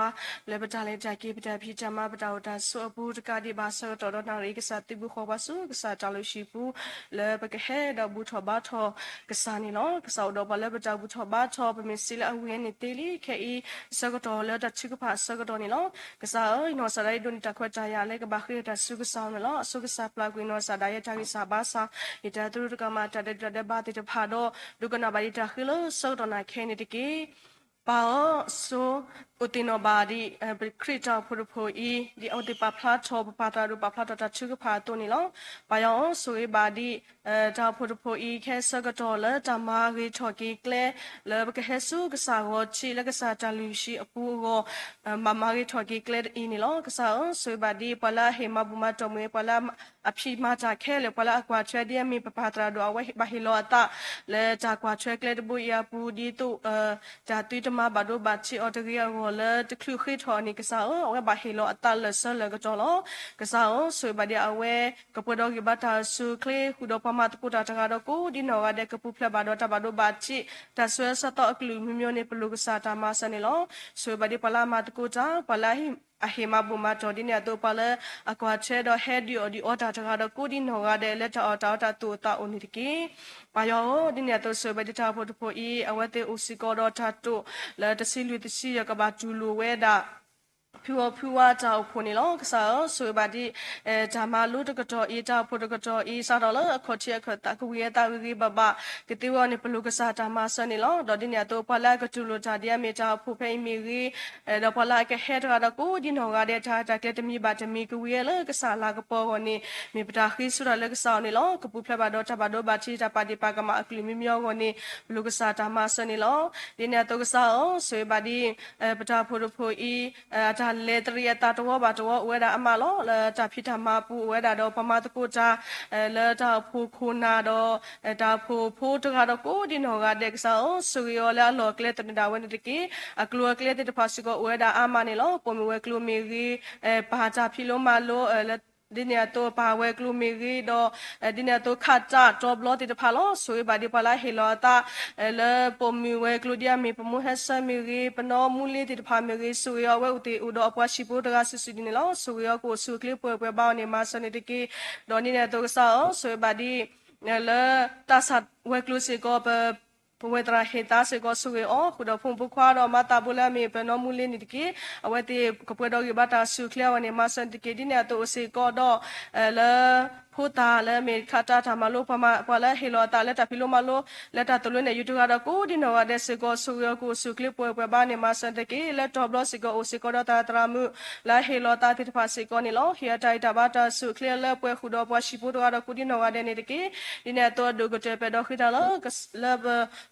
လၢပတၢ်လဲၤတၢ်က့ၤ ပတၢ်ဖံးတၢ်မၤ ပတၢ်အိၣ်တၢ်ဆိးအပူၤ တကးဒံးဘၣ်ဆၢကတီၢ်ဒီးနၣ်ရံၣ် ကစၢ်သုးဘူးဃီၤပှၤဆူ ကစၢ်တၢ်လုၢ်ဟံၣ်ပူၤ လၢပကဟဲဒီးဘူၣ်ထီၣ်ဘါထီၣ်ကစၢ်န့ၣ်လီၤ. ကစၢ်အိၣ်ဒီးပှၤလၢပတၢ်ဘူၣ်ထီၣ်ဘါထီၣ် ပမ့ၢ်စံးလၢအဝံၤန့ၣ်သ့လံ, ခဲအံၤဆၢကတီၢ်လၢတၢ်ထုကဖၣ်အဆၢကတီၢ်န့ၣ်လီၤ. ကစၢ်ဧၢ, ယနီၢ်ကစၢ်ဒၣ်ယဲ ဒိးန့ၢ်တၢ်ခွဲးတၢ်ယာ်လၢကဘၣ်ဃ့တၢ်ဆူကစၢ်န့ၣ်လီၤ. အဆိကစၢ်ပျၢ်ကွံာ်နီၢ်ကစၢ်ဒၣ်ယဲ တၢ်ဂံၢ်စၢ်ဘါစၢ် ယတၢ်သရူးတၢ်ကမၣ် တၢ်ဒဲးတၢ်ဒဲးဘးသ့ၣ်တဖၣ်ဒီး ဒိကနၣ်ဘၣ်ဒံးတၢ်ဃ့လၢဆၢကတီၢ်နၢ်ခဲန့ၣ်တက့ၢ်. ပၢ်ဧၢ, ဆိၣ်ဂ့ၤသ့ၣ်နီၣ်ဘၣ်ဒံး ပခရံာ်တၢ်အိၣ်ဖှိၣ်တဖှိၣ်အံၤ ဒ်အဝဲသ့ၣ်ပာ်ဖျါထီၣ် ပပၢ်သရၣ်ဒိၣ်ပာ်ဖျါထီၣ်တၢ်ထုကဖၣ်အသိးန့ၣ်လီၤ. ပၢ်ယွၤဧၢ, ဆိၣ်ဂ့ၤဘၣ်ဒံး တၢ်အိၣ်ဖှိၣ်တဖှိၣ်အံၤ ခဲဆၢကတီၢ်လၢတၢ်မၤဂ့ၤထီၣ်က့ၤကျဲ လၢပကဟဲဆူကစၢ်ဂီၤထံး လၢကစၢ်တၢ်လုၢ်ဟံၣ်အပူၤအဂီၢ် မၤမၤဂ့ၤထီၣ်က့ၤကျဲအံၤန့ၣ်လီၤ. ကစၢ်ဧၢ, ဆိၣ်ဂ့ၤဘၣ်ဒံး ပှၤလၢအဟ့ၣ်မၤဘူၣ်မၤတီၢ်မ့ၢ်ဂ့ၤ, ပှၤလၢ အဖံးမၤတၢ်ခဲလၢာ် ပှၤလၢအကွၢ်ထွဲဒ်အမ့ၢ်ပပၢ်သရၣ်ဒိၣ် အဝဲဘၣ်ဟ့ၣ်လီၤအသး လၢတၢ်ကွၢ်ထွဲကျဲတဘိအံၤအပူၤ ဒ်သိး တၢ်သုတမၤဘၣ်ဒိဘၣ်ထံးအီၤတဂ့ၤအဂီၢ်လၢတချုးဃ့ထီၣ်အီၤန့ၣ် ကစၢ်ဧၢ, အဝဲဘၣ်ဟ့ၣ်လီၤအသးလၢာ်ဆၢလၢာ်ကတီၢ်လီၤ. ကစၢ်ဧၢ, ဆိၣ်ဂ့ၤဘၣ်ဒ်အဝဲ ကပှဲၤဒီးဂံၢ်ဘါတၢ်အိၣ်ဆူၣ်အိၣ်ချ့ ဃုာ်ဒီးပှၤမၤသကိးတၢ်တဂၤဒီးကိးဒ်နီၢ်ဂၤဒဲး ကပူၤဖျဲးဘၣ်ဒီးတၢ်ဘၣ်ဒိဘၣ်ထံး တၢ်ဆၢဆၢသီအကလုာ်မံၤမံၤန့ၣ် ပလိၣ်ကစၢ်တၢ်မၤစၢၤန့ၣ်လီၤ. ဆိၣ်ဂ့ၤဘၣ်ဒ်ပှၤလၢအမၤသကိးတၢ်, ပှၤလၢအဟ့ၣ်မၤဘူၣ်မၤတီၢ်ဒ်န့ၣ်အသိး ပှၤလၢအကွၢ်ထွဲဒီးဟဲဒုးအီၣ်ဒုးအီတၢ်တဂၤဒီးကိးဒ်နီၢ်ဂၤဒဲး လၢတၢ်အီၣ်တၢ်အီတၢ်သူၣ်အိၣ်သးအိၣ်န့ၣ်တက့ၢ်. ပၢ်ယွၤဧၢ, ဒ်န့ၣ်အသိးဆိၣ်ဂ့ၤဘၣ်ဒ်တၢ်အိၣ်ဖှိၣ်တဖှိၣ်အံၤ အဝဲသ့ၣ်အိၣ်စ့ၢ်ကီးဒီးတၢ်တိာ်လၢတဆံလွံၢ်တဆံယဲၢ် ကဘၣ်တူၢ်လိာ်ဝဲဒၣ် ဖုအီဖုဝါတၢ်အိၣ်ဖှိၣ်န့ၣ်လီၤ. ကစၢ်ဧၢ, ဆိၣ်ဂ့ၤဘၣ်ဒ် တၢ်မၤလိတကတီၢ်အံၤ တၢ်အိၣ်ဖှိၣ်တကတီၢ်အံၤ စးထီၣ်လၢအခီၣ်ထံးအခၢၣ်သး ကဝံၤအသးဂ့ၤဂ့ၤဘၣ်ဘၣ် ကသ့ဝဲအီၤန့ၣ် ပလိၣ်ကစၢ်တၢ်မၤစၢၤန့ၣ်လီၤ. ဒီးဒ်န့ၣ်အသိး ပှၤလၢအကတူၢ်လိာ်တၢ်ဒ်အမ့ၢ်တၢ်အိၣ်ဖှိၣ်ဖဲအံၤမ့ၢ်ဂ့ၤ, ဒီးပှၤလၢအကဟဲတဂၤဒီးကိးဒ်နီၢ်ဂၤဒဲး တၢ်တၢ်ကျဲတမံၤဘၣ်တမံၤ ကဝံၤဝဲလၢကစၢ်လၤကပီၤအဂီၢ်န့ၣ် မ့ၢ်ပတၢ်ဃ့ဆူတၢ်လၢကစၢ်အအိၣ်န့ၣ်လီၤ. ကပူၤဖျဲးဘၣ်ဒီးတၢ်ဘၣ်ဒိဘၣ်ထံး တၢ်ပာ်ဒ့ၣ်ပာ်ကမၣ်အကလုာ်မံၤမံၤအဂီၢ်န့ၣ် ပလိၣ်ကစၢ်တၢ်မၤစၢၤန့ၣ်လီၤ. ဒ်န့ၣ်အသိးကစၢ်ဧၢ, ဆိၣ်ဂ့ၤဘၣ်ဒ် ပတၢ်အိၣ်ဖှိၣ်တဖှိၣ်အံၤ အတၢ်လဲၤတရံးအသးတဝီဘၣ်တဝီအိၣ်ဝဲဒၣ်အါမးလီၤ. လၢတၢ်ဖံးတၢ်မၤအပူၤအိၣ်ဝဲဒၣ်ဒီးပှၤမၤသကိးတၢ် လၢတၢ်အိၣ်ဖှိၣ်ခိၣ်နၢ်ဒီး တၢ်အိၣ်ဖှိၣ်ဖိတဂၤဒီးကိးဒ်နီၢ်ဂၤဒဲးကစၢ်ဧၢ, ဆိၣ်ဂ့ၤအီၤလၢအလီၢ်အကျဲသနၢၣ်ဒၣ်ဝဲန့ၣ်တက့ၢ်. အကျိၤအကျဲသ့ၣ်တဖၣ်စ့ၢ်ကီးအိၣ်ဝဲဒၣ်အါမးန့ၣ်လီၤ. ပိာ်မုၣ်ဝဲၤကျိၤမ့ၢ်ဂ့ၤ, ပာ်တၢ်ဖံးလိမၤလိ ဒ်န့ၣ်အသိးပၢ်ဝဲၤကျိၤမ့ၢ်ဂ့ၤဒီး ဒ်န့ၣ်အသိးခးတၢ်တီဘျီသ့ၣ်တဖၣ်လီၤ. ဆိၣ်ဂ့ၤဘၣ်ဒ်ပှၤလၢအဟ့ၣ်လီၤအသး လၢပိာ်မုၣ်ဝဲၤကျိၤဒ်အမ့ၢ် ပမိၢ်ဟဲဆၢမ့ၢ်ဂ့ၤ, ပနီၢ်မူလ့သ့ၣ်တဖၣ်မ့ၢ်ဂ့ၤ, ဆိၣ်ဂ့ၤအီၤဝဲအိၣ်သ့ၣ်အိၣ်ဒီးအပှၤဟံၣ်ဖိတဂၤစုာ်စုာ်ဒ်န့ၣ်လီၤ. ဆိၣ်ဂ့ၤအီၤကအိၣ်ဆူၣ်အိၣ်ချ့ပှဲၤပှဲၤဘါအီၤန့ၣ် မၤစၢၤန့ၣ်တက့ၢ်. ဒီးဒ်န့ၣ်အသိးကစၢ်ဧၢ, ဆိၣ်ဂ့ၤဘၣ်ဒ် လၢတၢ်ဆၣ်ဝဲၤကျိၤစ့ၢ်ကီး ပဝဲသရၣ်ဟ့ၣ်သါစ့ၢ်ကီး ဆိၣ်ဂ့ၤအီၤ ဃုာ်ဒီးဖိမုၣ်ဖိခွါဒီးမၤသးဘိလၢအမ့ၢ်ပနီၢ်မူလ့န့ၣ်တက့ၢ်. အဝဲသ့ၣ်ကပှဲၤဒီးဂံၢ်ဘါတၢ်အိၣ်ဆူၣ်အိၣ်ချ့အဂီၢ်န့ၣ် မၤစၢၤန့ၣ်တက့ၢ်. ဒ်န့ၣ်အသိးအိၣ်စ့ၢ်ကီးဒီး လၢဖိသၣ်လၢအမ့ၢ်ခးတၢ်တၢ်မၤလိ ပှၤလၢအဟ့ၣ်လီၤအသးလၢတၢ်ဖံးလိမၤလိ လၢတၢ်သိၣ်လိနဲၣ်ယုာ်တဂၤဒီးကိးဒ်နီၢ်ဂၤဒဲးစ့ၢ်ကီး ဆိၣ်ဂ့ၤအီၤကအိၣ်ဆူၣ်အိၣ်ချ့ပှဲၤပှဲၤဘါန့ၣ် မၤစၢၤတက့ၢ်. လၢတီၤဘျီစ့ၢ်ကီးအိၣ်စ့ၢ်ကီးဒီးသရၣ်သရၣ်မုၣ် လၢအဟ့ၣ်လီၤသးသ့ၣ်တဖၣ်စ့ၢ်ကီးန့ၣ်လီၤ. ဟ့ၣ်အတၢ်ဂံၢ်တၢ်ဘါတၢ်အိၣ်ဆူၣ်အိၣ်ချ့လၢပှဲၤဃုာ်ဒီးပှၤဟံၣ်ဖိတဂၤဒီးကိးဒ်နီၢ်ဂၤဒဲးန့ၣ်တက့ၢ်. ဒ်န့ၣ်အသိးအဒိၣ်ကတၢၢ်ပှဲၤဒီးဃ့တၢ်လၢ လၢပ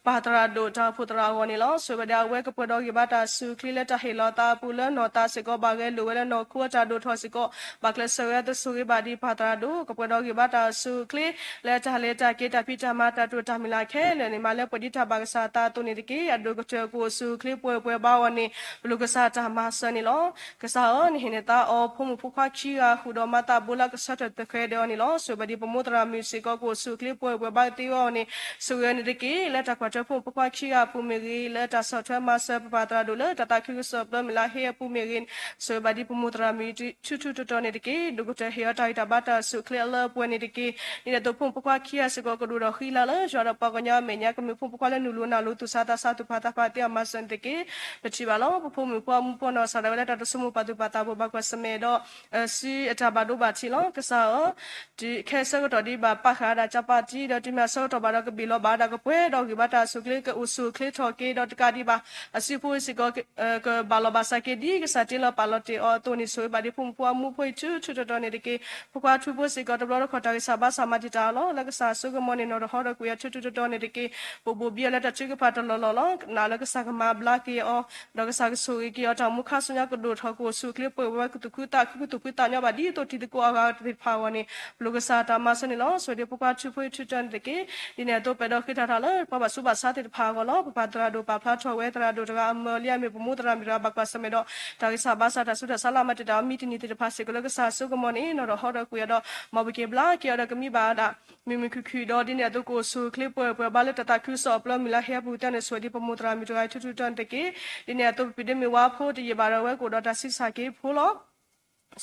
ပၢ်သရၣ်ဒိၣ်တၢ်အိၣ်ဖှိၣ်သရၣ်အဂီၢ်န့ၣ်လီၤ. ဆိၣ်ဂ့ၤဘၣ်ဒ်အဝဲကပှဲၤဒီးဂံၢ်ဘါတၢ်အိၣ်ဆူၣ်အိၣ်ချ့လၢတၢ်ဟ့ၣ်လီၤသးအပူၤ လၢနီၢ်သးစ့ၢ်ကီး ဘၣ်ဂဲၤလိာ်ဝဲလၢနီၢ်ခိအတၢ်ဒိၣ်ထီၣ်စ့ၢ်ကီး ဘၣ်ကျဲးစၢးဝဲအသိး ဆိၣ်ဂ့ၤဘၣ်ဒ်ပၢ်သရၣ်ဒိၣ် ကပှဲၤဒီးဂံၢ်ဘါတၢ်အိၣ်ဆူၣ်အိၣ်ချ့ လၢတၢ်လဲၤတၢ်က့ၤ တၢ်ဖံးတၢ်မၤ တၢ်တိာ်တၢ်မုၢ်လၢ်ခဲလၢာ်န့ၣ် မၤလၢပှဲၤဒ်တၢ်ဘၣ်ကစၢ်အသးအသိးန့ၣ်တက့ၢ်. အဒိၣ်ကတၢၢ်ကအိၣ်ဆူၣ်အိၣ်ချ့ပှဲၤပှဲၤဘါအီၤန့ၣ် ပလိၣ်ကစၢ်တၢ်မၤစၢၤန့ၣ်လီၤ. ကစၢ်ဧၢ, နဟ့ၣ်နသးအီၤ ဖိမုၣ်ဖိခွါခံဂၤ ဃုာ်ဒီးမၤသးဘိလၢကဆၢထၢၣ်သဃဲၤဒီးအီၤန့ၣ်လီၤ. ဆိၣ်ဂ့ၤဘၣ်ဒ်ပမိၢ်သရၣ်မုၣ်စ့ၢ်ကီး ကအိၣ်ဆူၣ်အိၣ်ချ့ပှဲၤပှဲၤဘါကသ့အီၤန့ၣ် ဆိၣ်ဂ့ၤအီၤန့ၣ်တက့ၢ်. လၢတၢ်ကွၢ်ထွဲဖိမုၣ်ဖိခွါခံဂၤအပူၤမ့ၢ်ဂ့ၤ, လၢတၢ်ဆီၣ်ထွဲမၤစၢၤပပၢ်သရၣ်ဒိၣ်လၢတၢ်သးခုကစီၣ်အပျၢမုၢ်လၢဟ့အပူၤမ့ၢ်ဂ့ၤ, ဆိၣ်ဂ့ၤဘၣ်ဒ်ပမိၢ်သရၣ်မုၣ်ထူထူတီတီန့ၣ်တက့ၢ်. ဒိၣ်ကတၢၢ်ဟ့ၣ်အီၤတၢ်ဂံၢ်တၢ်ဘါတၢ်အိၣ်ဆူၣ်အိၣ်ချ့အလၢအပှဲၤန့ၣ်တက့ၢ်. ဒ်န့ၣ်အသိးဖိမုၣ်ဖိခွါခံဂၤစ့ၢ်ကီး ကဒိၣ်ထီၣ်ဃံလၤလၢယွၤဒီးပှၤကညီအမဲာ်ညါ ကမ့ၢ်ဖိမုၣ်ဖိခွါလၢနုာ်လီၤနၢ်လီၤသူၣ်ဆါသးဆါ သူၣ်ဖးသးဖးသ့အီၤ မၤစၢၤန့ၣ်တက့ၢ်. ပထံၣ်ဘၣ်လီၤ. ပဖိမုၣ်ဖိခွါမူဖိနီၢ်စၢ်ဒၣ်ဝဲလၢတၢ်တဆိကမိၣ်ပာ်သူၣ်ပာ်သးဘိ ဘၣ်ကွၢ်ဆၢၣ်မဲာ်ဒီး စုအတၢ်ဘၣ်ဒိဘၣ်ထံးလီၤ. ကစၢ်ဧၢ, တုၤခဲအဆၢကတီၢ်ဒ်ဘၣ်ပာ်ဃာ်ဒၣ်ကၠၢပၤတံ ဒီးတုၤမ့ၢ်အဆၢကတီၢ်ဘၣ်ဒီး ကဘ့ၣ်လီၤဘၣ်ဒၣ်ကပှဲၤဒီးဂံၢ်ဘါတၢ်အိၣ်ဆူၣ်အိၣ်ချ့ ကအိၣ်ဆူၣ်အိၣ်ချ့ထီၣ်က့ၤ ဒီးတကးဒံးဘၣ် အစုဖိစ့ၢ်ကီး ကဘၣ်လီၢ်ဘၣ်စးက့ၤ ဒ်ကစၢ်တ့လီၤပာ်လီၤတ့ၢ်အီၤအသိးန့ၣ် ဆိၣ်ဂ့ၤဘၣ်ဒ်ဖိမုၣ်ဖိခွါမူဖိအံၤ ထူထူတီတီန့ၣ်တက့ၢ်. ဖိခွါထူဖိစ့ၢ်ကီး တဘျီတခီၣ် တၢ်ဂံၢ်စၢ်ဘါစၢ်မၤတံာ်တာ်အီၤလီၤ. လၢကစၢ်အစိကမီၤန့ၣ် နီၢ်တဟီဒီးကွံာ်အီၤ ထူထူတီတီန့ၣ်တက့ၢ်. ဘိးဘိၣ်ဘံအီၤလၢတၢ်ထုကဖၣ်တလီၢ်လီၢ်လီၤ. နာ်လၢကစၢ်ကမၤဘျါက့ၤအီၤ ဒီးကစၢ်ကဆိၣ်ဂ့ၤက့ၤအီၤ တၢ်မူခါဆူညါကဒိၣ်ထီၣ် ကအိၣ်ဆူၣ်အိၣ်ချ့ပှဲၤဝဲ ကသူၣ်ခုသးခု ကသူၣ်ဖှံသးညီဘၣ် ဒ်သိးတံၤသကိးအဂၤသ့ၣ်တဖၣ်အဂီၢ်န့ၣ် ပလိၣ်ကစၢ်တၢ်မၤစၢၤန့ၣ်လီၤ. ဆိၣ်ဂ့ၤဒ်ဖိခွါထူဖိအံၤ ထူထူတီတီန့ၣ်တက့ၢ်. ဒ်န့ၣ်အသိးပှဲၤဒီးဃ့တၢ်တၢ်လၢ ပှၤဘၣ်ဆူးဘၣ်ဆါသ့ၣ်တဖၣ်အဂီၢ်လီၤ. ပပၢ်သရၣ်ဒိၣ်ပာ်ဖျါထီၣ်ဝဲသရၣ်ဒိၣ်တဂၤ အမၢလံအမ့ၢ်ပမိၢ်သရၣ်မုၣ်တဂၤ ဘၣ်ကွၢ်ဆၢၣ်မဲာ်ဒီး တၢ်ဂံၢ်စၢ်ဘါစၢ် တၢ်ဆူးတၢ်ဆါလၢအမၤတံာ်တာ်အီၤ မံတနံၤသ့ၣ်တဖၣ်စ့ၢ်ကီး လၢကစၢ်အစိကမီၤန့ၣ် နီၢ်တဟီဒီးကွံာ်အီၤဒီး မ်ပက့ၤဘျါက့ၤအီၤဒီးကမံဘၣ်ဒၣ် မုာ်မုာ်ခုၣ်ခုၣ်ဒီး ဒ်န့ၣ်အသိးကအိၣ်ဆူၣ်အိၣ်ချ့ပှဲၤပှဲၤဘါလၢတၢ်သးခုကစီၣ်အပျၢမုၢ်လၢဟ့အပူၤ တၢ်န့ၣ်ဆိၣ်ဂ့ၤဒ်ပမိၢ်သရၣ်မုၣ်တဂၤအံၤ ထူထူတီတီန့ၣ်တက့ၢ်. ဒ်န့ၣ်အသိး ပပံၤဒ့မုၣ်ဝါဖိတယံာ်ဘၣ်ဒီး အဝဲကအိၣ်ဒီးတၢ်ဆံးစၢ်က့ၤဖိလီၤ.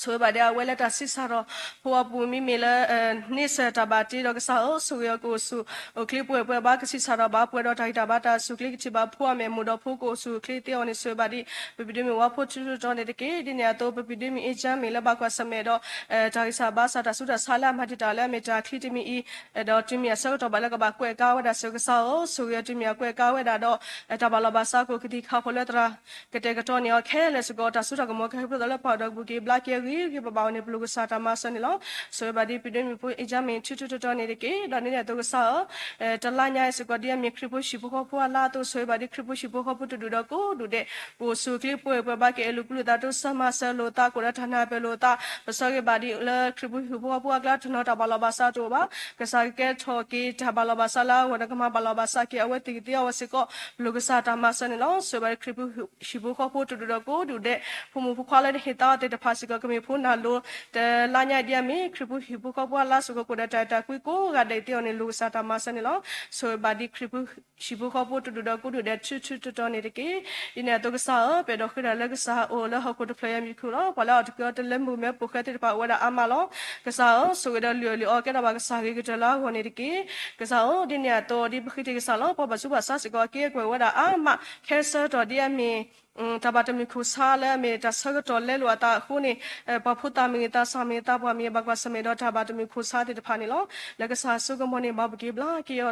ဆိၣ်ဂ့ၤဘၣ်ဒ်အဝဲလၢတၢ်ဆံးစၢ်ထီၣ်ဖိအပူၤ မ့မ့ၢ်လၢ န့ဆၢၣ်တၢ်ဘၣ်တ့ဒီး ကစၢ်ဧၢ, ဆိၣ်ဂ့ၤအီၤကအိၣ်ဆူၣ်အိၣ်ချ့ပှဲၤပှဲၤဘါ ကဆံးစၢ်ထီၣ်ဘၣ်ပှဲၤဒီးတၢ်ဂံၢ်တၢ်ဘါတၢ်အိၣ်ဆူၣ်အိၣ်ချ့ ကထံၣ်ဘၣ်ဖိအမဲာ်မိၢ်ဒီးဖိကအိၣ်ဆူၣ်အိၣ်ချ့သ့အီၤန့ၣ် ဆိၣ်ဂ့ၤဘၣ်ဒ် ပပံၤဒ့မုၣ်ဝါဖိထူထူတီတီန့ၣ်တက့ၢ်. ဒ်န့ၣ်အသိး ပပံၤဒ့မုၣ်အ့ၣ်ကၠၢမ့ၢ်လၢဘၣ်ကွၢ်ဆၢၣ်မဲာ်ဒီး တၢ်ဂံၢ်စၢ်ဘါစၢ် တၢ်ဆူးတၢ်ဆါလၢအမၤတံာ်တာ်လၢအမ့ၢ်တၢ်ချံတမံၤအံၤ ဒီးတုၤမ့ၢ်အဆၢကတီၢ်ဘၣ်လၢကဘၣ်ကွဲးကါဝဲဒၣ်စ့ၢ်ကီး ကစၢ်ဧၢ, ဆိၣ်ဂ့ၤအီၤတုၤမ့ၢ်အကွဲးကါဝဲဒၣ်ဒီး တၢ်ဘၣ်လီၤဘၣ်စးကအိၣ် ကသံၣ်ခးဃီလၢသရၣ်ကတဲာ်ကတီၤန့ၢ်အီၤခဲလၢာ်စ့ၢ်ကီး တၢ်စိတၢ်ကမီၤကဟဲဖျိသးလၢပှၤဒီးကပူၤက့ၤဘျါက့ၤ ဂ့ၤဂ့ၤဘၣ်ဘၣ်အီၤန့ၣ် ပလိၣ်ကစၢ်တၢ်မၤစၢၤန့ၣ်လီၤ. ဆိၣ်ဂ့ၤဘၣ်ဒ်ပဒိၣ်မုၣ်ဖိအ့ၣ်ယၣ်မ့ၣ် ထူထူတီတီန့ၣ်တက့ၢ်. ဒီးဒ်န့ၣ်အသိးကစၢ်ဧၢ, တလါညါအံၤစ့ၢ်ကီး ဒ်အမ့ၢ်ခရံာ်ဖိဟံၣ်ဖိဃီဖိအလါအသိး ဆိၣ်ဂ့ၤဘၣ်ဒ်ခရံာ်ဖိဟံၣ်ဖိဃီဖိတဒူၣ်ဒီးကိးဒူၣ်ဒဲး ပအိၣ်ဆူၣ်အိၣ်ချ့ပှဲၤပှဲၤဘၣ်က့ၤ အဲၣ်လိာ်ကွံလိာ်သး တိစၢၤမၤစၢၤလိာ်သး ကိးဒီးတၢ်နၢ်ပၢၢ်လိာ်သး ပဆၢဂ့ၤဘၣ်ဒ်လၢခရံာ်ဖိဟံၣ်ဖိဃီဖိအကျါ တနီၤတၢ်ဘၣ်လီၤဘၣ်စးတအိၣ်ဘၣ်. ကစၢ်ကကဲထီၣ်က့ၤတၢ်ဘၣ်လီၤဘၣ်စးလၢအဂီၢ်ဒီး ကမၤဘၣ်လီၤဘၣ်စးက့ၤအဝဲသ့ၣ်ကသ့အီၤဝဲစ့ၢ်ကီး ပလိၣ်ကစၢ်တၢ်မၤစၢၤန့ၣ်လီၤ. ဆိၣ်ဂ့ၤဘၣ်ဒ်ခရံာ်ဖိဟံၣ်ဖိဃီဖိတဒူၣ်ဒီးကိးဒူၣ်ဒဲး ဖိမုၣ်ဖိခွါလၢနဟ့ၣ်သါအီၤသ့ၣ်တဖၣ်စ့ၢ်ကီး ကမ့ၢ်ဖိနၢ်လိၤ တလါညါအံၤဒ်အမ့ၢ် ခရံာ်ဖိဟံၣ်ဖိဃီဖိအလါစ့ၢ်ကီး ကိးဒီးတၢ်အဲၣ်တၢ်ကွံကိးဂၤဒဲးသ့အီၤန့ၣ် လိၣ်ကစၢ်တၢ်မၤစၢၤန့ၣ်လီၤ. ဆိၣ်ဂ့ၤဘၣ်ဒ်ခရံာ်ဖိဟံၣ်ဖိဃီဖိတဒူၣ်ဒီးကိးဒူၣ်ဒဲး ထူထူတီတီန့ၣ်တက့ၢ်. ဒ်န့ၣ်အသိးကစၢ်ဧၢ, ပအဲၣ်ဒိးဃ့တၢ်လၢကစၢ်အိၣ်လၢဟီၣ်ခိၣ်တဖျၢၣ်အံၤအမံၤခိၣ်လီၤ. ပှၤလၢအအီၣ်တက့ၢ်အီတလၢမုၢ်မဲပိာ်ဃဲသ့ၣ်တဖၣ်အိၣ်ဝဲဒၣ်အါမးလီၤ. ကစၢ်ဧၢ, ဆိၣ်ဂ့ၤဒီးလုၢ်အီၣ်လုၢ်အီကဲထီၣ်ဘၣ် ကစၢ်ဂ့ၤကတၢၢ်လၢအဂီၢ်န့ၣ်တက့ၢ်. ကစၢ်ဧၢ, ဒ်န့ၣ်အသိး ဒ်ပဃ့တ့ၢ်ကစၢ်လီၤ. ပှၤဘၣ်ဆူးဘၣ်ဆါစ့ၢ်ကီး အက့အကွဲၢ်ဝဲဒၣ်အါမး ခဲဆၢကတီၢ်ဒ်အမ့ၢ် တၢ်ဘၣ်တမုၢ်ခိၣ်ဆါလၢအမ့ၢ်တၢ်ဆၢကတီၢ်လဲလိာ်အသးအဃိန့ၣ်, ပှၤဖိသၣ်မ့ၢ်ဂ့ၤ သးစၢ်မ့ၢ်ဂ့ၤ သးပှၢ်မ့ၢ်ဂ့ၤ ဘၣ်ကွၢ်ဆၢၣ်မဲာ်ဒီးတၢ်ဘၣ်တမုၢ်ခိၣ်ဆါသ့ၣ်တဖၣ်န့ၣ်လီၤ. လၢကစၢ်အစိကမီၤန့ၣ် မၤပူၤက့ၤဘျါက့ၤအီၤဒီး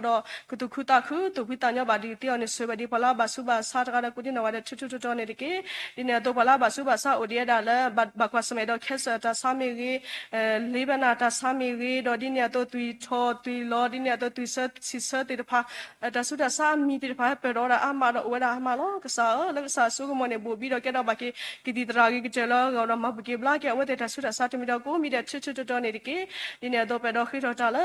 ကသူၣ်ခုသးခု သူၣ်ဖှံသးညီဘၣ်ဒ်သိးသ့အီၤန့ၣ် ဆိၣ်ဂ့ၤဘၣ်ဒ်ပှၤလၢအဘၣ်ဆူးဘၣ်ဆါတဂၤဒီးကိးဒံနီၢ်ဂၤဒဲး ထူထူတီတီန့ၣ်တက့ၢ်. ဒ်န့ၣ်အသိး ပှၤလၢအဘၣ်ဆူးဘၣ်ဆါအိၣ်ဒံးဝဲဒၣ်လၢ ဘၣ်ကွၢ်ဆၢၣ်မဲာ်ဒီး cancer တၢ်ဆါမ့ၢ်ဂ့ၤ, လ့ဘၢနၢ်တၢ်ဆါမ့ၢ်ဂ့ၤ, ဒီးဒ်န့ၣ်အသိးသွံၣ်ထီၣ်သွံၣ်လီၤ ဒ်န့ၣ်အသိးသွံၣ်ဆၢဆံၣ်ဆၢသ့ၣ်တဖၣ် တၢ်ဆူးတၢ်ဆါအမံၤသ့ၣ်တဖၣ် ဟဲပၢၢ်ထီၣ်ဝဲဒၣ်အါမးဒီးအိၣ်ဝဲဒၣ်အါမးလီၤ. ကစၢ်ဧၢ, လၢကစၢ်အစိကမီၤန့ၣ် ဘိၣ်ဘံဒီးကဲထီၣ်ဘၣ်က့ၤ ကသံၣ်သရၣ်ဂ့ၤကတၢၢ်လၢအဂီၢ်ဒီး မၤပူၤက့ၤဘျါက့ၤအဝဲသ့ၣ်တၢ်ဆူးတၢ်ဆါတမံၤဒီးကိးမံၤဒဲး ထူထူတီတီန့ၣ်တက့ၢ်. ဒ်န့ၣ်အသိး ပအဲၣ်ဒိးဃ့ထီၣ်တၢ်လၢ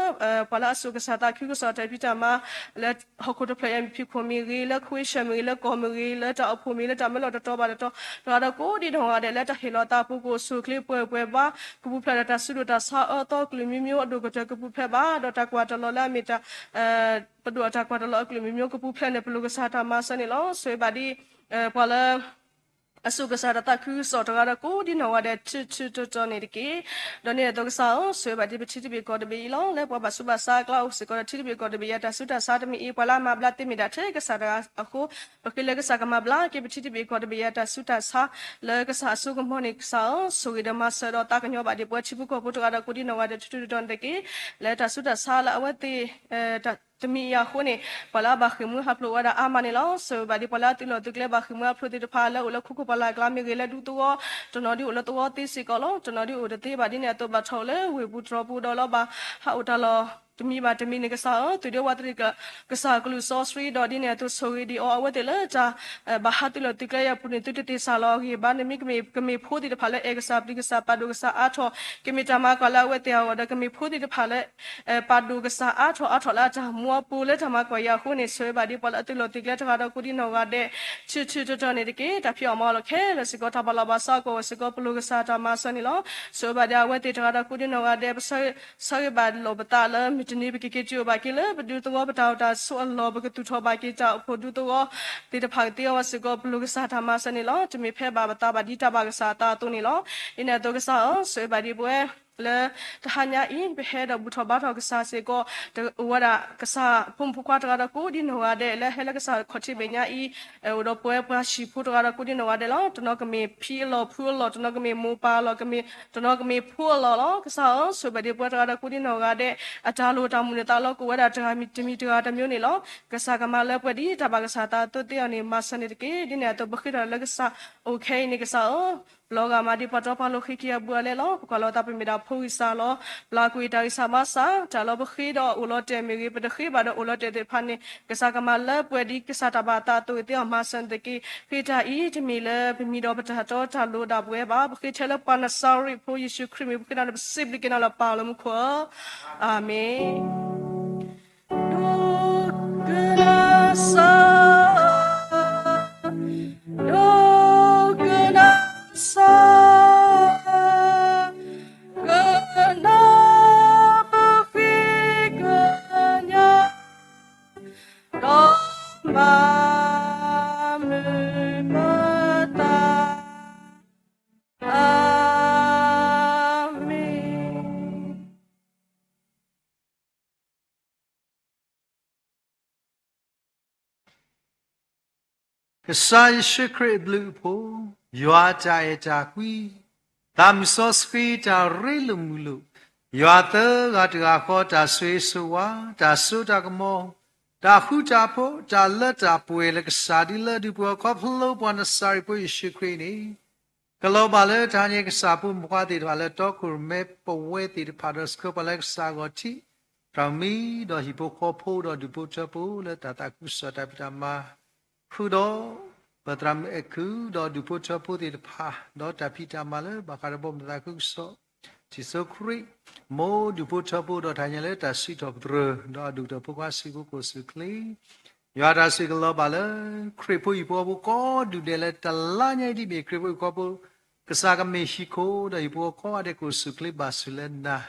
ပှၤလၢအစိာ်ကစၢ်သးခုကစီၣ်တၢ်ဖံးတၢ်မၤ လၢဟီၣ်ခိၣ်တဖျၢၣ်အံၤအမံၤဖံးခိၣ်မ့ၢ်ဂ့ၤ, လၢခဝ့ၡၢၣ်မ့ၢ်ဂ့ၤ, လၢကီၢ်မ့ၢ်ဂ့ၤ, လၢတၢ်အိၣ်ဖှိၣ်မ့ၢ်ဂ့ၤ, လၢတၢ်မၢလီၢ်တတီၤဘၣ်တတီၤ, တဂၤဒီးကိးဒံနီၢ်ဂၤဒဲး လၢတၢ်ဟ့ၣ်လီၤသးအပူၤ ကအိၣ်ဆူၣ်အိၣ်ချ့ပှဲၤပှဲၤဘၣ်, ကပူၤဖျဲးဒီးတၢ်ဆူးဒိၣ်တၢ်ဆါအၢသီ ကလုာ်မံၤမံၤအဒိၣ်ကတၢၢ် ကပူၤဖျဲးဘၣ်, ဒီးတၢ်ကွၢ်တၢ်လီၤလၢအမ့ၢ်တၢ် ပဒိၣ်အတၢ်ကွၢ်တၢ်လီၤအကလုာ်မံၤမံၤ ကပူၤဖျဲးန့ၣ် ပလိၣ်ကစၢ်တၢ်မၤစၢၤန့ၣ်လီၤ. ဆိၣ်ဂ့ၤဘၣ်ဒ် ပှၤလၢ အစိာ်ကစၢ်တၢ်သးခုကစီၣ်တဂၤဒီးကိးဒံနီၢ်ဂၤဒဲး ထူထူတီတီန့ၣ်တက့ၢ်. ဒီးန့ၣ်အသိးကစၢ်ဧၢ, ဆိၣ်ဂ့ၤဘၣ်ဒ်ပထံတဘ့ၣ်ကီၢ်တဘ့ၣ်အံၤလီၤ. လၢပှၤဘၣ်ဆူးဘၣ်ဆါအကျါအိၣ်စ့ၢ်ကီးဒီး ထံတဘ့ၣ်ကီၢ်တဘ့ၣ်အံၤ တၢ်ဆူးတၢ်ဆါတမံၤအံၤ ပှၤလၢအမၤဘျါသ့မ့ၢ်ဒၣ်ထဲကစၢ်တဂၤအဃိ ပဃ့လၢကစၢ်ကမၤဘျါက့ၤ ပထံတဘ့ၣ်ကီၢ်တဘ့ၣ်အံၤ တၢ်ဆူးတၢ်ဆါ လၢကစၢ်အစိကမီၤန့ၣ် ကစၢ်ဧၢ, ဆိၣ်ဂ့ၤဒီးမၤစၢၤဒီးသးကညီၤဘၣ်ဒံးပဝဲထံဖိကီၢ်ဖိတဂၤဒီးကိးဒံနီၢ်ဂၤဒဲး ထူထူတီတီန့ၣ်တက့ၢ်. လၢတၢ်ဆူးတၢ်ဆါလၢအဝဲသ့ၣ် တမံၤအံၤအဃိန့ၣ် ပှၤလၢအဘၣ်ဃ့ၢ်မှံဟးဖျိးဝဲဒၣ်အါမးန့ၣ်လီၤ. ဆိၣ်ဂ့ၤဘၣ်ဒ်ပှၤလၢအသုးလီၢ်သုးကျဲဘၣ်ဃ့ၢ်မှံဟးဖျိးသ့ၣ်တဖၣ် လၢအိၣ်လၢခိခိၣ်ပလၢ်ကျါမ့ၢ်ဂ့ၤ လၢဒူသဝီ, တနီၤဒ်အိၣ်လၢသဝီသ့စ့ၢ်ကီးလီၤ. တနီၤဒ်အိၣ်တသ့ဘၣ်ဒ်န့ၣ်အသိး ဘၣ်ထီၣ်အိၣ်လၢဝ့ၢ်ပူၤတြီၤပူၤဒီးလၢဘၣ်ဟးအိၣ်တၢ်လီၢ်တမံၤဘၣ်တမံၤန့ၣ် ကစၢ်ဧၢ, သုးဒ့ဝးသရံး ကစၢ်ကလုၢ်စီဆှံဒီးဒ်န့ၣ်အသိး ဆိၣ်ဂ့ၤဒံးအီၤ အဝဲသ့ၣ်လၢတၢ် ဘၣ်ဟးသုးလီၢ်သုးကျဲအံၤအပူၤန့ၣ် သုတသ့ၣ်စၢ်လီၤအဂံၢ်ဘါန့ၣ် မ့ၢ်ကမ့ၢ်ကမ့ၢ်ဖိသ့ၣ်တဖၣ်လၢအဲၣ်ကစၢ်ပျံၤကစၢ်ပာ်ဒိၣ်ကစၢ်အါထီၣ် ကမ့ၢ်တၢ်မၤကွၢ်လၢအဝဲသ့ၣ်အဂီၢ်ဒီး ကမ့ၢ်ဖိသ့ၣ်တဖၣ်လၢ ပာ်ဒိၣ်ကစၢ်အါထီၣ်အါထီၣ်လၢအတၢ်မူအပူၤလၢတၢ်မၤကွၢ်အံၤအဃိန့ၣ် ဆိၣ်ဂ့ၤဘၣ်ဒ်ပှၤလၢအသုးလီၢ်သုးကျဲတဂၤဒီးကိးဒံနီၢ်ဂၤဒဲး ထူထူတီတီန့ၣ်တက့ၢ်. တၢ်ဖံးအီၣ်မၤအီၣ်လီၤခဲလၢာ်စ့ၢ်ကီး တၢ်ဘၣ်လီၤဘၣ်စးကီးဝဲစ့ၢ်ကီး ပလိၣ်ကစၢ်တၢ်မၤစၢၤန့ၣ်လီၤ. ဆိၣ်ဂ့ၤဘၣ်ဒ်အဝဲသ့ၣ်တဂၤဒီးကိးဒံနီၢ်ဂၤဒဲး ပဆၢဂ့ၤဘၣ်လိာ်ပသးလၢ မုၢ်တနံၤပကက့ၤတုၤအိၣ်ဘၣ်က့ၤလၢပဒူသဝီ ပတၢ်အိၣ်တၢ်ဆိးအလီၢ် ပကသူၣ်ထီၣ်ဘၣ်က့ၤတၢ်အိၣ်ဖှိၣ်ဒူသဝီသ့ၣ်တဖၣ်ကသ့အီၤဝဲစ့ၢ်ကီး ပလိၣ်ကစၢ်တၢ်မၤစၢၤန့ၣ်လီၤ. တမ့ၢ်ဖဲဘၣ်ပသးဘၣ်ဒ်တၢ်ဘၣ်ကစၢ်အသးအသိးန့ၣ်လီၤ. ဒ်န့ၣ်အသိးကစၢ်ဧၢ, ဆိၣ်ဂ့ၤဘၣ်ဒ်ပဝဲ လၢတဟါညါအံၤ ပဟဲဒီးဘူၣ်ထီၣ်ဘါထီၣ်ကစၢ်စ့ၢ်ကီး အိၣ်ဝဲဒၣ်ကစၢ်ဖိမုၣ်ဖိခွါတဂၤဒီးကိးဒံနီၢ်ဂၤဒဲး လၢဟဲလၢကစၢ်ခီၣ်ထံးမဲာ်ညါအံၤ အိၣ်ဒီးပဝဲပှၤဟံၣ်ဖိတဂၤဒီးကိးဒံနီၢ်ဂၤဒဲးလီၤ. တနီၤကမ့ၢ်ဖံအလီၢ်ဖုအလီၢ်, တနီၤကမ့ၢ်မိၢ်ပၢ်အလီၢ်, တနီၤကမ့ၢ်ဖိအလီၢ်လီၤ. ကစၢ်ဧၢ, ဆိၣ်ဂ့ၤဘၣ်ဒ်ပဝဲတဂၤဒီးကိးဒံနီၢ်ဂၤဒဲး အတၢ်လိၣ်တၢ်မုၢ်န့ၣ် သးလီၤကအိၣ်ဝဲဒၣ်တဂၤတမံၤတဂၤတမျိုးန့ၣ်လီၤ. ကစၢ်ကမၤလၢပှဲၤဒ်တၢ်ဘၣ်ကစၢ်သးအသိးသ့အီၤန့ၣ် မၤစၢၤန့ၣ်တက့ၢ်. ဒ်န့ၣ်အသိး ပဃ့တၢ်လၢကစၢ်အိၣ်ခဲအံၤန့ၣ် ကစၢ်ဧၢ ပလီၤဂာ်မးဒ်ပှၤတီပှၤလိၤဃ့က့ၤအဘူးအလဲလီၤ. ပကွၢ်လီၤသးပမ့ၢ်ဒၣ်ဖိဂံၢ်စၢ်လီၤ. ပျၢ်ကွံာ်တၢ်ဂံၢ်စၢ်ဘါစၢ်, တၢ်လီၤပဃ့ဒီးအိၣ်လီၤတဲာ်မ့ၢ်ဂ့ၤ, ပတဃ့ဘၣ်ဒီးအိၣ်လီၤတဲာ်သ့ၣ်တဖၣ်န့ၣ် ကစၢ်ကမၤလၢပှဲၤဒ်ကစၢ်တၢ်ဘၣ်သးအသိးသ့အီၤ မၤစၢၤန့ၣ်တက့ၢ်. ဃ့တၢ်အံၤ တမ့ၢ်လၢပမံၤဒီးပတၢ်တီတၢ်လိၤဒၣ်ပဝဲဘၣ်. ပဃ့ထဲလၢပှၤနစၤရ့းဖိယ့ၣ်ၡူးခရံာ်မံၤ ပဃ့တၢ်န့ၣ် ပစံးဘျုးက့ၤနၤလီၤ ပၢ်လၢမူခိၣ်ဧၢ, အၤမ့ၣ်. ဒိကနၣ်စၢ်, ဒိကနၣ်စၢ်, ကနၣ်ပဃ့ကညး, ဒီးမၤမုာ်ပသး, အၤမ့ၣ်. ကစၢ်ယ့ၣ်ၡူးခရံာ်အဘျုးအဖှိၣ်, ယွၤအတၢ်အဲၣ်တၢ်ကွံ, သးမုၢ်စီဆှံတၢ်ရ့လိာ်မုာ်လိာ်, ယွၤသၢဂၤတဂၤဃီတၢ်ဆိၣ်ဂ့ၤဆိၣ်ဝါ, တၢ်စိတၢ်ကမီၤ, တၢ်ဃူတၢ်ဖိး, တၢ်လၢတၢ်ပှဲၤလၢကစၢ်ဒုလၢဒုးပှဲၤခီဖျိပှၤနစၤရ့းဖိယ့ၣ်ၡူးခရံာ်န့ၣ်, ကလီၤဘၣ်လၢတဟါညါကစၢ်ဖိမုၣ်ဖိခွါသ့ၣ်တဖၣ်လၢတီခိၣ်ရိၣ်မဲပဝဲသ့ၣ်တဖၣ်ဒီးဆှၢပှၤလၢကစၢ်အဂီၢ်ထံး, တၢ်မံဒီးဟံၣ်ဖိဃီဖိဒီးဒူၣ်ဖိထၢဖိလၢတၢ်သးခုကစီၣ်တၢ်ဖံးတၢ်မၤ ဃုာ်ဒီး ပသရၣ်မုၣ်အဲၣ်ခုဒီးဒူၣ်ဖိထၢဖိသ့ၣ်တဖၣ် ဒီးတၢ်ဖံးတၢ်မၤလၢဘၣ်ဃးဒီးဘီမုၢ်သးခုကစီၣ် ထံၣ်စိခရံာ် မိၢ်ဒူၣ်ဖိထၢဖိဒီးတၢ်ညါလၢတၢ်စံးထီၣ်ပတြၢၤ ဒီးအဒိၣ်ကတၢၢ်ဖိခွါစုဖိကီၢ်စူၢ်ချ့ ယွၤတၢ်ဆိၣ်ဂ့ၤကလီၤဘၣ်လၢ ခရံာ်ဖိဟံၣ်ဖိဃီဖိကိးဒူၣ်ဒဲးလၢတလါညါအံၤဒ်မ့ၢ် ခရံာ်ဖိဟံၣ်ဖိဃီဖိ ကစၢ်ကမ့ၢ်ဟံၣ်ခိၣ်ဒီးဟံၣ်ဖိဃီဖိကိးဂၤဒဲး ကီၢ်စူၢ်ချ့ဘၣ်ဆူၣ်လၢနၤ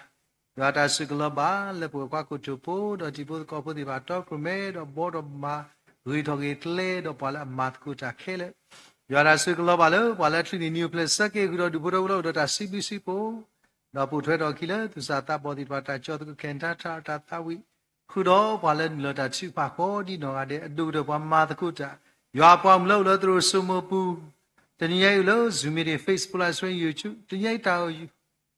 ယွၤတၢ်ဆိၣ်ဂ့ၤကလီၤဘၣ်လၢပဝဲပှၤခိၣ်တိၢ်ဖိ ဒီးတံၤဖိသကိးဖိသ့ၣ်တဖၣ်တီခိၣ်ရိၣ်မဲ ဒီးဘီဒီးမၤ ဂ့ၤထီၣ်ဂ့ၤကျဲ ဒီးပှၤလၢအမၤသကိးတၢ်ခဲလၢာ် ယွၤတၢ်ဆိၣ်ဂ့ၤကလီၤဘၣ်လၢပှၤလၢအချုးန့ၢ်နံၤအိၣ်ဖျဲၣ်ဆၢက့ၤ ဃုာ်ဒီးဒူၣ်ဖိထၢဖိလၢအိၣ်ဒီးတၢ်စံးဘျုးစံးဖှိၣ် ဒီးပိာ်ထွဲထီၣ်အခံလၢသူၣ်စၢ်သးဘီၣ်သ့ၣ်တဖၣ်တၢ်ကၠီသကုၤခဲၣ်တၢ်ထါတၢ်သးဝံၣ် ဃုာ်ဒီးပှၤလၢနုာ်လီၤတၢ်ထုကဖၣ်ကိးဒ်နီၢ်ဂၤဒဲး အဒိၣ်ကတၢၢ်ပှၤမၤသကိးတၢ် ယွၤပှၤမုၣ်လၢအိၣ်လၢသရိာ်စိမိၤပူၤ တနံၤညါအံၤအိၣ်လၢ Zoom meeting, Facebook Live Stream, YouTube တနံၤညါအံၤ တၢ်ဝံဃၢ ဒီး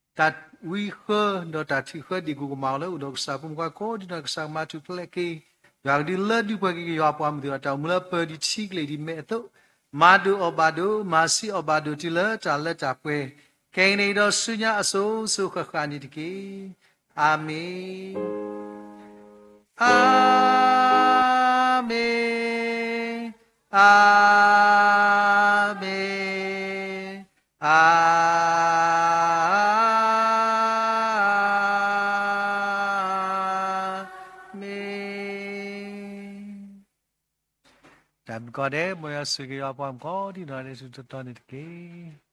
တၢ်ထုးဃၢဒံၣ်ကိၣ်ကမၣ်အီၤလၢအိၣ်ဒီးကစၢ်ဖိမုၣ်ဖိခွါကိးဒ်နီၢ် ကစၢ်ကမၤထူၣ်ဖျဲးက့ၤ ယွၤကဒုးလၢဒုးပှဲၤက့ၤ ယွၤပှၤမုၣ်သ့ၣ်တဖၣ် တၢ်အိၣ်မူလၢပၢၤဒံးထံကလ့ၢ်ဒံးမဲာ်အသိး မၤဒိၣ်အီၣ်ဘၣ်ဒိၣ် မၤဆံးအီၣ်ဘၣ်ဒိၣ်တုၤလၢတၢ်လၢတၢ်ပှဲၤ ခဲကနံၣ်အံၤဒီးဆူညါအစိၤစိၤဃၣ်ဃၣ်န့ၣ်တက့ၢ်. အၤမ့ၣ်, အၤမ့ၣ်, အၤမ့ၣ်, အၤမ့ၣ်. တၢ်ဘျုးကိးဂၤဒဲး မ်ယွၤဆိၣ်ဂ့ၤယွၤပှၤမုၣ်ကိးဒ်နီၢ်ဂၤဒဲးဆူတီတီန့ၣ်တက့ၢ်.